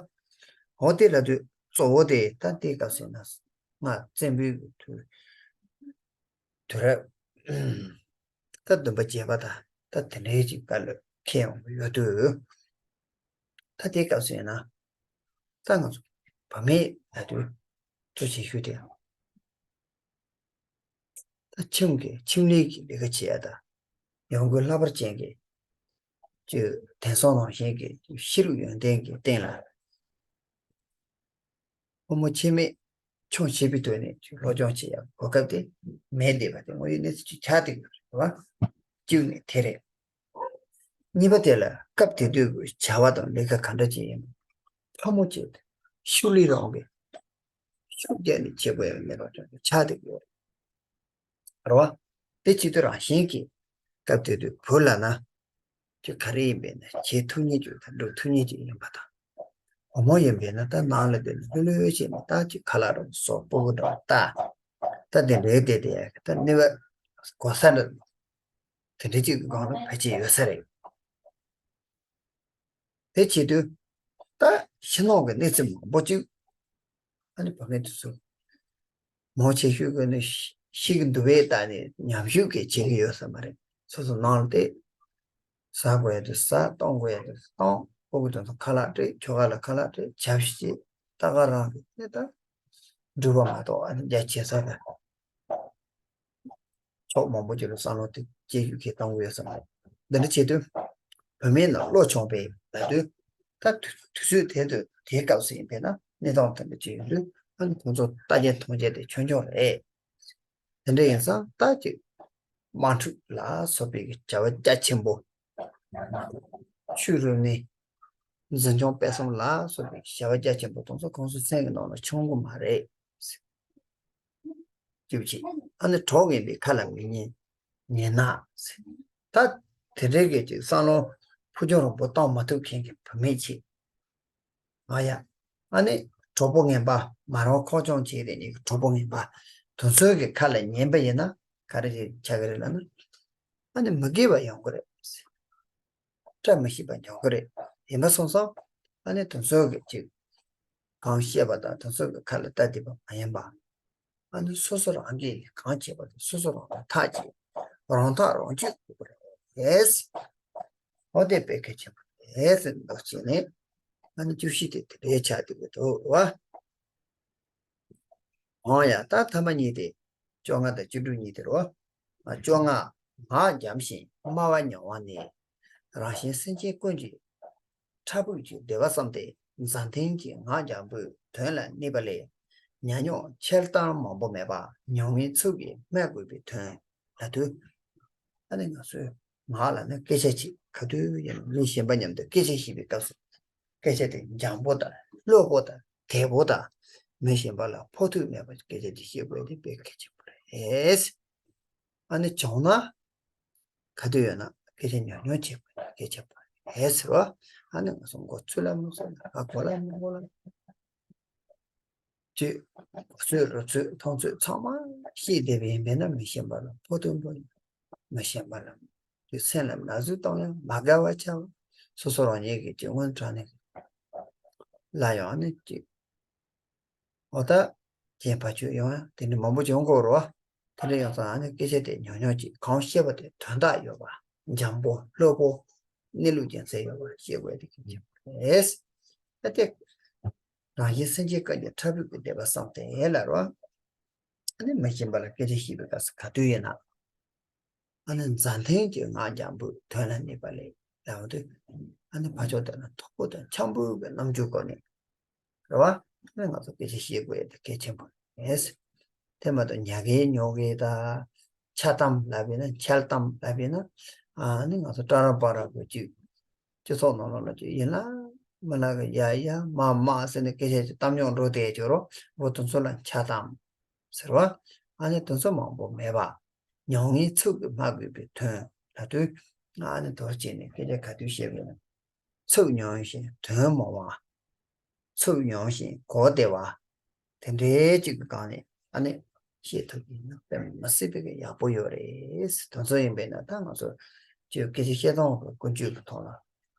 འོ་དེ་ལ་དོ་གཙོ་བོ་དེ་ད་དེའི་སྐབས་སུ་ན་སྔ་བཙན་པོའི་དུས་དུས་རབས་ད་བདུན་པ་བརྒྱད་པ་དང་ད་དེ་འདྲའི་ཅིག་སྐབས་ལ་ཁེལ་ཡོང་གི་ཡོད་དུས། ད་དེའི་སྐབས་སུ་ཡིན་ན་ད་ང་ཚོ་ བུད་མེད་ལབ་དུས་གཙོ་ཆེ་ཤོས་དེ་ད་ཁྱིམ་གྱི་ཁྱིམ་ལས་ཀྱི་ལས་ཀ་བྱེད་ཡ་དང་ཡོང་སྒོའི་ལྷག་པར་ཅན་གྱི་ཅིག་དེང་སང་ནང་བཞིན་གྱི་ཤེས་རིག་ཡོན་ཏན་གྱི་སྟེང་ལ་ཕོ་མོ་ཁྱད་མེད་ཆུང་བྱིས་པའི་དུས་ནས་ཅིག་སློབ་སྦྱོང་བྱེད་ཡ་གོ་སྐབས་དེ་མེད་བསྡད་པ་དེ་དངོས་ཡོད་གནས་ཚུལ་ཅིག་ཆགས་བསྡད་ཡོད་རེད་བ། གཅིག་ནས་དེ་རེད། གཉིས་པ་དེ་ལ་སྐབས་དེ་དུས་ཀྱི་བྱ་བ་དང་ལས་ཀ་ག་འདྲ་ཅིག་ཡིན་ན་ཕོ་མོ་གཅིག་ཤུགས་ལས་རང་གི་ཤུགས་རྒྱག་ནས་བྱེད་དགོས་ཡ་མེད་པ་ཆགས་བསྡད་ཡོད་རེད་བ། དེ་བྱེད་དུས་རང་བཞིན་གྱིས་སྐབས་དེ་དུས་བུ་ལབ་ན་ཅིག་ག་རེ་ཡིན་པས་ན་བྱེད་ཐུབ་མཁན་ཅིག་དང་སྒྲུབ་ཐུབ་མཁན་ཅིག་ཡིན་པ་དང་། བུ་མོ་ཡིན་པས་ན་ད་ནང་ལ་བསྡད་ནས་ལྷོད་ལྷོད་བྱས་ནས་ད་ཅིག་ཁ་ལག་རོགས་བཟོ་སྤུ་གུ་འདྲ་བ་ལྟ། ད་དེ་འདྲའི་བསྡད་དེ་ད་གནས་བབ་གོ་ས་འདྲ་དེ་འདྲ་ཅིག་གི་སྒང་ལ་ཕལ་ཆེར་ཡོད་ས་རེད། དེ་བྱེད་དུས་ད་ཕྱི་ནང་གི་གནས་ཚུལ་མང་པོ་ཅིག་ཨ་ནི་བུད་མེད་དེ་ཚོ་མང་ཆེ་ཤོས་ཀྱིས་ནི་ཤི་གི་འདུག་པས་ད་ནི་ཉམས་ཞིབ་ཀྱི་བྱེད་ཀྱི་ཡོད་ས་མ་རེད། སོ་སོ་ནང་ལ་བལྟས། ཟ་དགོས་ཡ་དེ་ཟ། གཏོང་དགོས་ཡ་དེ་གཏོང་། སྤུ་གུ་དེ་ཚོ་ཁ་ལག་སྤྲད། ཁྱོ་ག་ལ་ཁ་ལག་སྤྲད། ཆབ་ཞིག་ད་ག་རང་གི་ནི་ད་སྒྲུབ་པ་མ་གཏོགས་ཨ་ནི་རྒྱ་ཆེ་ས་ད། ཕྱོགས་མང་པོ་ཅིག་ལ་བསམ་བློ་དེ་སྐྱེ་ཤུགས་ཁྱེད་གཏོང་གི་ཡོད་ས་མ་རེད། འདི་འདྲ་བྱེད་དུས་བུད་མེད་ནང་བློ་ཆུང་པས་ལབ་དུས་ད་དུས་དུས་ཚོད་དེ་དུས་དེའི་སྐབས་སུ་ཡིན་པས་ན་གནས་སྟངས་དེ་འདྲ་ཅིག་ཡིན་དུས་ཨ་ནི་ཁོང་ཚོ་ལྟ་རྒྱ་མཐོང་རྒྱ་དེ་ཆུང་ཆུང་རེད། དེ་འདྲ་ཡིན་ཙང་ད་ཅིག་དམག་འཁྲུག་ལ་སོགས་པའི་བྱ་བ་རྒྱ་ཆེན་པོ། ཆོས་རིག་གནས། འཛིན་སྐྱོང་སྤེལ་གསུམ་ལ་སོགས་པའི་བྱ་བ་རྒྱ་ཆེན་པོ་དེ་ཚོ་ཁོང་ཚོའི་སེམས་ཀྱི་ནང་ལ་འཆར་གྱི་མ་རེད། ཅིག་བྱེད། ཨ་ནི་གྲོགས་ངན་པའི་ཁ་ལ་མི་ཉན། ཉན་ན། ད་དེ་འདྲའི་གི་ཅིག་བསམ་བློ་ཕུགས་རྒྱང་རིང་པོ་གཏོང་མ་ཐུབ་མཁན་གྱི་བུད་མེད་ཅིག་ང་ཡ། ཨ་ནི་གྲོགས་པོ་ངན་པ་མ་རང་ཁོག་སྐྱོང་བྱེད་རེ་ནི་གྲོགས་པོ་ངན་པ་དེ་ཚོའི་གི་ཁ་ལ་ཉན་པ་ཡིན་ན་ག་རེ་ཞིག་ཆགས་ཀྱི་རེད་ལབ་ན། ཨ་ནི་མི་དགེ་བ་ཡོང་གི་རེད། བཀྲ་མི་ཤིས་པ་འབྱུང་གི་རེད། ཡིན་པ་སོང་ཙང་ཨ་ནི་དེ་ཚོ་གི་ཅིག་གང་བཤད་པ་དང་དེ་ཚོ་གི་ཁ་ལ་ལྟ་བསྡད་པ་མ་ཡིན་པ། ཨ་ནི་སོ་སོ་རང་གིས་གང་བྱས་པ་དེ་སོ་སོ་རང་ལ་ཐག་བཅད། རང་ཐག་རང་གཅོད་དགོས་ཀྱི་རེད། འོ་དེ་དཔེ་གལ་ཆེན་པོ་རེད་ཟེར་འདུག་བྱས་ནས་ཨ་ནི་བཅུ་བཞི་དེ་དེ་འདྲའི་ཆགས་བསྡད་ཀྱི་འདུག་བ། འོང་ཡ། ད་ཐ་མ་གཉིས་ཏེ། བཅོ་ལྔ་དང་བཅུ་དྲུག་གཉིས་ཏེ་རོ། བཅོ་ལྔ། ངག་འཇམ་ཞིང་སྨྲ་བ་མྱང་བ་ནི། རང་གཞན་སེམས་ཅན་ཀུན་གྱི་ཕྲ་ཕུགས་ཀྱི་བདེ་བ་བསམ་སྟེ་མཛའ་མཐུན་གྱི་ངག་འཇམ་པོས་དོན་ལ་གནས་པ་ལས། ཉམས་མྱོང་འཆལ་གཏམ་མང་པོ་མེད་པ་མྱོང་བའི་ཚུལ་གྱིས་སྨྲ་དགོས་པའི་དོན་ལ་དུ། ཨ་ནི་ང་ཚོས་ངག་ལ་ནི་སྐད་ཆ་ཅིག་ག་དུས་ཡིན་ན་མི་གཞན་པ་མཉམ་དུ་སྐད་ཆ་བཤད་པའི་སྐབས་སུ། སྐད་ཆ་དེ་འཇམ་པོ་དང་ལྷོད་པོ་དང་དལ་པོ་དང་། མི་གཞན་པ་ལ་ཕོག་ཐུག་མེད་པར་སྐད་ཆ་དེ་བཤད་དགོས་དེ་དཔེ་གལ་ཆེན་པོ་རེད། ཨ་ནི་བྱུང་ན་ག་དུས་ཡོད་ན་སྐད་ཆ་ཉུང་ཉུང་བྱེད་དགོས་གལ་ཆེན་པོ་རེད་ཟེར་བ། ཨ་ནི་ང་ཚོ་མགོ་ཚོས་ལ་མི་ཚོས་ལ་ཨ་གོ་ལ་མི་གོ་ལ། ཅེས་གོ་ཚོད་རོ་ཚོད་མཐོང་ཚོད་ཚང་མ་ཤེས་བསྡད་པ་ཡིན་པས་ན་མི་གཞན་པ་ལ་ཕོག་ཐུག་འགྲོ་ཡང་མི་གཞན་པ་ལ་ཀྱི་སེམས་ལ་ན་ཟུག་གཏོང་ཡང་མ་དགའ་བ་ཆགས། སོ་སོ་རང་ཉིད་ཀྱི་ཀྱི་སྔོན་དྲགས་ནས་ལ་ཡང་ནི་ཀྱི་འོ་ད་ཀྱི་བ་ཆོད་ཡོང་ཡང་དེ་འདྲ་མང་པོ་ཅིག་ཡོང་གི་རེད་བ། དེ་འདྲ་ཡོང་ཙང་ཨ་ནི་སྐད་ཆ་དེ་ཉུང་ཉུང་ཅིག་གང་བཤད་པ་དེ་དོན་དག་ཡོད་པ་འཇམ་པོ་ལྷོད་པོ་གནས་ལུགས་རྒྱུ་མཚན་ཡོད་པ་བཤད་དགོས་དེ་གི་རེད། ད་དེ་རང་བཞིན་སེམས་ཅན་ཀུན་གྱི་ཕྲ་ཕུགས་ཀྱི་བདེ་བ་བསམ་སྟེ་ལ་རོ། ཨ་ནི་མི་གཞན་པ་ལ་སྐད་ཆ་བཤད་པའི་སྐབས་སུ་ག་དུས་ཡིན་ན། ཨ་ནི་མཛའ་མཐུན་གྱི་ངག་འཇམ་པོས་དོན་ལ་གནས་པ་ལས་ལབ་དུས། ཨ་ནི་ཕར་ཕྱོགས་དེ་ལ་དོག་པོ་དང་འཆམ་པོའི་གི་རྣམ་འགྱུར་སྒོ་ནས། རེད་བ། ཨ་ནི་ང་ཚོ་སྐད་ཆ་བཤད་དགོས་ཡ་དེ་གལ་ཆེན་པོ་རེད། དེ་མ་གཏོགས་ཉ་གིན་ཉོག་གིན་དང་། འཆལ་གཏམ་ལབ་ཡིན་ན་འཆལ་གཏམ་ལབ་ཡིན་ན། ཨ་ནི་ང་ཚོ་ཀྲ་ར་པ་ར་གི་ཅིག་སྤྱི་ཚོགས་ནང་ལོགས་ལ་ཅིག་ཡིན་ལ་མིན་ལ་གི་ཡ་ཡ་མ་མ་ཟེར་ནས་སྐད་ཆ་ཅིག་གཏམ་རྙོག་འགྲོ་བསྡད་ཡོད་རོ། འོ་དེ་ཚོ་ལ་འཆལ་གཏམ་ཟེར་བ། ཨ་ནི་དེ་ཚོ་མང་པོ་མེད་པ། མྱོང་བའི་ཚུལ་གྱིས་སྨྲ་དགོས་པའི་དོན་ལ་དུས། ཨ་ནི་དོར་བྱས་ནས་སྐད་ཆ་ག་དུས་བཤད་པ་ཡིན་ན། ཚུལ་ཉུང་ཞིང་དོན་མང་བ། ཚུལ་ཉུང་ཞིང་གོ་བདེ་བ། དེ་འདྲའི་ཅིག་གི་སྒང་ནས་ཨ་ནི་བཤད་ཐུབ་ཀྱི་ཡིན་ན་དཔེ་མི་སྲིད་པའི་གི་ཡག་པོ་ཡོད་རེད། དོན་ཚོ་ཡིན་པས་ན་ད་ང་ཚོ་ཅིག་སྐད་ཆ་བཤད་སྟངས་ཀྱི་ཀུན་སྤྱོད་ཀྱི་ཐོག་ལ་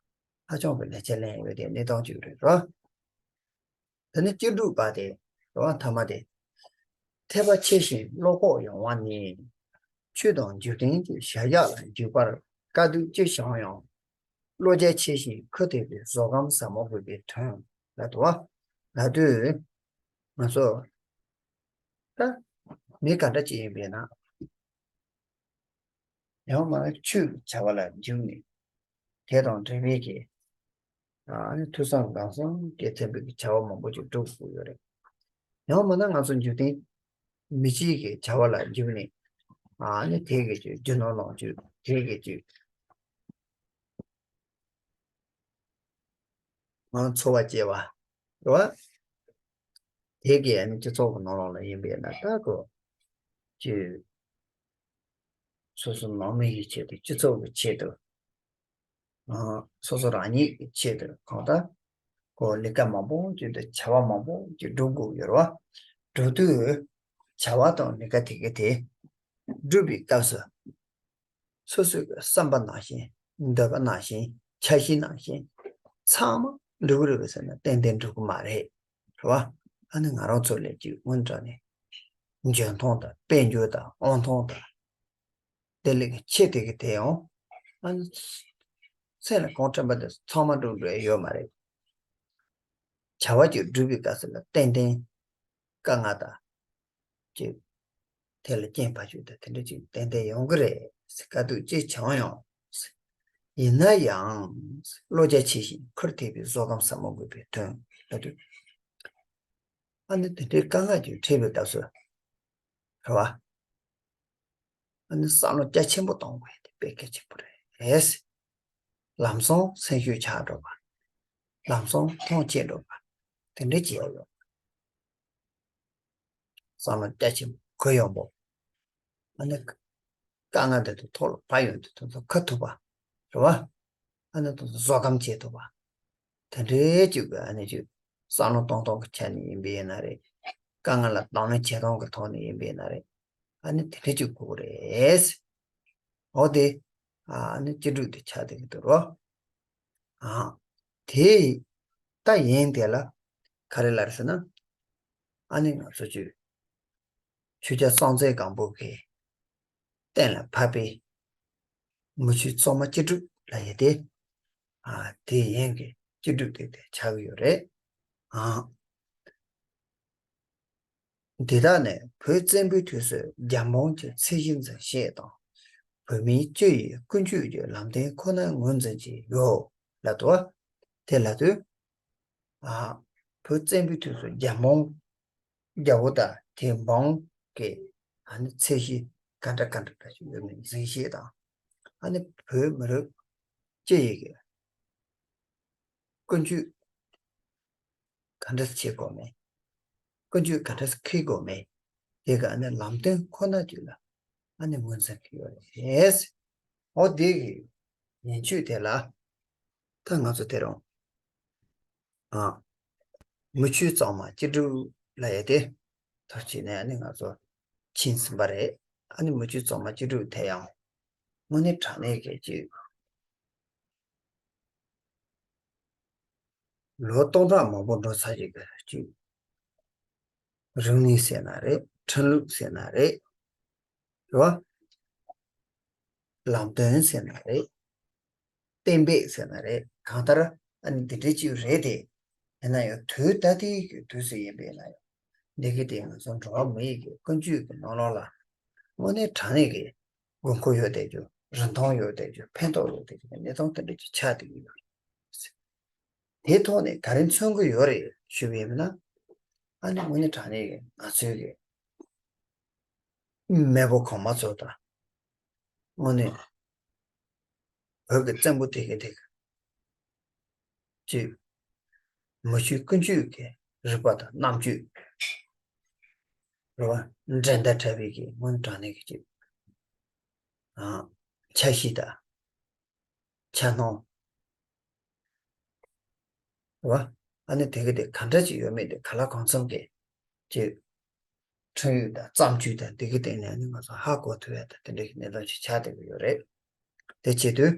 ཧ་ཅང་གི་ལས་ཆ་ལེན་ཡོད་དེ་གནས་སྟངས་ཅིག་རེད་རོ། དེ་ནི་བཅུ་དྲུག་པ་དེ་རོ་ཐ་མ་དེ། འཐད་པ་ཆེ་ཞིང་བློ་ཁོག་ཡངས་པ་ནི། ཆོས་དང་འཇིག་རྟེན་གྱི་གཞལ་བྱ་ལ་འཇུག་པར་དཀའ་སྡུག་ཅི་བྱུང་ཡང་། བློ་རྒྱ་ཆེ་ཞིང་ཁུ་འདེགས་པའི་བཟོད་སྒོམ་ཟབ་མོ་དགོས་པའི་དོན་ལ་དུ་བ། ལབ་དུས་ང་ཚོ་ད་མི་ག་འདྲ་ཅིག་ཡིན་པས་ན། ཡང་མ་ཆོས་ཀྱི་བྱ་བ་ལ་འཇུག་ནས་དེ་དང་འབྲེལ་བའི་གི་ཨ་ནི་ཐོས་བསམ་སྒོམ་གསུམ་གྱི་ཚན་པའི་གི་བྱ་བ་མང་པོ་ཅིག་སྒྲུབ་དགོས་ཡོད་རེད། ཡང་མིན་ན་ང་ཚོ་འཇིག་རྟེན་མི་སྤྱིའི་གི་བྱ་བ་ལ་འཇུག་ནས་ཨ་ནི་དེ་གི་ཅིག་རྒྱུ་ནོར་ལོངས་སྤྱོད་དེ་གི་ཅིག་ང་འཚོ་བ་སྐྱེལ་བ་རེད་བ། དེ་གི་ཨ་ནི་སྤྱི་ཚོགས་ཀྱི་ནང་ལོགས་ལ་ཡིན་པས་ན་ད་གོ་ཅིག་སོ་སོ་ནང་མི་ཡི་ཆེད་དུ་སྤྱི་ཚོགས་ཀྱི་ཆེད་དུ། སོ་སོ་རང་ཉིད་ཀྱི་ཆེད་དུ་གང་ལྟར་ཁོ་ལས་ཀ་མང་པོ་ཅིག་དང་བྱ་བ་མང་པོ་ཅིག་སྒྲུབ་དགོས་ཡོད་རེད་བ། སྒྲུབ་དུས་བྱ་བ་དང་ལས་ཀ་དེ་ག་དེ་སྒྲུབ་པའི་སྐབས་སུ་སོ་སོའི་བསམ་པ་ནང་བཞིན་འདོད་པ་ནང་བཞིན་འཆར་གཞི་ནང་བཞིན་ཚང་མ་འགྲུབ་ཀྱི་རེད་པས་ཟེར་ན་ཏན་ཏན་འགྲུབ་ཀྱི་མ་རེད། རེད་བ། ཨ་ནི་ང་རང་ཚོ་ལས་ཀྱི་སྔོན་འགྲོ་ནས་འཇོན་ཐང་དང་དཔལ་འབྱོར་དང་དབང་ཐང་དང་། དེ་ལས་ཀྱི་ཆེད་དེ་གི་དེ་ཡང་ཨ་ནི་སེམས་ལ་གང་དྲན་པ་དེ་ཚང་མ་འགྲུབ་འགྲོ་ཡ་ཡོད་མ་རེད། བྱ་བ་ཅིག་སྒྲུབ་པའི་སྐབས་སུ་ལ་ཏན་ཏན་དཀའ་ངལ་དང་ཅིག་དེ་ལ་རྐྱེན་ཕ་ཆོས་དང་དེ་འདྲ་ཅིག་ཏན་ཏན་ཡོང་གི་རེད་ཟེར་དཀའ་སྡུག་ཅི་བྱུང་ཡང་ཡིན་ན་ཡང་བློ་རྒྱ་ཆེ་ཞིང་ཁུར་ཐེག་པའི་བཟོད་སྒོམ་ཟབ་མོ་དགོས་པའི་དོན་ལ་དུ་ཨ་ནི་དེ་འདྲའི་དཀའ་ངལ་ཅིག་འཕྲད་པའི་སྐབས་སུ་རེད་བ། ཨ་ནི་བསམ་བློ་རྒྱ་ཆེན་པོ་གཏོང་དགོས་དེ་དཔེ་གལ་ཆེན་པོ་རེད། ལམ་སང་སེམས་ཤུགས་ཆག་འགྲོ་བ། ལམ་སང་མཐོང་ཆེན་འགྲོ་བ། དེ་འདྲ་བྱེད་ཡ་ཡོད། བསམ་བློ་རྒྱ་ཆེན་པོ་གུ་ཡངས་པོ། ཨ་ནི་དཀའ་ངལ་དེ་ཚོ་ཐོག་ལ་བབས་ཡོང་དུས་དེ་ཚོ་ཁ་ཐུབ་པ་རེད་བ། ཨ་ནི་དེ་ཚོ་བཟོད་སྒོམ་བྱེད་ཐུབ་པ། དེ་འདྲའི་ཅིག་གི་ཨ་ནི་ཅིག་བསམ་བློ་གཏོང་སྟངས་ཀྱི་ཆ་ནས་ཡིན་པ་ཡིན་ན་རེད། དཀའ་ངལ་ལ་དང་ལེན་བྱེད་སྟངས་ཀྱི་ཐོག་ནས་ཡིན་པ་ཡིན་ན་རེད། ཨ་ནི་དེ་འདྲ་ཅིག་དགོས་རེད། འོ་དེ་ཨ་ནི་སྤྱི་སྒྲུབ་དེ་ཆགས་བསྡད་ཀྱི་འདུག་རོ། ཨ་དེ་ད་ཡིན་དེ་ལ་ག་རེ་ལབ་རེད་ཟེར་ན། ཨ་ནི་ང་ཚོ་ཅིག་ཆོས་རྒྱལ་སྲོང་བཙན་སྒམ་པོ་གི་གཏན་ལ་ཕབ་པའི་མུ་ཁྱུད་གཙང་མ་སྤྱི་སྒྲུབ་ལབ་ཡས་དེ། ཨ་དེ་ཡན་གྱི་སྤྱི་སྒྲུབ་དེ་དེ་ཆགས་ཀྱི་ཡོད་རེད། ཨ་འདི་དག་ནི་བོད་བཙན་པོའི་དུས་སུ་རྒྱ་འབངས་ཀྱི་ཚད་གཞི་འཛིན་ཤེས་དང་། བོད་མིའི་སྤྱི་ཡི་ཀུན་སྤྱོད་ཀྱི་ལམ་སྟོན་ཁོ་ནར་ངོས་འཛིན་གྱི་ཡོད་ལབ་འདུག་དེ་ལབ་དུས། ཨ་བོད་བཙན་པོའི་དུས་སུ་རྒྱ་འབངས། རྒྱལ་པོ་དང་དེའི་འབངས་ཀྱི་ཨ་ནི་ཚད་གཞི་ག་འདྲ་ག་འདྲ་འདྲ་ཞིག་ཡོད་མེད་འཛིན་ཤེས་དང་། ཨ་ནི་བོད་མི་རིགས་སྤྱི་ཡི་གི་ཀུན་སྤྱོད་ག་འདྲ་བྱེད་དགོས་མེད། ཀུན་སྤྱོད་ག་འདྲ་འཁྱེར་དགོས་མེད། དེ་ག་ཨ་ནི་ལམ་སྟོན་ཁོ་ན་ཅིག་ལ་ཨ་ནི་ངོས་འཛིན་གྱི་ཡོད་རེད། འོ་དེ་གི་ཡན་ཆོད་དེ་ལ་ད་ང་ཚོ་དེ་རིང་ཨ་མུ་ཁྱུད་གཙང་མ་སྤྱི་སྒྲུབ་ལབ་ཡས་དེ་ཐོག་བྱས་ནས་ཨ་ནི་ང་ཚོ་ཕྱིན་ཟིན་པ་རེད། ཨ་ནི་མུ་ཁྱུད་གཙང་མ་སྤྱི་སྒྲུབ་དེ་ཡང་དངོས་གནས་དྲང་གནས་ཀྱི་ཅིག་ལོ་སྟོང་ཕྲག་མང་པོ་འགྲོ་ཚར་ཅིག་གི་ཅིག་རིག་གནས་ཟེར་ན་རེད། ཁྲིམས་ལུགས་ཟེར་ན་རེད། རེད་བ། ལམ་སྟོན་ཟེར་ན་རེད། གཏན་འབེབས་ཟེར་ན་རེད། གང་ལྟར་ཨ་ནི་འདི་འདྲའི་ཅིག་རེད་དེ། ཡིན་ན་ཡང་དུས་ད་ལྟའི་གི་དུས་སུ་ཡིན་པས་ན་ཡང་འདི་གི་དེ་ང་ཚོ་འགྲོ་བ་མི་ཡི་གི་ཀུན་སྤྱོད་ཀྱི་ནང་ལོགས་ལ་དངོས་གནས་དྲང་གནས་ཀྱི་དགོས་མཁོ་ཡོད་བསྡད་རྒྱུ། རིན་ཐང་ཡོད་བསྡད་རྒྱུ། ཕན་ཐོགས་ཡོད་བསྡད་རྒྱུ་གི་གནས་སྟངས་དེ་འདྲ་ཅིག་ཆགས་བསྡད་ཀྱི་ཡོད་རེད། དེ་ཐོག་ནས་ག་རེ་མཚོན་གྱི་ཡོད་རེད་ཞུས་པ་ཡིན་ན། ཨ་ནི་དངོས་གནས་དྲང་གནས་ཀྱི་ང་ཚོའི་གི་མེས་པོ་གོང་མ་ཚོ་དང་། དངོས་གནས་བོད་ཀྱི་བཙན་པོ་དེ་གའི་དེ་ག་ཅིག་མུ་ཁྱུད་ཀུན་སྤྱོད་ཀྱི་རིག་པ་དང་རྣམ་དཔྱོད་རེད་བ། འགྲན་ཟླ་བྲལ་བའི་གི་དངོས་གནས་དྲང་གནས་ཀྱི་ཅིག་ཨ་འཆར་གཞི་དང་། འཆར་སྣང་། རེད་བ། ཨ་ནི་དེ་ག་དེ་ག་འདྲ་ཅིག་ཡོད་མེད་དེ་ག་ལ་གང་འཚམ་གྱི་ཅིག་ཁྲིམས་ཡིག་དང་བརྩམས་ཆོས་དང་དེ་གའི་སྟེང་ནས་ཨ་ནི་ང་ཚོ་ཧ་གོ་ཐུབ་ཡ་དང་དེ་འདྲ་གི་གནས་སྟངས་ཅིག་ཆགས་བསྡད་ཀྱི་ཡོད་རེད། དེ་བྱེད་དུས་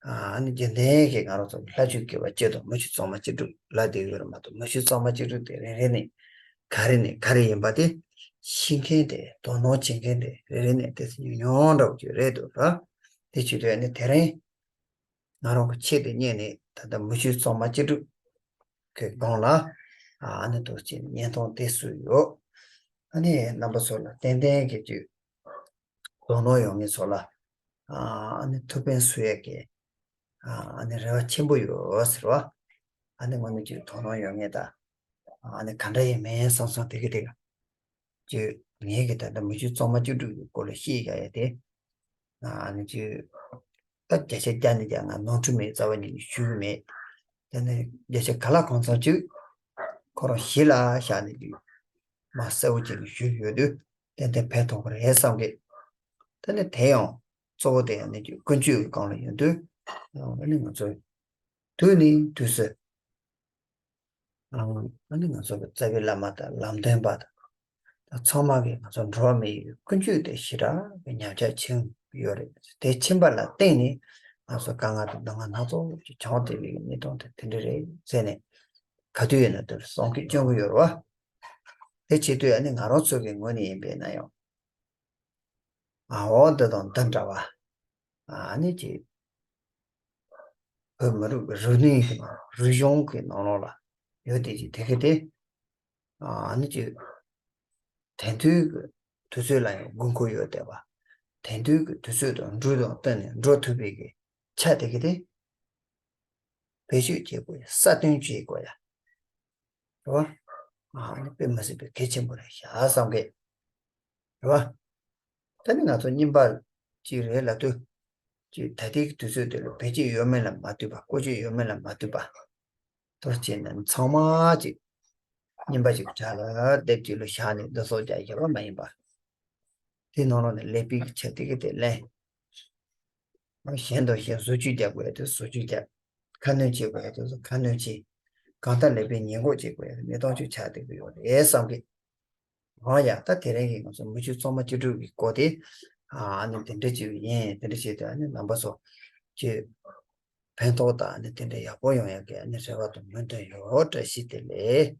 ཨ་ནི་རྒྱུན་ལྡན་གྱི་ང་རང་ཚོ་ལྷ་ཆོས་དགེ་བ་བཅུ་དང་མུ་ཁྱུད་གཙང་མ་སྤྱི་སྒྲུབ་ལབ་བསྡད་ཡོད་རེད་མ་གཏོགས། མུ་ཁྱུད་གཙང་མ་སྤྱི་སྒྲུབ་དེ་རེ་རེ་ནས་ག་རེ་ནས་ག་རེ་ཡིན་པ་དེ་ཤེས་མཁན་དེ། དོ་སྣང་བྱེད་མཁན་དེ་རེ་རེ་ནས་དེ་ཚོ་ཉུང་ཉུང་འདྲ་བོ་ཅིག་རེད་འདུག་ར། དེ་བྱེད་དུས་ཨ་ནི་དེ་རིང་ང་རང་གི་ཆེད་དུ་གཉེར་ནས་ད་ལྟ་མུ་ཁྱུད་གཙང་མ་སྤྱི་སྒྲུབ་ཀྱི་སྒང་ལ་ ཨ་ནི་འདུག་ཅེས་བརྙན་ཐུང་དེ་བཟོས་ཡོད། ཨ་ནི་རྣམ་པ་ཚོ་ལ་ཏན་ཏན་གྱི་དུས་དོ་སྣང་ཡོང་མཁན་ཚོ་ལ་ཨ་ནི་ཐུགས་ཕན་གསོས་ཡས་ཀྱི་ཨ་ནི་རེ་བ་ཆེན་པོ་ཡོད་ཟེར་བ། ཨ་ནི་དངོས་གནས་ཀྱི་དོ་སྣང་ཡོང་མཁན་དང་ཨ་ནི་ག་འདྲ་ཡིན་མིན་བསམ་བསམ་དེ་གི་དེ་ག་ཅིག་ངེད་ཀྱི་ད་ལྟ་མི་ཆོས་གཙང་མ་བཅུ་དྲུག་གི་སྐོར་ལ་བཤད་ཡ་ཡ་དེ། ཨ་ནི་ཅིག་ད་བརྒྱ་ཆ་བརྒྱ་ནས་བརྒྱ་ང་ནོར་འཁྲུལ་མེད་རྩ་བ་ཉིད་ནས་ཞུ་གི་མེད། དེ་ནས་བརྒྱ་ཆ་ག་ལ་གང་འཚམ་ཅིག་ཁོ་རང་གཞི་ལ་བཞག་ནས་ཅིག་མ་གསལ་བོ་ཅིག་ཞུ་ཡོད་དུས་ཏན་ཏན་ཕན་ཐོགས་པ་རེད་བསམ་གི། དེ་ནས་དེ་ཡང་གཙོ་བོ་དེ་ཡང་ནི་ཅིག་ཀུན་སྤྱོད་ཀྱི་སྒང་ལ་ཡོང་དུས་ཨ་ནི་ང་ཚོ་དུས་ནས་དུས་སུ་ཨ་ནི་ང་ཚོ་གི་རྩ་བའི་བླ་མ་དང་ལམ་སྟོན་པ་དང་། ད་ཚང་མ་གིས་ང་ཚོ་འགྲོ་བ་མི་ཡི་ཀུན་སྤྱོད་དེ་ཞེ་དྲག་གི་ཉམས་ཆག་ཕྱིན་ཡོད་རེད། དེ་ཕྱིན་པ་ལ་བརྟེན་ནས་ང་ཚོ་དཀའ་ངལ་དང་སྡུག་བསྔལ་སྣ་ཚོགས་ཀྱི་བྱུང་བསྡད་པའི་གནས་སྟངས་དེ་དེ་འདྲ་རེད་ཟེར་ནས་ག་དུས་ཡིན་ན་དེར་གསུང་གི་སྐྱོན་གི་ཡོད་རེད་བ། དེ་བྱེད་དུས་ཨ་ནི་ང་རང་ཚོ་གི་ངོས་ནས་ཡིན་པས་ན་ཡང་། ཨ་འོ་འདི་དང་འདི་འདྲ་བ། ཨ་ནི་ཅིག་བོད་མི་རིགས་ཀྱི་རིག་གནས་ཀྱི་ནང་རིག་གཞུང་གི་ནང་ལོགས་ལ་ཡོད་དེ་ཅིག་དེ་གི་དེ། ཨ་ནི་ཅིག་དེང་དུས་ཀྱི་དུས་ཚོད་ལ་ཡང་དགོས་མཁོ་ཡོད་བསྡད་པ། དེང་དུས་ཀྱི་དུས་ཚོད་དང་འགྲོས་དང་བསྟུན་ནས་འགྲོ་ཐུབ་པའི་གི་ཆ་དེ་གི་དེ་བེད་སྤྱོད་བྱེད་དགོས་ཡ། གསར་གཏོད་བྱེད་དགོས་ཡ། རེད་བ། ཨ་ནི་དཔེ་མི་སྲིད་པའི་གལ་ཆེན་པོ་རེད་ཤག་བསམ་གི། རེད་བ། ད་ནི་ང་ཚོ་རྙིང་པ་ཅིག་རེད་ལབ་དུས། ཅིག་ད་ལྟའི་དུས་ཚོད་དེ་ལ་བེད་སྤྱོད་ཡོད་མེད་ལ་མ་ལྟོས་པ། བཀོལ་སྤྱོད་ཡོད་མེད་ལ་མ་ལྟོས་པ། དོར་བྱས་ནས་ཚང་མ་ཅིག་རྙིང་པ་ཅིག་གྲ་ལ་སྡེབ་ཅིག་ལ་བཞག་ནས་འདི་སོགས་རྒྱག་ཡོད་པ་མ་ཡིན་པ། དེ་ནང་ལོགས་ནས་ཀླད་པའི་གི་ཆ་དེ་གི་དེ་ལེན། གཞན་དང་གཞན་བཟོ་བཅོས་རྒྱག་དགོས་ཡ་དེ་བཟོ་བཅོས་རྒྱག་ཁ་སྣོན་བྱེད་དགོས་ཡ་དེ་ཚོ་ཁ་སྣོན་བྱེད། གང་ལྟར་ཀླད་པའི་ཉེན་འགོག་བྱེད་དགོས་ཡ་དེ་གནས་སྟངས་ཅིག་ཆགས་བསྡད་ཀྱི་ཡོད་རེད་བསམ་གི། འོ་ཡ། ད་དེ་རིང་གི་ང་ཚོ་མི་ཆོས་གཙང་མ་བཅུ་དྲུག་གི་སྐོར་དེ་ཨ་ནི་དེ་འདྲ་ཅིག་ཡིན། དེ་འདྲ་བྱས་ཏེ་ཨ་ནི་རྣམ་པ་ཚོ་ཅིག་ཕན་ཐོགས་དང་ཨ་ནི་དེ་འདྲ་ཡག་པོ་ཡོང་ཡག་གི་ཨ་ནི་རེ་བ་དང་སྨོན་འདུན་ཡོད། བཀྲ་ཤིས་བདེ་ལེགས།